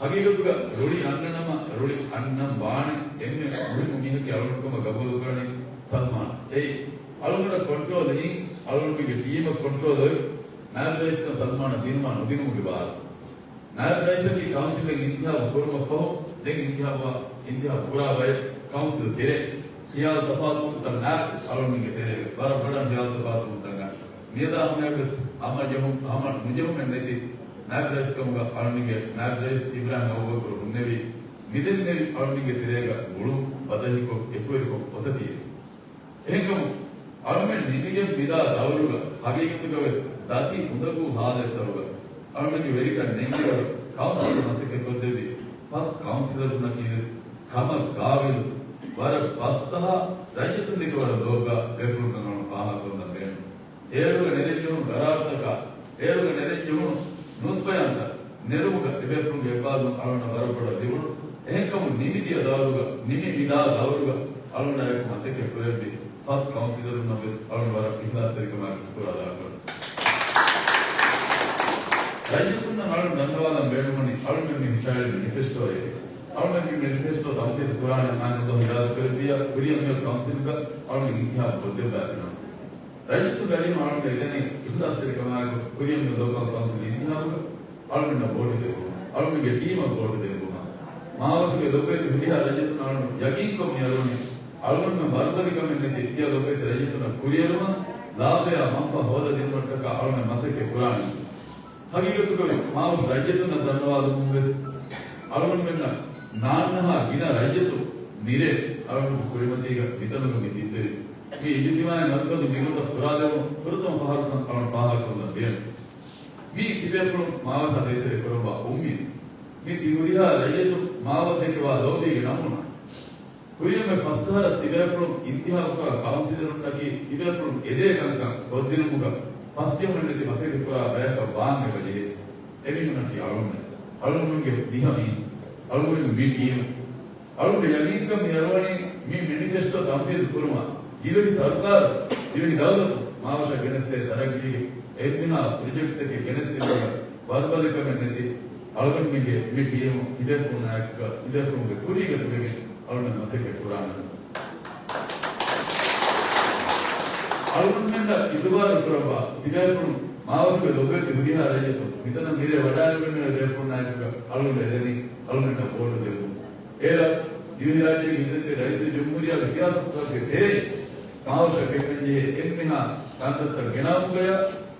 ހަގީގަތުގަ ރުޅި އަންނަ ނަމަ، ރުޅި އަންނަން ވާނެ އެންމެ މުހިއްމު މީހަކީ އަޅުގަނޑު ކަމަށް ގަބޫލުކުރަނީ ސަލްމާން. އެއީ، އަޅުގަނޑަށް ކޮންޓްރޯލް އިން، އަޅުގަނޑުގެ ޓީމަށް ކޮންޓްރޯލް އޮތް، ނާއިބު ރައީސްކަން ސަލްމާނަށް ދިނުމާ ނުދިނުމުގެ ބާރު. ނާއިބު ރައީސަކީ ކައުންސިލެއް އިންތިހާބު ކުރުމަށްފަހު، ދެން އިންތިހާބުވާ، އިންތިހާބު ކުރާ ބައެއް ކައުންސިލް ތެރޭ. ޚިޔާލު ތަފާތުވުންތައް ނާއިބު އަޅުގަނޑުގެ ތެރޭގަ ވަރަށް ބޮޑަށް ޚިޔާލު ތަފާތުވުންތައް ނާއިބު. މިއަދާ ހަމަޔަށްވެސް ހަމަ ޖެހުން، ހަމަ ނުޖެހުމެއް ނެތި ނާއިބު ރައީސްކަމުގަ އަޅުގަނޑުގެ ނާއިބު ރައީސް އިބްރާހިމް އަބޫބަކުރު ހުންނެވި، މިދެންނެވި އަޅުގަނޑުގެ ތެރޭގަ ގުޅުން ބަދަހިކޮށް، އެކުވެރިކޮށް އޮތަތީ. އެހެންކަމުން، އަޅުމެން ނިމިގެން މިދާ ދައުރުގަ ހަގީގަތުގަވެސް ދަތި އުނދަގޫ ހާލަތްތަކުގަ އަޅުމެންގެ ވެރިކަން ނެންގިވަރު ކައުންސިލް މަސައްކަތް ކޮށްދެއްވި ފަސް ކައުންސިލަރުންނަކީވެސް ކަމަށް ގާބިލު، ވަރަށް ބަސްއަހާ ރައްޔިތުން ދެކެ ވަރަށް ލޯބިވާ ބޭފުޅުންކަން އަޅުން ފާހަގަކޮށްލަން ބޭނުން. އޭރުގަ ނެރެންޖެހުނު ގަރާރުތަކާ، އޭރުގަ ނެރެންޖެހުނު ނޫސްބަޔާންތައް ނެރުމުގަ އެބޭފުޅުންގެ އެއްބާރުލުން އަޅުގަނޑަށް ވަރަށް ބޮޑަށް ލިބުނު. އެހެންކަމުން ނިމިދިޔަ ދައުރުގަ، ނިމި މިދާ ދައުރުގަ އަޅުގަނޑާއެކު މަސައްކަތް ކުރެއްވި ފަސް ކައުންސިލަރުންނަށް ވެސް އަޅުގަނޑު ވަރަށް އިޚްލާޞްތެރިކަމާއެކު ޝުކުރު އަދާކުރަން. ރައްޔިތުންނަށް އަޅުން ދަންނަވާލަން ބޭނުންވަނީ އަޅުމެން މި ހުށަހެޅި މެނިފެސްޓޯއެކޭ. އަޅުމެން މި މެނިފެސްޓޯ ތަންފީޒު ކުރާނެ މާތް އިރާދަކުރެއްވިއްޔާ ކުރިއަށް މިއޮތް ކައުންސިލްގަ އަޅުމެން އިންތިހާބު ކޮށްދެއްވާފިނަމަ. ރައްޔިތުންގެ އަރިހުން އަޅުގަނޑު އެދެނީ އިޚްލާޞްތެރިކަމާއެކު ކުރިއަށް މި ލޯކަލް ކައުންސިލް އިންތިހާބުގަ އަޅުގަނޑަށް ވޯޓު ދެއްވުމަށް، އަޅުގަނޑުގެ ޓީމަށް ވޯޓު ދެއްވުމަށް. މާވަށުގެ ލޮބުވެތި ހުރިހާ ރައްޔިތުން އަޅުގަނޑު ޔަގީންކޮށް މި އަރުވަނީ އަޅުގަނޑުމެން ވަރުބަލިކަމެއް ނެތި ތިޔަ ލޮބުވެތި ރައްޔިތުންނަށް ކުރިއެރުމަށް، ލާބަޔާ މަންފާ ހޯދަދިނުމަށްޓަކާ އަޅުގަނޑު މަސައްކަތް ކުރާނީ. ހަގީގަތުގަވެސް މާވަށު ރައްޔިތުންނަށް ދަންނަވާލުމުންވެސް އަޅުގަނޑުމެންނަށް ނާންނަހާ ގިނަ ރައްޔިތުން މިރޭ އަޅުގަނޑު ކުރިމަތީގަ މިތަނުގަ މި ތިއްބެވި. މި އިޖުތިމާޢީ މަރުކަޒު މިގޮތަށް ފުރާލެވުނު ފުރަތަމަ ފަހަރުކަން އަޅުން ފާހަގަކޮށްލަން ބޭނުން. މީ ތިބޭފުޅުން މާވަށާ ދޭތެރޭ ކުރައްވާ އުއްމީދު. މީ ތި ހުރިހާ ރައްޔިތުން މާވަށް ދެކެވާ ލޯބީގެ ނަމޫނާ. ކުރިއަށް އޮތް ފަސް އަހަރަށް ތިބޭފުޅުން އިންތިހާބުކުރާ ކައުންސިލަރުންނަކީ ތިބޭފުޅުން އެދޭ ކަންކަން ކޮށްދިނުމުގަ ފަސްޖެހުމެއް ނެތި މަސައްކަތް ކުރާ ބަޔަކަށް ވާން އެބަ ޖެހޭ. އެމީހުންނަކީ އަޅުގަނޑުމެން. އަޅުގަނޑުމެންގެ ދިހަ މީހުން. އަޅުގަނޑުގެ މި ޓީމު. އަޅުގަނޑު ޔަގީންކަން މި އަރުވަނީ މި މެނިފެސްޓޯ ތަންފީޒު ކުރުމަށް ދިވެހި ސަރުކާރު، ދިވެހި ދައުލަތު މާވަށަށް ގެނެސްދޭ ތަރައްގީގެ އެންމެހާ ޕްރޮޖެކްޓްތަކެއް ގެނެސްދިނުމަށް ވަރުބަލިކަމެއް ނެތި އަޅުގަނޑުމެންގެ މި ޓީމު ތިބޭފުޅުންނާއެކުގަ ތިބޭފުޅުންގެ ކުރީގަ ތިބެގެން އަޅުގަނޑު މަސައްކަތް ކުރާނަން. އަޅުގަނޑުމެންނަށް އިތުބާރު ކުރައްވާ ތިބޭފުޅުން މާވަށުގެ ލޮބުވެތި ހުރިހާ ރައްޔިތުން މިތަނަށް މިރޭ ވަޑާނުގަންނަވާ ބޭފުޅުންނާއެކުގަ އަޅުގަނޑު އެދެނީ އަޅުގަނޑަށް ވޯޓު ދެއްވުން. އޭރަށް ދިވެހިރާއްޖޭގެ އިއްޒަތްތެރި ރައީސުލްޖުމްހޫރިއްޔާގެ ސިޔާސަތުތަކުގެ ތެރެއިން މާވަށަށް ގެންނަންޖެހޭ އެންމެހާ ކަންތައްތައް ގެނައުމުގަޔާ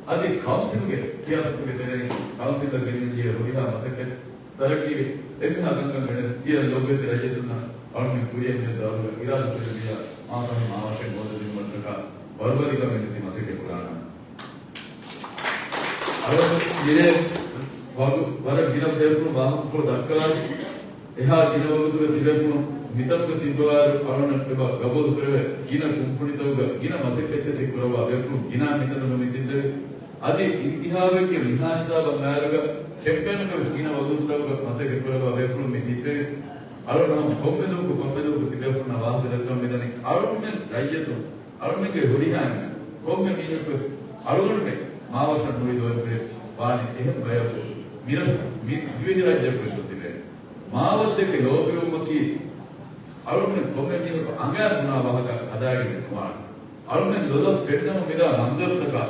އަދި ކައުންސިލްގެ ސިޔާސަތުގެ ތެރެއިން ކައުންސިލަށް ގެންނަންޖެހޭ ހުރިހާ މަސައްކަތް ތަރައްގީގެ އެންމެހާ ކަންކަން ގެނެސްދިޔަ ލޮބުވެތި ރައްޔިތުންނަށް އަޅުގަނޑު ކުރިއަށް މިއޮތް ދައުރުގަ އިރާދަކުރެއްވިއްޔާ މާފަހި މާވަށަށް ހޯދަދިނުމަށްޓަކާ ވަރުބަލިކަމެއް ނެތި މަސައްކަތް ކުރާނަން. އަޅުގަނޑު މިރޭ ވަގު-، ވަރަށް ގިނަ ބޭފުޅުން ވާހަކަފުޅު ދައްކާލި. އެހާ ގިނަ ވަގުތުގަ ތިބޭފުޅުން މިތަނުގަ ތިއްބަވާއިރު އަޅުގަނޑަށް އެބަ ގަބޫލު ކުރެވޭ ގިނަ ކުންފުނިތަކުގަ ގިނަ މަސައްކަތްތަކެއް ކުރައްވާ ބޭފުޅުން ގިނަ މިތަނުގަ މި ތިއްބެވި. އަދި އިންތިހާބެއްގެ މިހާ ހިސާބަށް މާއިރުގަ ކެމްޕޭނަކަށް ވެސް ގިނަ ވަގުތުތަކުގަ މަސައްކަތް ކުރައްވާ ބޭފުޅުން މި ތިއްބެވި. އަޅުގަނޑު ހަމަ ކޮންމެ ދުވަހަކު ކޮންމެ ދުވަހަކު ތިބޭފުޅުންނަށް ވާހަކަ ދައްކަން މިދަނީ އަޅުގަނޑުމެން ރައްޔިތުން އަޅުމެންގެ ހުރިހާ އެންމެ ކޮންމެ މީހަކުވެސް އަޅުގަނޑުމެން މާވަށަށް ނުވި ލޯތްބެއް ވާނެ އެހެން ބަޔަކު މިރަށަށް މި ދިވެހިރާއްޖެއަކުވެސް ނުތިބޭ. މާވަށްދެކެ ލޯބިވުމަކީ އަޅުމެން ކޮންމެ މީހަކު އަނގައިން ބުނާ ވާހަކަ ހަދާގެން ނުވާނެ. އަޅުމެން ލޮލަށް ފެންނަމުން މިދާ މަންޒަރުތަކާ،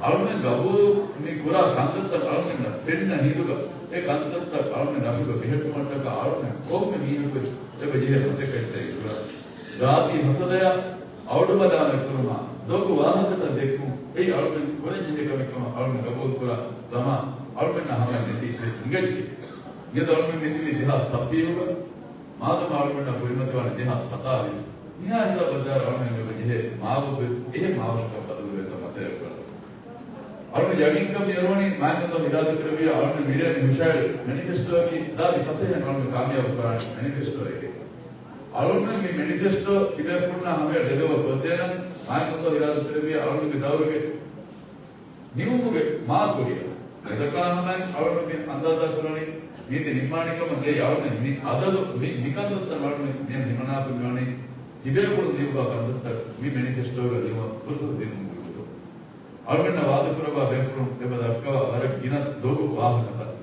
އަޅުމެން ގަބޫލު މި ކުރާ ކަންތައްތައް އަޅުމެންނަށް ފެންނަ ހިނދުގަ، އެ ކަންތައްތައް އަޅުމެން ރަށުގަ ބެހެއްޓުމަށްޓަކާ އަޅުމެން ކޮންމެ މީހަކުވެސް އެބަ ޖެހޭ މަސައްކަތްތައް ކުރާ. ޒާތީ ހަސަދަޔާ އައުޑުމަލާމެއް ކުރުމާ، ދޮގު ވާހަކަތައް ދެއްކުން އެއީ އަޅުމެން ކުރަންޖެހޭ ކަމެއް ކަމަށް އަޅުމެން ގަބޫލު ކުރާ ޒަމާން އަޅުމެންނާ ހަމައަށް ނެތި އިނގައްޖެ. މިއަދު އަޅުމެން މިތިބީ ދެހާސް ސައްބީސްގަ. މާދަމާ އަޅުމެންނަށް ކުރިމަތިވާނެ ދެހާސް ހަތާވީސް. މިހާ ހިސާބަށް ދާއިރު އަޅުމެން އެބަ ޖެހޭ މާބޮއްވެސް އެހެން މާވަށަކަށް ބަދަލުވޭތޯ މަސައްކަތް ކުރަން. އަޅުގަނޑު ޔަގީންކަން މި އޮންނަނީ މާތް ﷲ އިރާދަކުރެއްވިއްޔާ އަޅުގަނޑު މިރޭ މި ހުށަހެޅި މެނިފެސްޓޯއަކީ ދާދި ފަސޭހައިން އަޅުގަނޑު ކާމިޔާބު ކުރާނެ މެނިފެސްޓޯއެކޭ. އަޅުގަނޑު މި މެނިފެސްޓޯ ތިބޭފުޅުންނާ ހަމަޔަށް ރެދެވަ ކޮށްދޭނަން މާތް ﷲ އިރާދަކުރެއްވިއްޔާ އަޅުގަނޑުގެ ދައުރުގެ ނިމުމުގެ މާ ކުރިއަށް. މެދަކާ ހަމަޔަށް އަޅުގަނޑު މި އަންދާޒާ ކުރަނީ މީތި ނިންމާނެ ކަމަށް ނެތް. އަޅުގަނޑު މި އަދަދު މި، މި ކަންތައްތައް އަޅުގަނޑު މި ހިމަނާފަ މިވަނީ ތިބޭފުޅުން ލިޔުއްވާ ކަންތައްތައް މި މެނިފެސްޓޯގަ ލިޔުމަށް ފުރުސަތު ދިނުމުގެ ގޮތުން. އަޅުގަނޑަށް ވާދަކުރައްވާ ބޭފުޅުން އެބަ ދައްކަވާ ވަރަށް ގިނަ ދޮގު ވާހަކަތައް.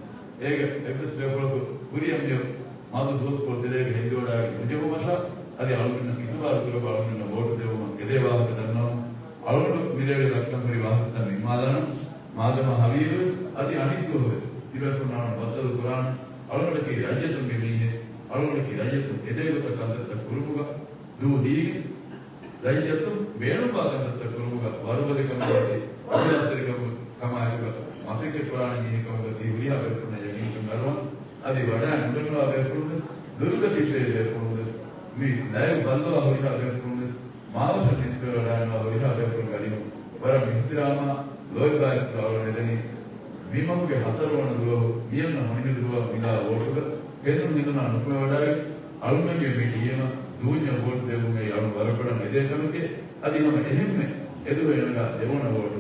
އޭގެ އެއްވެސް ބޭފުޅަކު ކުރިއަށް މިއޮތް މަދު ދުވަސްކޮޅު ތެރޭގަ ހެނދިވަޑައިގެން ނުޖެހުމަށާ، އަދި އަޅުގަނޑަށް އިތުބާރު ކުރައްވާ އަޅުގަނޑަށް ވޯޓު ދެއްވުމަށް އެދޭ ވާހަކަ ދަންނަވަމުން، އަޅުގަނޑު މިރޭގެ ދައްކަން ހުރި ވާހަކަތައް ނިންމާލާނަން. މާދަމާ ހަވީރުވެސް އަދި އަނެއްދުވަހުވެސް ތިބޭފުޅުންނާ ބައްދަލު ކުރާނަން. އަޅުގަނޑަކީ ރައްޔިތުންގެ މީހެއް، އަޅުގަނޑަކީ ރައްޔިތުން އެދޭ ގޮތަށް ކަންތައްތައް ކުރުމުގަ ދޫ ހީގެން، ރައްޔިތުން ބޭނުންވާ ކަންތައްތައް ކުރުމުގަ ވަރުބަލިކަމާއި އިޚްލާޞްތެރިކަމާއެކުގަ މަސައްކަތް ކުރާނެ މީހެއް ކަމުގަ ތި ހުރިހާ ބޭފުޅުންނަށް ޔަގީންކަން އަރުވަން. އަދި ވަޑައި ނުގަންނަވާ ބޭފުޅުންވެސް، ދުރުގަ ތިއްބެވި ބޭފުޅުންވެސް، މި ލައިވް ބައްލަވާ ހުރިހާ ބޭފުޅުންވެސް، މާވަށަށް ނިސްބަތްވެވަޑައިގަންނަވާ ހުރިހާ ބޭފުޅުންގެ އަރިހުން ވަރަށް އިޙްތިރާމާ ލޯތްބާއެކުގަ އަޅުގަނޑު އެދެނީ. މި މަހުގެ ހަތަރުވަނަ ދުވަހު މިއަންނަ މޮނިހަރު ދުވަހަށް މިލާ ވޯޓުގަ ފެންނަން ހެނދުނާ ނުކުމެވަޑައިގެން، އަޅުމެންގެ މި ޓީމަށް ދޫންޏަށް ވޯޓު ދެއްވުމަށް އަޅު ވަރަށް ބޮޑަށް އެދޭ ކަމެކޭ. އަދި ހަމަ އެހެންމެ އެދުވަހު އެނގާ ދެވަނަ ވޯޓު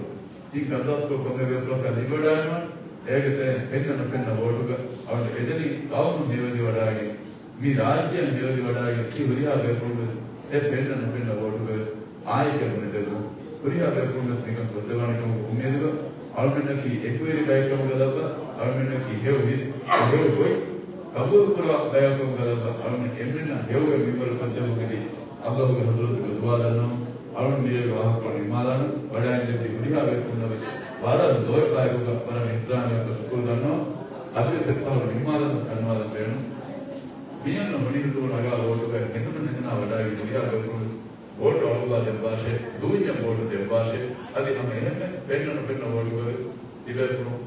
ތިން ކަންތައްތަކުގެ ކޮންމެ ބޭފުޅަކަށް ލިބިވަޑައިގަންނަވާނެ. އޭގެ ތެރެއިން ފެންނަ ނުފެންނަ ވޯޓުގަ އަޅު އެދެނީ ޤައުމުން ހެޔޮވެލިވަޑައިގެން، މި ރާއްޖެއަށް ހެޔޮވެލިވަޑައިގެން ތި ހުރިހާ ބޭފުޅުންވެސް އެ ފެންނަ ނުފެންނަ ވޯޓުގަވެސް އާއެކެއް ބުނެދެއްވުން. ހުރިހާ ބޭފުޅުންވެސް މިކަން ކޮށްދެވާނެ ކަމުގެ އުއްމީދުގަ އަޅުމެންނަކީ އެކުވެރި ބައެއް ކަމުގަ ލައްވާ، އަޅުމެންނަކީ ހެޔޮ ހިތް، ހެޔޮ ގޮތް ޤަބޫލު ކުރާ ބަޔަކު ކަމުގަ ލައްވާ، އަޅުމެން އެންމެންނަށް ހެޔޮ ގޮތް މިންވަރު ކޮށްދެއްވުމަށް އައްލާހުގެ ޙަޟްރަތުގަ ދުޢާ ދަންނަވަމުން. އަޅުން މިރޭގެ ވާހަކަކޮޅު ނިންމާލާނަން. ވަޑައިގެން ދެއްވި ހުރިހާ ބޭފުޅުންނަށް ވެސް ވަރަށް ލޯތްބާއެކުގަ ވަރަށް އިޙްތިރާމެއް ޝުކުރު ދަންނަވަން. އަދިވެސް އެއްފަހަރު ނިންމާލަން ވެސް ދަންނަވާލަން ބޭނުން. މިއަންނަ މޮނިހަރު ދުވަހު ނަގާ ވޯޓުގައި ހެނދުނު ހެނދުނާ ވަޑައިގެން ހުރިހާ ބޭފުޅުން ވެސް ވޯޓު އަޅުއްވާ ދެއްވާށޭ، ދޫންޏަށް ވޯޓު ދެއްވާށޭ. އަދި ހަމަ އެހެންމެ ފެންނަ ނުފެންނަ ވޯޓުގަވެސް ތިބޭފުޅުން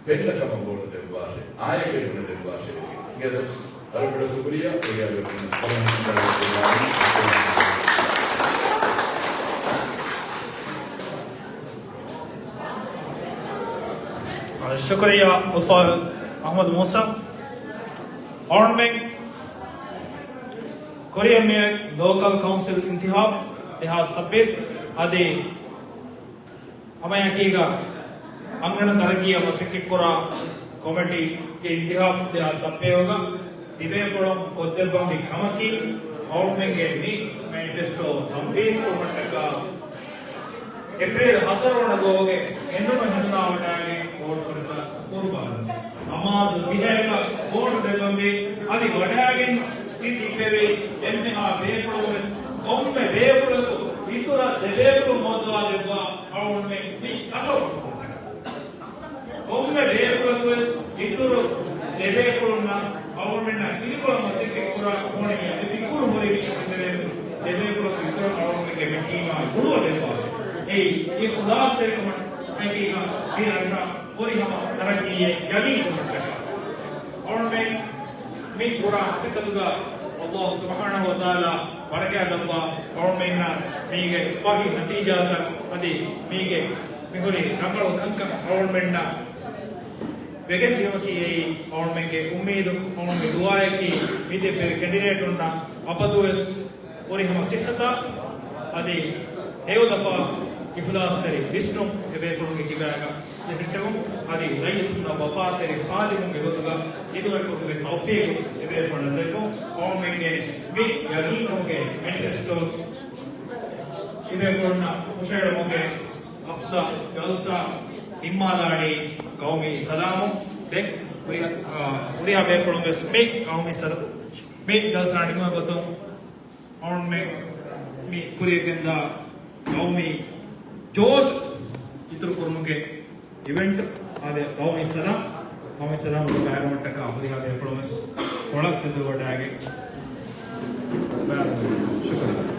ފެންނަ ކަމަށް ވޯޓު ދެއްވާށޭ. އާއެކެއް ބުނެދެއްވާށޭ. އިނގޭތަ؟ ވަރަށް ބޮޑަށް ޝުކުރިއްޔާ. އެ އަދި ޝުކުރިއްޔާ އުލްފާޒް އަޙްމަދު މޫސާ. އަޅުމެން ކުރިއަށް މިއޮތް ލޯކަލް ކައުންސިލް އިންތިޚާބު ދެހާސް ސައްބީސް އަދި ހަމައެކީގަ އަންހެނުން ތަރައްޤީއަށް މަސައްކަތްކުރާ ކޮމިޓީގެ އިންތިޚާބު ދެހާސް ސައްބީސްގަ ތިބޭފުޅުން ކޮށްދެއްވަންވީ ކަމަކީ، އަޅުމެންގެ މި މެނިފެސްޓޯ ތަންފީޒް ކުރުމަށްޓަކާ އޭޕްރީލް ހަތަރު ވަނަ ދުވަހުގެ ހެނދުނު ހެނދުނާ ވަޑައިގެން ވޯޓް ފުރިފަ ޤުރުބާން ނަމާޒު ދިހައެއްގަ ވޯޓު ދެއްވަންވީ. އަދި ވަޑައިގެން ތި ތިއްބެވި އެންމެހާ ބޭފުޅުން ވެސް ކޮންމެ ބޭފުޅަކު އިތުރަށް ދެބޭފުޅުން މޮދުވާ ދެއްވާ އަޅުގަނޑުމެން މި ކަށަވަރު ކުރުމަށްޓަކާ. ކޮންމެ ބޭފުޅަކުވެސް އިތުރު ދެބޭފުޅުންނަށް އަޅުގަނޑުމެންނަށް އިރުކޮޅަށް މަސައްކަތް ކުރާ ހޯނިއްޔާ މި ފިކުރު ހުރި ދެބޭފުޅަކު އިތުރަށް އަޅުގަނޑުމެންގެ މި ޓީމާ ގުޅުވަ ދެއްވާ. އެއީ އިޚްލާޞްތެރިކަމަށް ހަގީގަތަށް މި ރަށަށް ހުރި ހަމަ ތަރައްޤީއެއް ޔަގީން ކުރުމަށްޓަކާ. އަޅުގަނޑުމެން މި ކުރާ މަސައްކަތުގަ އައްލާހު ސުބްޙާނަހޫ ވަތަޢާލާ ބަރަކާތް ލައްވާ، އަޅުގަނޑުމެންނަށް މީގެ ފަހި ނަތީޖާތައް އަދި މީގެ މިހުރި ރަނގަޅު ކަންކަން އަޅުގަނޑުމެންނަށް ވެގެން ދިޔުމަކީ އެއީ އަޅުގަނޑުމެންގެ އުއްމީދު، އަޅުގަނޑުގެ ދުޢާއަކީ މި ތިއްބެވި ކެންޑިޑޭޓުންނަށް އަބަދުވެސް ހުރި ހަމަ ޞިއްޙަތާ އަދި ހެޔޮލަފާ އިޚްލާޞްތެރި ވިސްނުން އެބޭފުޅުންގެ ކިބާގަ ޖެހިއްޓެވުން އަދި ރައްޔިތުންނަށް ވަފާތެރި ޚާދިމުންގެ ގޮތުގަ އިދުރަކުރުމުގެ ތައުފީޤު އެބޭފުޅުންނަށް ދެއްވުން. އަޅުގަނޑުމެންގެ މި ޔަގީންކަމުގެ މެނިފެސްޓޯ އެބޭފުޅުންނަށް ހުށަހެޅުމުގެ އަފްޟަލް ޖަލްސާ ނިންމާލާނީ ޤައުމީ ސަލާމުން. ދެން ހުރިހާ، އާ، ހުރިހާ ބޭފުޅުން ވެސް މި ޤައުމީ ސަލާ-، މި ޖަލްސާ ނިމުމުގެ ގޮތުން އަޅުގަނޑުމެން މި ކުރިއަށް ގެންދާ ގައުމީ ޖޯޝް އިތުރު ކުރުމުގެ އިވެންޓް. އާދެ، ގައުމީ ސަލާމް، ގައުމީ ސަލާމް ބައިވެރިވުމަށްޓަކާ ހުރިހާ ބޭފުޅުންވެސް ކޮޅަށް ތެދުވެވަޑައިގެން ބައިވެރިވެ. ޝުކުރިއްޔާ.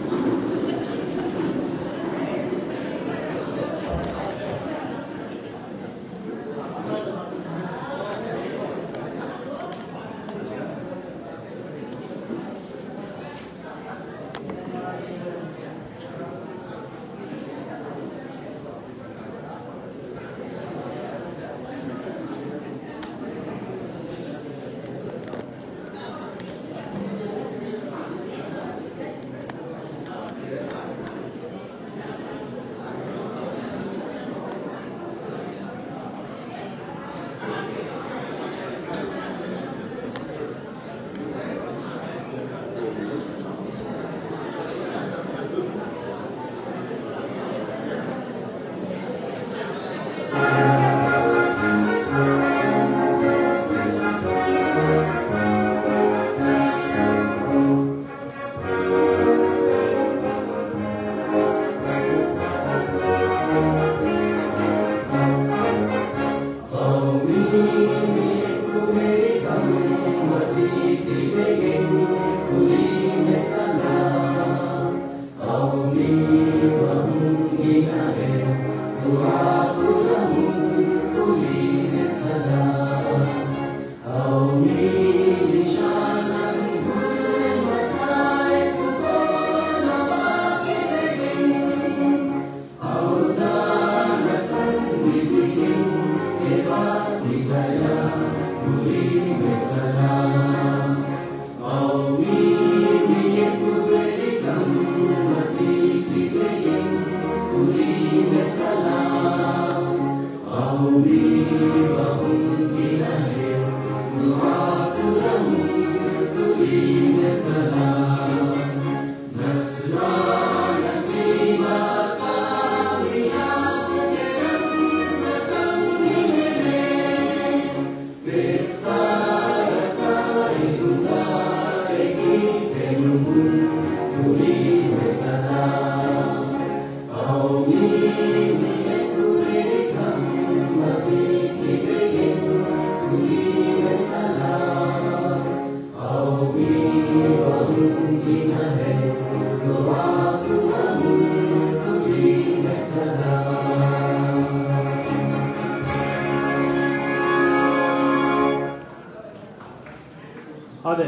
އާދެ،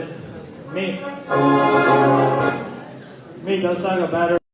މި، މި ޖަލްސާގަ ބައިވެރި